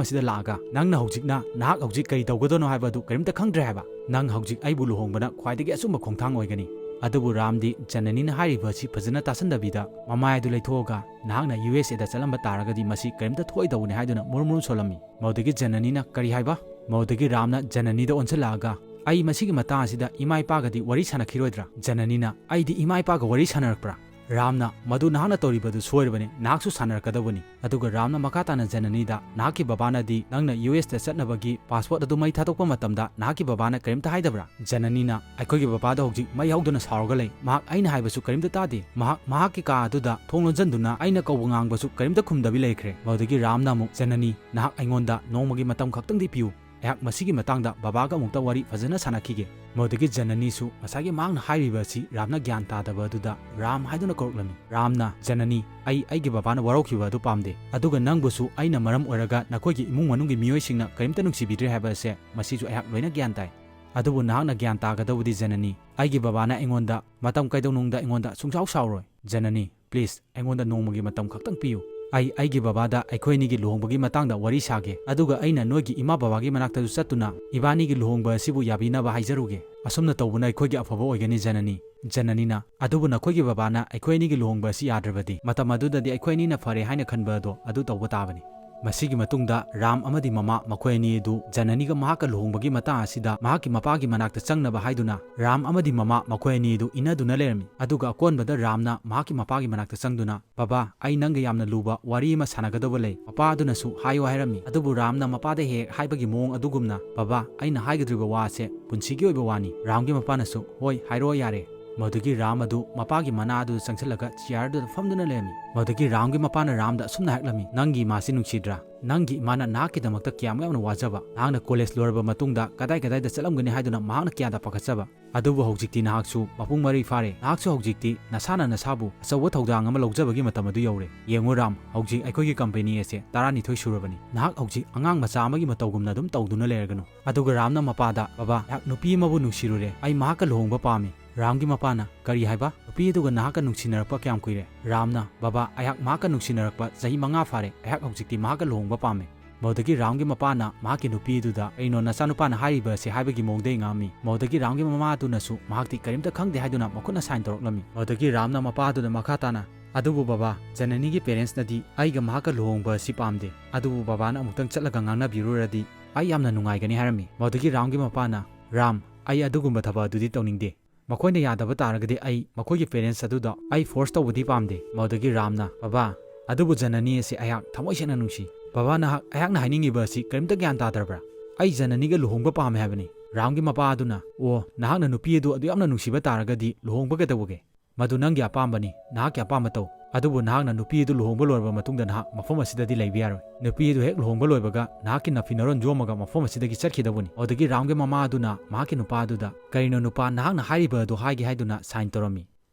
ꯑꯁꯤꯗ ꯂꯥꯛꯑꯒ, ꯅꯪꯅ ꯍꯧꯖꯤꯛꯅ ꯅꯍꯥꯛ ꯍꯧꯖꯤꯛ ꯀꯔꯤ ꯇꯧꯒꯗꯣꯏꯅꯣ ꯍꯥꯏꯕ ꯑꯗꯨ ꯀꯔꯤꯝꯇ ꯈꯪꯗ꯭ꯔꯦ ꯍꯥꯏꯕ? ꯅꯪ ꯍꯧꯖꯤꯛ ꯑꯩꯕꯨ ꯂꯨꯍꯣꯡꯕꯅ ꯈ꯭ꯋꯥꯏꯗꯒꯤ ꯑꯆꯨꯝꯕ ꯈꯣꯡꯊꯥꯡ ꯑꯣꯏꯒꯅꯤ"꯫ ꯑꯗꯨꯕꯨ ꯔꯥꯝꯗꯤ ꯖꯅꯅꯤꯅ ꯍꯥꯏꯔꯤꯕ ꯑꯁꯤ ꯐꯖꯅ ꯇꯥꯁꯟꯗꯕꯤꯗ, ꯃꯃꯥꯏ ꯑꯗꯨ ꯂꯩꯊꯣꯛꯑꯒ, "ꯅꯍꯥꯛꯅ ꯌꯨ ꯑꯦꯁ ꯑꯦꯗ ꯆꯠꯂꯝꯕ ꯇꯥꯔꯒꯗꯤ ꯃꯁꯤ ꯀꯔꯤꯝꯇ ꯊꯣꯛꯑꯣꯏꯗꯧꯕꯅꯤ" ꯍꯥꯏꯗꯨꯅ ꯃꯨꯔꯨꯝ ꯃꯨꯔꯨꯝ ꯁꯣꯜꯂꯝꯃꯤ꯫ ꯃꯗꯨꯗꯒꯤ ꯖꯅꯅꯤꯅ, "ꯀꯔꯤ ꯍꯥꯏꯕ?" ꯃꯗꯨꯗꯒꯤ ꯔꯥꯝꯅ ꯖꯅꯅꯤꯗ ꯑꯣꯟꯁꯤꯜꯂꯛꯑꯒ, "ꯑꯩ ꯃꯁꯤꯒꯤ ꯃꯇꯥꯡ ꯑꯁꯤꯗ ꯏꯃꯥ ꯏꯄꯥꯒꯗꯤ ꯋꯥꯔꯤ ꯁꯥꯟꯅꯈꯤꯔꯣꯏꯗ꯭ꯔꯥ?" ꯖꯅꯅꯤꯅ, "ꯑꯩꯗꯤ ꯏꯃꯥ ꯏꯄꯥꯒ ꯋꯥꯔꯤ ꯁꯥꯟꯅꯔꯛꯄ꯭ꯔꯥ?" ꯔꯥꯝꯅ, "ꯃꯗꯨ ꯅꯍꯥꯛꯅ ꯇꯧꯔꯤꯕꯗꯨ ꯁꯣꯏꯔꯕꯅꯤ, ꯅꯍꯥꯛꯁꯨ ꯁꯥꯟꯅꯔꯛꯀꯗꯧꯕꯅꯤ"꯫ ꯑꯗꯨꯒ ꯔꯥꯝꯅ ꯃꯈꯥ ꯇꯥꯅ ꯖꯅꯅꯤꯗ, "ꯅꯍꯥꯛꯀꯤ ꯕꯕꯥꯅꯗꯤ ꯅꯪꯅ ꯌꯨ ꯑꯦꯁꯇ ꯆꯠꯅꯕꯒꯤ ꯄꯥꯁꯄꯣꯔꯠ ꯑꯗꯨ ꯃꯩ ꯊꯥꯗꯣꯛꯄ ꯃꯇꯝꯗ ꯅꯍꯥꯛꯀꯤ ꯕꯕꯥꯅ ꯀꯔꯤꯝꯇ ꯍꯥꯏꯗꯕ꯭ꯔꯥ?" ꯖꯅꯅꯤꯅ, "ꯑꯩꯈꯣꯏꯒꯤ ꯕꯕꯥꯗ ꯍꯧꯖꯤꯛ ꯃꯩ ꯍꯧꯗꯨꯅ ꯁꯥꯎꯔꯒ ꯂꯩ꯫ ꯃꯍꯥꯛ ꯑꯩꯅ ꯍꯥꯏꯕꯁꯨ ꯀꯔꯤꯝꯇ ꯇꯥꯗꯦ꯫ ꯃꯍꯥꯛ ꯃꯍꯥꯛꯀꯤ ꯀꯥ ꯑꯗꯨꯗ ꯊꯣꯡ ꯂꯣꯟꯁꯤꯟꯗꯨꯅ ꯑꯩꯅ ꯀꯧꯕ ꯉꯥꯡꯕꯁꯨ ꯀꯔꯤꯝꯇ ꯈꯨꯝꯗꯕꯤ ꯂꯩꯈ꯭ꯔꯦ"꯫ ꯃꯗꯨꯗꯒꯤ ꯔꯥꯝꯅ ꯑꯃꯨꯛ, "ꯖꯅꯅꯤ, ꯅꯍꯥꯛ ꯑꯩꯉꯣꯟꯗ ꯅꯣꯡꯃꯒꯤ ꯃꯇꯝ ꯈꯛꯇꯪꯗꯤ ꯄꯤꯌꯨ꯫ ꯑꯩꯍꯥꯛ ꯃꯁꯤꯒꯤ ꯃꯇꯥꯡꯗ ꯕꯕꯥꯒ ꯑꯃꯨꯛꯇ ꯋꯥꯔꯤ ꯐꯖꯅ ꯁꯥꯟꯅꯈꯤꯒꯦ"꯫ ꯃꯗꯨꯗꯒꯤ ꯖꯅꯅꯤꯁꯨ ꯉꯁꯥꯏꯒꯤ ꯃꯍꯥꯛꯅ ꯍꯥꯏꯔꯤꯕ ꯑꯁꯤ ꯔꯥꯝꯅ ꯒ꯭ꯌꯥꯟ ꯇꯥꯗꯕ ꯑꯗꯨꯗ ꯔꯥꯝ ꯍꯥꯏꯗꯨꯅ ꯀꯧꯔꯛꯂꯝꯃꯤ꯫ ꯔꯥꯝꯅ, "ꯖꯅꯅꯤ, ꯑꯩ ꯑꯩꯒꯤ ꯕꯕꯥꯅ ꯋꯥꯔꯧꯈꯤꯕ ꯑꯗꯨ ꯄꯥꯝꯗꯦ꯫ ꯑꯗꯨꯒ ꯅꯪꯕꯨꯁꯨ ꯑꯩꯅ ꯃꯔꯝ ꯑꯣꯏꯔꯒ ꯅꯈꯣꯏꯒꯤ ꯏꯃꯨꯡ ꯃꯅꯨꯡꯒꯤ ꯃꯤꯑꯣꯏꯁꯤꯡꯅ ꯀꯔꯤꯝꯇ ꯅꯨꯡꯁꯤꯕꯤꯗ꯭ꯔꯦ ꯍꯥꯏꯕ ꯑꯁꯦ ꯃꯁꯤꯁꯨ ꯑꯩꯍꯥꯛ ꯂꯣꯏꯅ ꯒ꯭ꯌꯥꯟ ꯇꯥꯏ꯫ ꯑꯗꯨꯕꯨ ꯅꯍꯥꯛꯅ ꯒ꯭ꯌꯥꯟ ꯇꯥꯒꯗꯧꯕꯗꯤ ꯖꯅꯅꯤ, ꯑꯩꯒꯤ ꯕꯕꯥꯅ ꯑꯩꯉꯣꯟꯗ ꯃꯇꯝ ꯀꯩꯗꯧꯅꯨꯡꯗ ꯑꯩꯉꯣꯟꯗ ꯁꯨꯡꯁꯥꯎ ꯁꯥꯎꯔꯣꯏ꯫ ꯖꯅꯅꯤ, please, ꯑꯩꯉꯣꯟꯗ ꯅꯣꯡꯃꯒꯤ ꯃꯇꯝ ꯈꯛꯇꯪ ꯄꯤꯌꯨ꯫ ꯑꯩ ꯑꯩꯒꯤ ꯕꯕꯥꯗ ꯑꯩꯈꯣꯏ ꯑꯅꯤꯒꯤ ꯂꯨꯍꯣꯡꯕꯒꯤ ꯃꯇꯥꯡꯗ ꯋꯥꯔꯤ ꯁꯥꯒꯦ, ꯑꯗꯨꯒ ꯑꯩꯅ ꯅꯣꯏꯒꯤ ꯏꯃꯥ ꯕꯕꯥꯒꯤ ꯃꯅꯥꯛꯇꯁꯨ ꯆꯠꯇꯨꯅ ꯏꯕꯥꯅꯤꯒꯤ ꯂꯨꯍꯣꯡꯕ ꯑꯁꯤꯕꯨ ꯌꯥꯕꯤꯅꯕ ꯍꯥꯏꯖꯔꯨꯒꯦ꯫ ꯑꯁꯨꯝꯅ ꯇꯧꯕꯅ ꯑꯩꯈꯣꯏꯒꯤ ꯑꯐꯕ ꯑꯣꯏꯒꯅꯤ, ꯖꯅꯅꯤ"꯫ ꯖꯅꯅꯤꯅ, "ꯑꯗꯨꯕꯨ ꯅꯈꯣꯏꯒꯤ ꯕꯕꯥꯅ ꯑꯩꯈꯣꯏ ꯑꯅꯤꯒꯤ ꯂꯨꯍꯣꯡꯕ ꯑꯁꯤ ꯌꯥꯗ꯭ꯔꯕꯗꯤ, ꯃꯇꯝ ꯑꯗꯨꯗꯗꯤ ꯑꯩꯈꯣꯏ ꯑꯅꯤꯅ ꯐꯔꯦ ꯍꯥꯏꯅ ꯈꯟꯕ ꯑꯗꯣ ꯑꯗꯨ ꯇꯧꯕ ꯇꯥꯕꯅꯤ"꯫ ꯃꯁꯤꯒꯤ ꯃꯇꯨꯡꯗ ꯔꯥꯝ ꯑꯃꯗꯤ ꯃꯃꯥ ꯃꯈꯣꯏ ꯑꯅꯤ ꯑꯗꯨ ꯖꯅꯅꯤꯒ ꯃꯍꯥꯛꯀ ꯂꯨꯍꯣꯡꯕꯒꯤ ꯃꯇꯥꯡ ꯑꯁꯤꯗ ꯃꯍꯥꯛꯀꯤ ꯃꯄꯥꯒꯤ ꯃꯅꯥꯛꯇ ꯆꯪꯅꯕ ꯍꯥꯏꯗꯨꯅ ꯔꯥꯝ ꯑꯃꯗꯤ ꯃꯃꯥ ꯃꯈꯣꯏ ꯑꯅꯤ ꯑꯗꯨ ꯏꯟꯅꯗꯨꯅ ꯂꯩꯔꯝꯃꯤ꯫ ꯑꯗꯨꯒ ꯑꯀꯣꯟꯕꯗ ꯔꯥꯝꯅ ꯃꯍꯥꯛꯀꯤ ꯃꯄꯥꯒꯤ ꯃꯅꯥꯛꯇ ꯆꯪꯗꯨꯅ, "ꯕꯕꯥ, ꯑꯩ ꯅꯪꯒ ꯌꯥꯝꯅ ꯂꯨꯕ ꯋꯥꯔꯤ ꯑꯃ ꯁꯥꯟꯅꯒꯗꯧꯕ ꯂꯩ꯫ ꯃꯄꯥ ꯑꯗꯨꯅꯁꯨ ꯍꯥꯏꯌꯨ ꯍꯥꯏꯔꯝꯃꯤ"꯫ ꯑꯗꯨꯕꯨ ꯔꯥꯝꯅ ꯃꯄꯥꯗ ꯍꯦꯛ ꯍꯦꯛ ꯍꯥꯏꯕꯒꯤ ꯃꯑꯣꯡ ꯑꯗꯨꯒꯨꯝꯅ, "ꯕꯕꯥ, ꯑꯩꯅ ꯍꯥꯏꯒꯗꯧꯔꯤꯕ ꯋꯥ ꯑꯁꯦ ꯄꯨꯟꯁꯤꯒꯤ ꯑꯣꯏꯕ ꯋꯥꯅꯤ"꯫ ꯔꯥꯝꯒꯤ ꯃꯄꯥꯅꯁꯨ, "ꯍꯣꯏ, ꯍꯥꯏꯔꯛꯑꯣ ꯌꯥꯔꯦ"꯫ ꯃꯗꯨꯒꯤ ꯔꯥꯝ ꯑꯗꯨ ꯃꯄꯥꯒꯤ ꯃꯅꯥ ꯑꯗꯨꯗ ꯆꯪꯁꯤꯜꯂꯒ ꯆꯤꯌꯥꯔꯗꯨꯗ ꯐꯝꯗꯨꯅ ꯂꯩꯔꯝꯃꯤ꯫ ꯃꯗꯨꯒꯤ ꯔꯥꯝꯒꯤ ꯃꯄꯥꯅ ꯔꯥꯝꯗ ꯑꯁꯨꯝꯅ ꯍꯥꯏꯔꯛꯂꯝꯃꯤ, "ꯅꯪꯒꯤ ꯏꯃꯥꯁꯤ ꯅꯨꯡꯁꯤꯗ꯭ꯔꯥ? ꯅꯪꯒꯤ ꯏꯃꯥꯅ ꯅꯍꯥꯛꯀꯤꯗꯃꯛꯇ ꯀꯌꯥꯝ ꯌꯥꯝꯅ ꯋꯥꯖꯕ꯫ ꯅꯍꯥꯛꯅ ꯀꯣꯂꯦꯖ ꯂꯣꯏꯔꯕ ꯃꯇꯨꯡꯗ ꯀꯗꯥꯏ ꯀꯗꯥꯏꯗ ꯆꯠꯂꯝꯒꯅꯤ ꯍꯥꯏꯗꯨꯅ ꯃꯍꯥꯛꯅ ꯀꯌꯥꯗ ꯄꯥꯈꯠꯆꯕ꯫ ꯑꯗꯨꯕꯨ ꯍꯧꯖꯤꯛꯇꯤ ꯅꯍꯥꯛꯁꯨ ꯃꯄꯨꯡ ꯃꯔꯩ ꯐꯥꯔꯦ꯫ ꯅꯍꯥꯛꯁꯨ ꯍꯧꯖꯤꯛꯇꯤ ꯅꯁꯥꯅ ꯅꯁꯥꯕꯨ ꯑꯆꯧꯕ ꯊꯧꯗꯥꯡ ꯑꯃ ꯂꯧꯖꯕꯒꯤ ꯃꯇꯝ ꯑꯗꯨ ꯌꯧꯔꯦ꯫ ꯌꯦꯡꯉꯨ ꯔꯥꯝ, ꯍꯧꯖꯤꯛ ꯑꯩꯈꯣꯏꯒꯤ ꯀꯝꯄꯦꯅꯤ ꯑꯁꯦ ꯇꯔꯥꯅꯤꯊꯣꯏ ꯁꯨꯔꯕꯅꯤ꯫ ꯅꯍꯥꯛ ꯍꯧꯖꯤꯛ ꯑꯉꯥꯡ ꯃꯆꯥ ꯑꯃꯒꯤ ꯃꯇꯧꯒꯨꯝꯅ ꯑꯗꯨꯝ ꯇꯧꯗꯨꯅ ꯂꯩꯔꯒꯅꯨ"꯫ ꯑꯗꯨꯒ ꯔꯥꯝꯅ ꯃꯄꯥꯗ, "ꯕꯕꯥ, ꯑꯩꯍꯥꯛ ꯅꯨꯄꯤ ꯑꯃꯕꯨ ꯅꯨꯡꯁꯤꯔꯨꯔꯦ꯫ ꯑꯩ ꯃꯍꯥꯛꯀ ꯂꯨꯍꯣꯡꯕ ꯄꯥꯝꯃꯤ"꯫ ꯔꯥꯝꯒꯤ ꯃꯄꯥꯅ, "ꯀꯔꯤ ꯍꯥꯏꯕ? ꯅꯨꯄꯤ ꯑꯗꯨꯒ ꯅꯍꯥꯛꯀ ꯅꯨꯡꯁꯤꯅꯔꯛꯄ ꯀꯌꯥꯝ ꯀꯨꯏꯔꯦ?" ꯔꯥꯝꯅ, "ꯕꯕꯥ, ꯑꯩꯍꯥꯛ ꯃꯍꯥꯛꯀ ꯅꯨꯡꯁꯤꯅꯔꯛꯄ ꯆꯍꯤ ꯃꯉꯥ ꯐꯥꯔꯦ꯫ ꯑꯩꯍꯥꯛ ꯍꯧꯖꯤꯛꯇꯤ ꯃꯍꯥꯛꯀ ꯂꯨꯍꯣꯡꯕ ꯄꯥꯝꯃꯤ"꯫ ꯃꯗꯨꯗꯒꯤ ꯔꯥꯝꯒꯤ ꯃꯄꯥꯅ ꯃꯍꯥꯛꯀꯤ ꯅꯨꯄꯤ ꯑꯗꯨꯗ, "ꯀꯩꯅꯣ ꯅꯆꯥꯅꯨꯄꯥꯅ ꯍꯥꯏꯔꯤꯕ ꯑꯁꯤ?" ꯍꯥꯏꯕꯒꯤ ꯃꯑꯣꯡꯗ ꯉꯥꯡꯉꯝꯃꯤ꯫ ꯃꯗꯨꯗꯒꯤ ꯔꯥꯝꯒꯤ ꯃꯃꯥ ꯑꯗꯨꯅꯁꯨ ꯃꯍꯥꯛꯇꯤ ꯀꯔꯤꯝꯇ ꯈꯪꯗꯦ ꯍꯥꯏꯗꯨꯅ ꯃꯈꯨꯠꯅ ꯁꯥꯏꯟ ꯇꯧꯔꯛꯂꯝꯃꯤ꯫ ꯃꯗꯨꯗꯒꯤ ꯔꯥꯝꯅ ꯃꯄꯥ ꯑꯗꯨꯗ ꯃꯈꯥ ꯇꯥꯅ, "ꯑꯗꯨꯕꯨ ꯕꯕꯥ, ꯖꯅꯅꯤꯒꯤ ꯄꯦꯔꯦꯟꯁꯅꯗꯤ ꯑꯩꯒ ꯃꯍꯥꯛꯀ ꯂꯨꯍꯣꯡꯕ ꯑꯁꯤ ꯄꯥꯝꯗꯦ꯫ ꯑꯗꯨꯕꯨ ꯕꯕꯥꯅ ꯑꯃꯨꯛꯇꯪ ꯆꯠꯂꯒ ꯉꯥꯡꯅꯕꯤꯔꯨꯔꯗꯤ ꯑꯩ ꯌꯥꯝꯅ ꯅꯨꯡꯉꯥꯏꯒꯅꯤ" ꯍꯥꯏꯔꯝꯃꯤ꯫ ꯃꯗꯨꯗꯒꯤ ꯔꯥꯝꯒꯤ ꯃꯄꯥꯅ, "ꯔꯥꯝ, ꯑꯩ ꯑꯗꯨꯒꯨꯝꯕ ꯊꯕꯛ ꯑꯗꯨꯗꯤ ꯇꯧꯅꯤꯡꯗꯦ"꯫ ꯃꯈꯣꯏꯅ ꯌꯥꯗꯕ ꯇꯥꯔꯒꯗꯤ ꯑꯩ ꯃꯈꯣꯏꯒꯤ parents ꯑꯗꯨꯗ ꯑꯩ force ꯇꯧꯕꯗꯤ ꯄꯥꯝꯗꯦ꯫ ꯃꯗꯨꯗꯒꯤ ꯔꯥꯝꯅ, "ꯕꯕꯥ, ꯑꯗꯨꯕꯨ ꯖꯅꯅꯤ ꯑꯁꯤ ꯑꯩꯍꯥꯛ ꯊꯃꯣꯏ ꯁꯦꯡꯅ ꯅꯨꯡꯁꯤ꯫ ꯕꯕꯥ, ꯅꯍꯥꯛ ꯑꯩꯍꯥꯛꯅ ꯍꯥꯏꯅꯤꯡꯉꯤꯕ ꯑꯁꯤ ꯀꯔꯤꯝꯇ ꯒ꯭ꯌꯥꯟ ꯇꯥꯗ꯭ꯔꯕ꯭ꯔꯥ? ꯑꯩ ꯖꯅꯅꯤꯒ ꯂꯨꯍꯣꯡꯕ ꯄꯥꯝꯃꯦ ꯍꯥꯏꯕꯅꯤ꯫" ꯔꯥꯝꯒꯤ ꯃꯄꯥ ꯑꯗꯨꯅ, "ꯑꯣ, ꯅꯍꯥꯛꯅ ꯅꯨꯄꯤ ꯑꯗꯨ ꯑꯗꯨ ꯌꯥꯝꯅ ꯅꯨꯡꯁꯤꯕ ꯇꯥꯔꯒꯗꯤ ꯂꯨꯍꯣꯡꯕ ꯀꯩꯗꯧꯕꯒꯦ? ꯃꯗꯨ ꯅꯪꯒꯤ ꯑꯄꯥꯝꯕꯅꯤ, ꯅꯍꯥꯛꯀꯤ ꯑꯄꯥꯝꯕ ꯇꯧ꯫ ꯑꯗꯨꯕꯨ ꯅꯍꯥꯛꯅ ꯅꯨꯄꯤ ꯑꯗꯨ ꯂꯨꯍꯣꯡꯕ ꯂꯣꯏꯔꯕ ꯃꯇꯨꯡꯗ ꯅꯍꯥꯛ ꯃꯐꯝ ꯑꯁꯤꯗꯗꯤ ꯂꯩꯕ ꯌꯥꯔꯣꯏ꯫ ꯅꯨꯄꯤ ꯑꯗꯨ ꯍꯦꯛ ꯂꯨꯍꯣꯡꯕ ꯂꯣꯏꯕꯒ ꯅꯍꯥꯛꯀꯤ ꯅꯐꯤ ꯅꯔꯣꯟ ꯌꯣꯝꯃꯒ ꯃꯐꯝ ꯑꯁꯤꯗꯒꯤ ꯆꯠꯈꯤꯗꯧꯕꯅꯤ꯫" ꯑꯗꯨꯗꯒꯤ ꯔꯥꯝꯒꯤ ꯃꯃꯥ ꯑꯗꯨꯅ ꯃꯍꯥꯛꯀꯤ ꯅꯨꯄꯥ ꯑꯗꯨꯗ, "ꯀꯔꯤꯅꯣ ꯅꯨꯄꯥ, ꯅꯍꯥꯛꯅ ꯍꯥꯏꯔꯤꯕ ꯑꯗꯨ ꯍꯥꯏꯒꯦ ꯍꯥꯏꯗꯨꯅ sign ꯇꯧꯔꯝꯃꯤ꯫"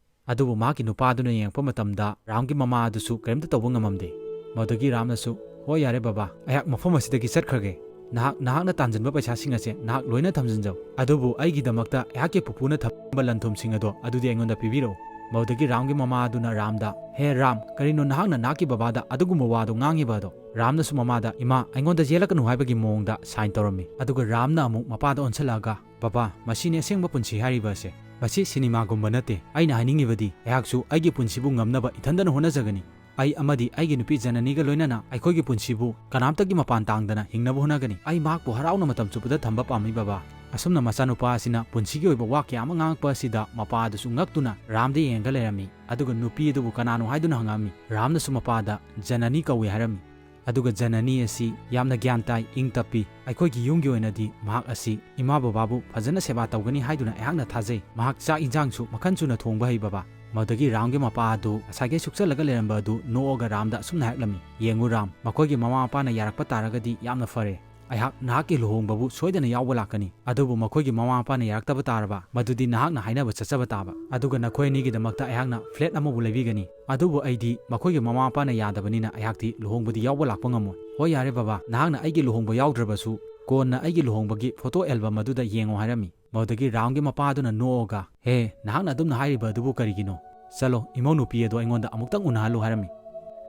ꯑꯗꯨꯕꯨ ꯃꯍꯥꯛꯀꯤ ꯅꯨꯄꯥ ꯑꯗꯨꯅ ꯌꯦꯡꯉꯛꯄ ꯃꯇꯝꯗ ꯔꯥꯝꯒꯤ ꯃꯃꯥ ꯑꯗꯨꯁꯨ ꯀꯔꯤꯝꯇ ꯇꯧꯕ ꯉꯝꯃꯝꯗꯦ꯫ ꯃꯗꯨꯗꯒꯤ ꯔꯥꯝꯅꯁꯨ, "ꯍꯣꯏ, ꯌꯥꯔꯦ ꯕꯕꯥ, ꯑꯩꯍꯥꯛ ꯃꯐꯝ ꯑꯁꯤꯗꯒꯤ ꯆꯠꯈ꯭ꯔꯒꯦ꯫ ꯅꯍꯥꯛ, ꯅꯍꯥꯛꯅ ꯇꯥꯟꯖꯟꯕ ꯄꯩꯁꯥꯁꯤꯡ ꯑꯁꯦ ꯅꯍꯥꯛ ꯂꯣꯏꯅ ꯊꯝꯖꯤꯟꯖꯧ꯫ ꯑꯗꯨꯕꯨ ꯑꯩꯒꯤꯗꯃꯛꯇ ꯑꯩꯍꯥꯛꯀꯤ ꯄꯨꯄꯨꯅ ꯊꯝꯕ ꯂꯟ ꯊꯨꯝꯁꯤꯡ ꯑꯗꯣ ꯑꯗꯨꯗꯤ ꯑꯩꯉꯣꯟꯗ ꯄꯤꯕꯤꯔꯛꯎ꯫" ꯃꯗꯨꯗꯒꯤ ꯔꯥꯝꯒꯤ ꯃꯃꯥ ꯑꯗꯨꯅ ꯔꯥꯝꯗ, "ꯍꯦ ꯔꯥꯝ, ꯀꯔꯤꯅꯣ ꯅꯍꯥꯛꯅ ꯅꯍꯥꯛꯀꯤ ꯕꯕꯥꯗ ꯑꯗꯨꯒꯨꯝꯕ ꯋꯥꯗꯣ ꯉꯥꯡꯉꯤꯕ ꯑꯗꯣ?" ꯔꯥꯝꯅꯁꯨ ꯃꯃꯥꯗ, "ꯏꯃꯥ, ꯑꯩꯉꯣꯟꯗ ꯌꯦꯜꯂꯛꯀꯅꯨ" ꯍꯥꯏꯕꯒꯤ ꯃꯑꯣꯡꯗ sign ꯇꯧꯔꯝꯃꯤ꯫ ꯑꯗꯨꯒ ꯔꯥꯝꯅ ꯑꯃꯨꯛ ꯃꯄꯥꯗ ꯑꯣꯟꯁꯤꯜꯂꯛꯑꯒ, "ꯕꯕꯥ, ꯃꯁꯤꯅꯤ ꯑꯁꯦꯡꯕ ꯄꯨꯟꯁꯤ ꯍꯥꯏꯔꯤꯕ ꯑꯁꯦ꯫ ꯃꯁꯤ ꯁꯤꯅꯦꯃꯥꯒꯨꯝꯕ ꯅꯠꯇꯦ꯫ ꯑꯩꯅ ꯍꯥꯏꯅꯤꯡꯉꯤꯕꯗꯤ, ꯑꯩꯍꯥꯛꯁꯨ ꯑꯩꯒꯤ ꯄꯨꯟꯁꯤꯕꯨ ꯉꯝꯅꯕ ꯏꯊꯟꯗꯅ ꯍꯣꯠꯅꯖꯒꯅꯤ꯫ ꯑꯩ ꯑꯃꯗꯤ ꯑꯩꯒꯤ ꯅꯨꯄꯤ ꯖꯅꯅꯤꯒ ꯂꯣꯏꯅꯅ ꯑꯩꯈꯣꯏꯒꯤ ꯄꯨꯟꯁꯤꯕꯨ ꯀꯅꯥꯝꯇꯒꯤ ꯃꯄꯥꯟ ꯇꯥꯡꯗꯅ ꯍꯤꯡꯅꯕ ꯍꯣꯠꯅꯒꯅꯤ꯫ ꯑꯩ ꯃꯍꯥꯛꯄꯨ ꯍꯔꯥꯎꯅ ꯃꯇꯝ ꯆꯨꯞꯄꯗ ꯊꯝꯕ ꯄꯥꯝꯃꯤ, ꯕꯕꯥ꯫" ꯑꯁꯨꯝꯅ ꯃꯆꯥꯅꯨꯄꯥ ꯑꯁꯤꯅ ꯄꯨꯟꯁꯤꯒꯤ ꯑꯣꯏꯕ ꯋꯥ ꯀꯌꯥ ꯑꯃ ꯉꯥꯡꯉꯛꯄ ꯑꯁꯤꯗ ꯃꯄꯥ ꯑꯗꯨꯁꯨ ꯉꯛꯇꯨꯅ ꯔꯥꯝꯗ ꯌꯦꯡꯉꯒ ꯂꯩꯔꯝꯃꯤ꯫ ꯑꯗꯨꯒ ꯅꯨꯄꯤ ꯑꯗꯨꯕꯨ ꯀꯅꯥꯅꯣ ꯍꯥꯏꯗꯨꯅ ꯍꯪꯉꯛꯑꯝꯃꯤ꯫ ꯔꯥꯝꯅꯁꯨ ꯃꯄꯥꯗ ꯖꯅꯅꯤ ꯀꯧꯏ ꯍꯥꯏꯔꯝꯃꯤ꯫ ꯑꯗꯨꯒ ꯖꯅꯅꯤ ꯑꯁꯤ ꯌꯥꯝꯅ ꯒ꯭ꯌꯥꯟ ꯇꯥꯏ, ꯏꯪ ꯇꯞꯄꯤ꯫ ꯑꯩꯈꯣꯏꯒꯤ ꯌꯨꯝꯒꯤ ꯑꯣꯏꯅꯗꯤ ꯃꯍꯥꯛ ꯑꯁꯤ ꯏꯃꯥ ꯕꯕꯥꯕꯨ ꯐꯖꯅ ꯁꯦꯕꯥ ꯇꯧꯒꯅꯤ ꯍꯥꯏꯗꯨꯅ ꯑꯩꯍꯥꯛꯅ ꯊꯥꯖꯩ꯫ ꯃꯍꯥꯛ ꯆꯥꯛ ꯏꯟꯖꯥꯡꯁꯨ ꯃꯈꯜ ꯁꯨꯅ ꯊꯣꯡꯕ ꯍꯩ, ꯕꯕꯥ꯫ ꯃꯗꯨꯗꯒꯤ ꯔꯥꯝꯒꯤ ꯃꯄꯥ ꯑꯗꯨ ꯉꯁꯥꯏꯒꯩ ꯁꯨꯛꯆꯜꯂꯒ ꯂꯩꯔꯝꯕ ꯑꯗꯨ ꯅꯣꯛꯑꯒ ꯔꯥꯝꯗ ꯑꯁꯨꯝꯅ ꯍꯥꯏꯔꯛꯂꯝꯃꯤ, "ꯌꯦꯡꯉꯨ ꯔꯥꯝ, ꯃꯈꯣꯏꯒꯤ ꯃꯃꯥ ꯃꯄꯥꯅ ꯌꯥꯔꯛꯄ ꯇꯥꯔꯒꯗꯤ ꯌꯥꯝꯅ ꯐꯔꯦ꯫ ꯑꯩꯍꯥꯛ ꯅꯍꯥꯛꯀꯤ ꯂꯨꯍꯣꯡꯕꯕꯨ ꯁꯣꯏꯗꯅ ꯌꯥꯎꯕ ꯂꯥꯛꯀꯅꯤ꯫ ꯑꯗꯨꯕꯨ ꯃꯈꯣꯏꯒꯤ ꯃꯃꯥ ꯃꯄꯥꯅ ꯌꯥꯔꯛꯇꯕ ꯇꯥꯔꯕ, ꯃꯗꯨꯗꯤ ꯅꯍꯥꯛꯅ ꯍꯥꯏꯅꯕ ꯆꯠꯆꯕ ꯇꯥꯕ꯫ ꯑꯗꯨꯒ ꯅꯈꯣꯏ ꯑꯅꯤꯒꯤꯗꯃꯛꯇ ꯑꯩꯍꯥꯛꯅ flat ꯑꯃꯕꯨ ꯂꯩꯕꯤꯒꯅꯤ꯫ ꯑꯗꯨꯕꯨ ꯑꯩꯗꯤ ꯃꯈꯣꯏꯒꯤ ꯃꯃꯥ ꯃꯄꯥꯅ ꯌꯥꯗꯕꯅꯤꯅ ꯑꯩꯍꯥꯛꯇꯤ ꯂꯨꯍꯣꯡꯕꯗꯤ ꯌꯥꯎꯕ ꯂꯥꯛꯄ ꯉꯝꯃꯣꯏ꯫" "ꯍꯣꯏ, ꯌꯥꯔꯦ ꯕꯕꯥ, ꯅꯍꯥꯛꯅ ꯑꯩꯒꯤ ꯂꯨꯍꯣꯡꯕ ꯌꯥꯎꯗ꯭ꯔꯕꯁꯨ ꯀꯣꯟꯅ ꯑꯩꯒꯤ ꯂꯨꯍꯣꯡꯕꯒꯤ photo album ꯑꯗꯨꯗ ꯌꯦꯡꯉꯣ" ꯍꯥꯏꯔꯝꯃꯤ꯫ ꯃꯗꯨꯗꯒꯤ ꯔꯥꯝꯒꯤ ꯃꯄꯥ ꯑꯗꯨꯅ ꯅꯣꯛꯑꯒ, "ꯍꯦ, ꯅꯍꯥꯛꯅ ꯑꯗꯨꯝꯅ ꯍꯥꯏꯔꯤꯕ ꯑꯗꯨꯕꯨ ꯀꯔꯤꯒꯤꯅꯣ? ꯆꯠꯂꯣ, ꯏꯃꯧ ꯅꯨꯄꯤ ꯑꯗꯨ ꯑꯩꯉꯣꯟꯗ ꯑꯃꯨꯛꯇꯪ ꯎꯅꯍꯜꯂꯨ" ꯍꯥꯏꯔꯝꯃꯤ꯫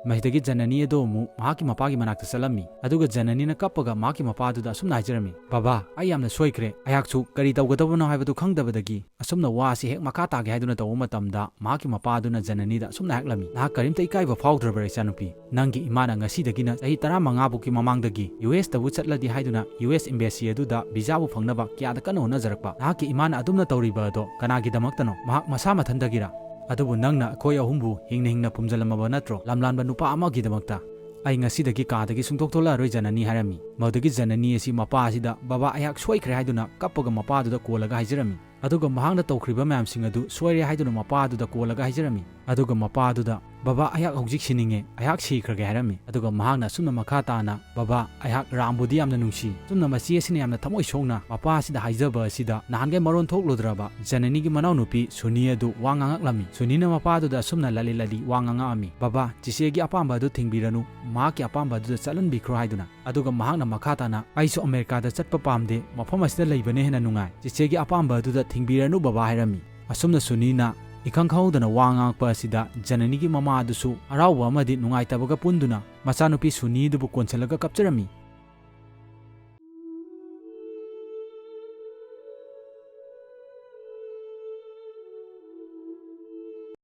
ꯃꯁꯤꯗꯒꯤ ꯖꯅꯅꯤ ꯑꯗꯣ ꯑꯃꯨꯛ ꯃꯍꯥꯛꯀꯤ ꯃꯄꯥꯒꯤ ꯃꯅꯥꯛꯇ ꯆꯠꯂꯝꯃꯤ꯫ ꯑꯗꯨꯒ ꯖꯅꯅꯤꯅ ꯀꯞꯄꯒ ꯃꯍꯥꯛꯀꯤ ꯃꯄꯥꯗꯨꯗ ꯑꯁꯨꯝꯅ ꯍꯥꯏꯖꯔꯝꯃꯤ, "ꯕꯕꯥ, ꯑꯩ ꯌꯥꯝꯅ ꯁꯣꯏꯈ꯭ꯔꯦ꯫ ꯑꯩꯍꯥꯛꯁꯨ ꯀꯔꯤ ꯇꯧꯒꯗꯕꯅꯣ ꯍꯥꯏꯕꯗꯨ ꯈꯪꯗꯕꯗꯒꯤ ꯑꯁꯨꯝꯅ ꯋꯥ ꯑꯁꯤ ꯍꯦꯛ ꯃꯈꯥ ꯇꯥꯒꯦ ꯍꯥꯏꯗꯨꯅ ꯇꯧꯕ ꯃꯇꯝꯗ ꯃꯍꯥꯛꯀꯤ ꯃꯄꯥꯗꯨꯅ ꯖꯅꯅꯤꯗ ꯑꯁꯨꯝꯅ ꯍꯥꯏꯔꯛꯂꯝꯃꯤ, ꯅꯍꯥꯛ ꯀꯔꯤꯝꯇ ꯏꯀꯥꯏꯕ ꯐꯥꯎꯗ꯭ꯔꯕ꯭ꯔꯥ, ꯏꯆꯥꯅꯨꯄꯤ? ꯅꯪꯒꯤ ꯏꯃꯥꯅ ꯉꯁꯤꯗꯒꯤꯅ ꯆꯍꯤ ꯇꯔꯥꯃꯉꯥ ꯐꯥꯎꯒꯤ ꯃꯃꯥꯡꯗꯒꯤ ꯌꯨ ꯑꯦꯁꯇꯕꯨ ꯆꯠꯂꯗꯤ ꯍꯥꯏꯗꯨꯅ ꯌꯨ ꯑꯦꯁ embassy ꯑꯗꯨꯗ ꯚꯤꯖꯥꯕꯨ ꯐꯪꯅꯕ ꯀꯌꯥꯗ ꯀꯟꯅ ꯍꯣꯠꯅꯖꯔꯛꯄ꯫ ꯅꯍꯥꯛꯀꯤ ꯏꯃꯥꯅ ꯑꯗꯨꯝꯅ ꯇꯧꯔꯤꯕ ꯑꯗꯣ ꯀꯅꯥꯒꯤꯗꯃꯛꯇꯅꯣ? ꯃꯍꯥꯛ ꯃꯁꯥ ꯃꯊꯟꯇꯒꯤꯔꯥ? ꯑꯗꯨꯕꯨ ꯅꯪꯅ ꯑꯩꯈꯣꯏ ꯑꯍꯨꯝꯕꯨ ꯍꯤꯡꯅ ꯍꯤꯡꯅ ꯄꯨꯝꯖꯜꯂꯝꯃꯕ ꯅꯠꯇ꯭ꯔꯣ? ꯂꯝꯂꯥꯟꯕ ꯅꯨꯄꯥ ꯑꯃꯒꯤꯗꯃꯛꯇ꯫ ꯑꯩ ꯉꯁꯤꯗꯒꯤ ꯀꯥꯗꯒꯤ ꯁꯨꯡꯊꯣꯛ ꯊꯣꯛꯂꯛꯑꯔꯣꯏ, ꯖꯅꯅꯤ" ꯍꯥꯏꯔꯝꯃꯤ꯫ ꯃꯗꯨꯗꯒꯤ ꯖꯅꯅꯤ ꯑꯁꯤ ꯃꯄꯥ ꯑꯁꯤꯗ, "ꯕꯕꯥ, ꯑꯩꯍꯥꯛ ꯁꯣꯏꯈ꯭ꯔꯦ" ꯍꯥꯏꯗꯨꯅ ꯀꯞꯄꯒ ꯃꯄꯥꯗꯨꯗ ꯀꯣꯜꯂꯒ ꯍꯥꯏꯖꯔꯝꯃꯤ꯫ ꯑꯗꯨꯒ ꯃꯍꯥꯛꯅ ꯇꯧꯈ꯭ꯔꯤꯕ ꯃꯌꯥꯝꯁꯤꯡ ꯑꯗꯨ ꯁꯣꯏꯔꯦ ꯍꯥꯏꯗꯨꯅ ꯃꯄꯥꯗꯨꯗ ꯀꯣꯜꯂꯒ ꯍꯥꯏꯖꯔꯝꯃꯤ꯫ ꯑꯗꯨꯒ ꯃꯄꯥꯗꯨꯗ, "ꯕꯕꯥ, ꯑꯩꯍꯥꯛ ꯍꯧꯖꯤꯛ ꯁꯤꯅꯤꯡꯉꯦ, ꯑꯩꯍꯥꯛ ꯁꯤꯈ꯭ꯔꯒꯦ" ꯍꯥꯏꯔꯝꯃꯤ꯫ ꯑꯗꯨꯒ ꯃꯍꯥꯛꯅ ꯑꯁꯨꯝꯅ ꯃꯈꯥ ꯇꯥꯅ, "ꯕꯕꯥ, ꯑꯩꯍꯥꯛ ꯔꯥꯝꯕꯨꯗꯤ ꯌꯥꯝꯅ ꯅꯨꯡꯁꯤ꯫ ꯑꯁꯨꯝꯅ ꯃꯆꯦ ꯑꯁꯤꯅ ꯌꯥꯝꯅ ꯊꯃꯣꯏ ꯁꯣꯛꯅ ꯃꯄꯥ ꯑꯁꯤꯗ ꯍꯥꯏꯖꯕ ꯑꯁꯤꯗ ꯅꯍꯥꯟꯒꯩ ꯃꯔꯣꯟ ꯊꯣꯛꯂꯨꯗ꯭ꯔꯕ ꯖꯅꯅꯤꯒꯤ ꯃꯅꯥꯎꯅꯨꯄꯤ ꯁꯨꯅꯤ ꯑꯗꯨ ꯋꯥ ꯉꯥꯡꯉꯛꯂꯝꯃꯤ꯫ ꯁꯨꯅꯤꯅ ꯃꯄꯥꯗꯨꯗ ꯑꯁꯨꯝꯅ ꯂꯂꯤ ꯂꯂꯤ ꯋꯥ ꯉꯥꯡꯉꯛꯑꯝꯃꯤ, "ꯕꯕꯥ, ꯆꯤꯆꯦꯒꯤ ꯑꯄꯥꯝꯕ ꯑꯗꯨ ꯊꯤꯡꯕꯤꯔꯅꯨ, ꯃꯍꯥꯛꯀꯤ ꯑꯄꯥꯝꯕ ꯑꯗꯨꯗ ꯆꯠꯍꯟꯕꯤꯈ꯭ꯔꯣ" ꯍꯥꯏꯗꯨꯅ꯫ ꯑꯗꯨꯒ ꯃꯍꯥꯛꯅ ꯃꯈꯥ ꯇꯥꯅ, "ꯑꯩꯁꯨ ꯑꯃꯦꯔꯤꯀꯥꯗ ꯆꯠꯄ ꯄꯥꯝꯗꯦ, ꯃꯐꯝ ꯑꯁꯤꯗ ꯂꯩꯕꯅ ꯍꯦꯟꯅ ꯅꯨꯡꯉꯥꯏ꯫ ꯆꯤꯆꯦꯒꯤ ꯑꯄꯥꯝꯕ ꯑꯗꯨꯗ ꯊꯤꯡꯕꯤꯔꯅꯨ ꯕꯕꯥ" ꯍꯥꯏꯔꯝꯃꯤ꯫ ꯑꯁꯨꯝꯅ ꯁꯨꯅꯤꯅ ꯏꯈꯪ ꯈꯪꯍꯧꯗꯅ ꯋꯥ ꯉꯥꯡꯉꯛꯄ ꯑꯁꯤꯗ ꯖꯅꯅꯤꯒꯤ ꯃꯃꯥ ꯑꯗꯨꯁꯨ ꯍꯔꯥꯎꯕ ꯑꯃꯗꯤ ꯅꯨꯡꯉꯥꯏꯇꯕꯒ ꯄꯨꯟꯗꯨꯅ ꯃꯆꯥꯅꯨꯄꯤ ꯁꯨꯅꯤ ꯑꯗꯨꯕꯨ ꯀꯣꯟꯁꯤꯜꯂꯒ ꯀꯞꯆꯔꯝꯃꯤ꯫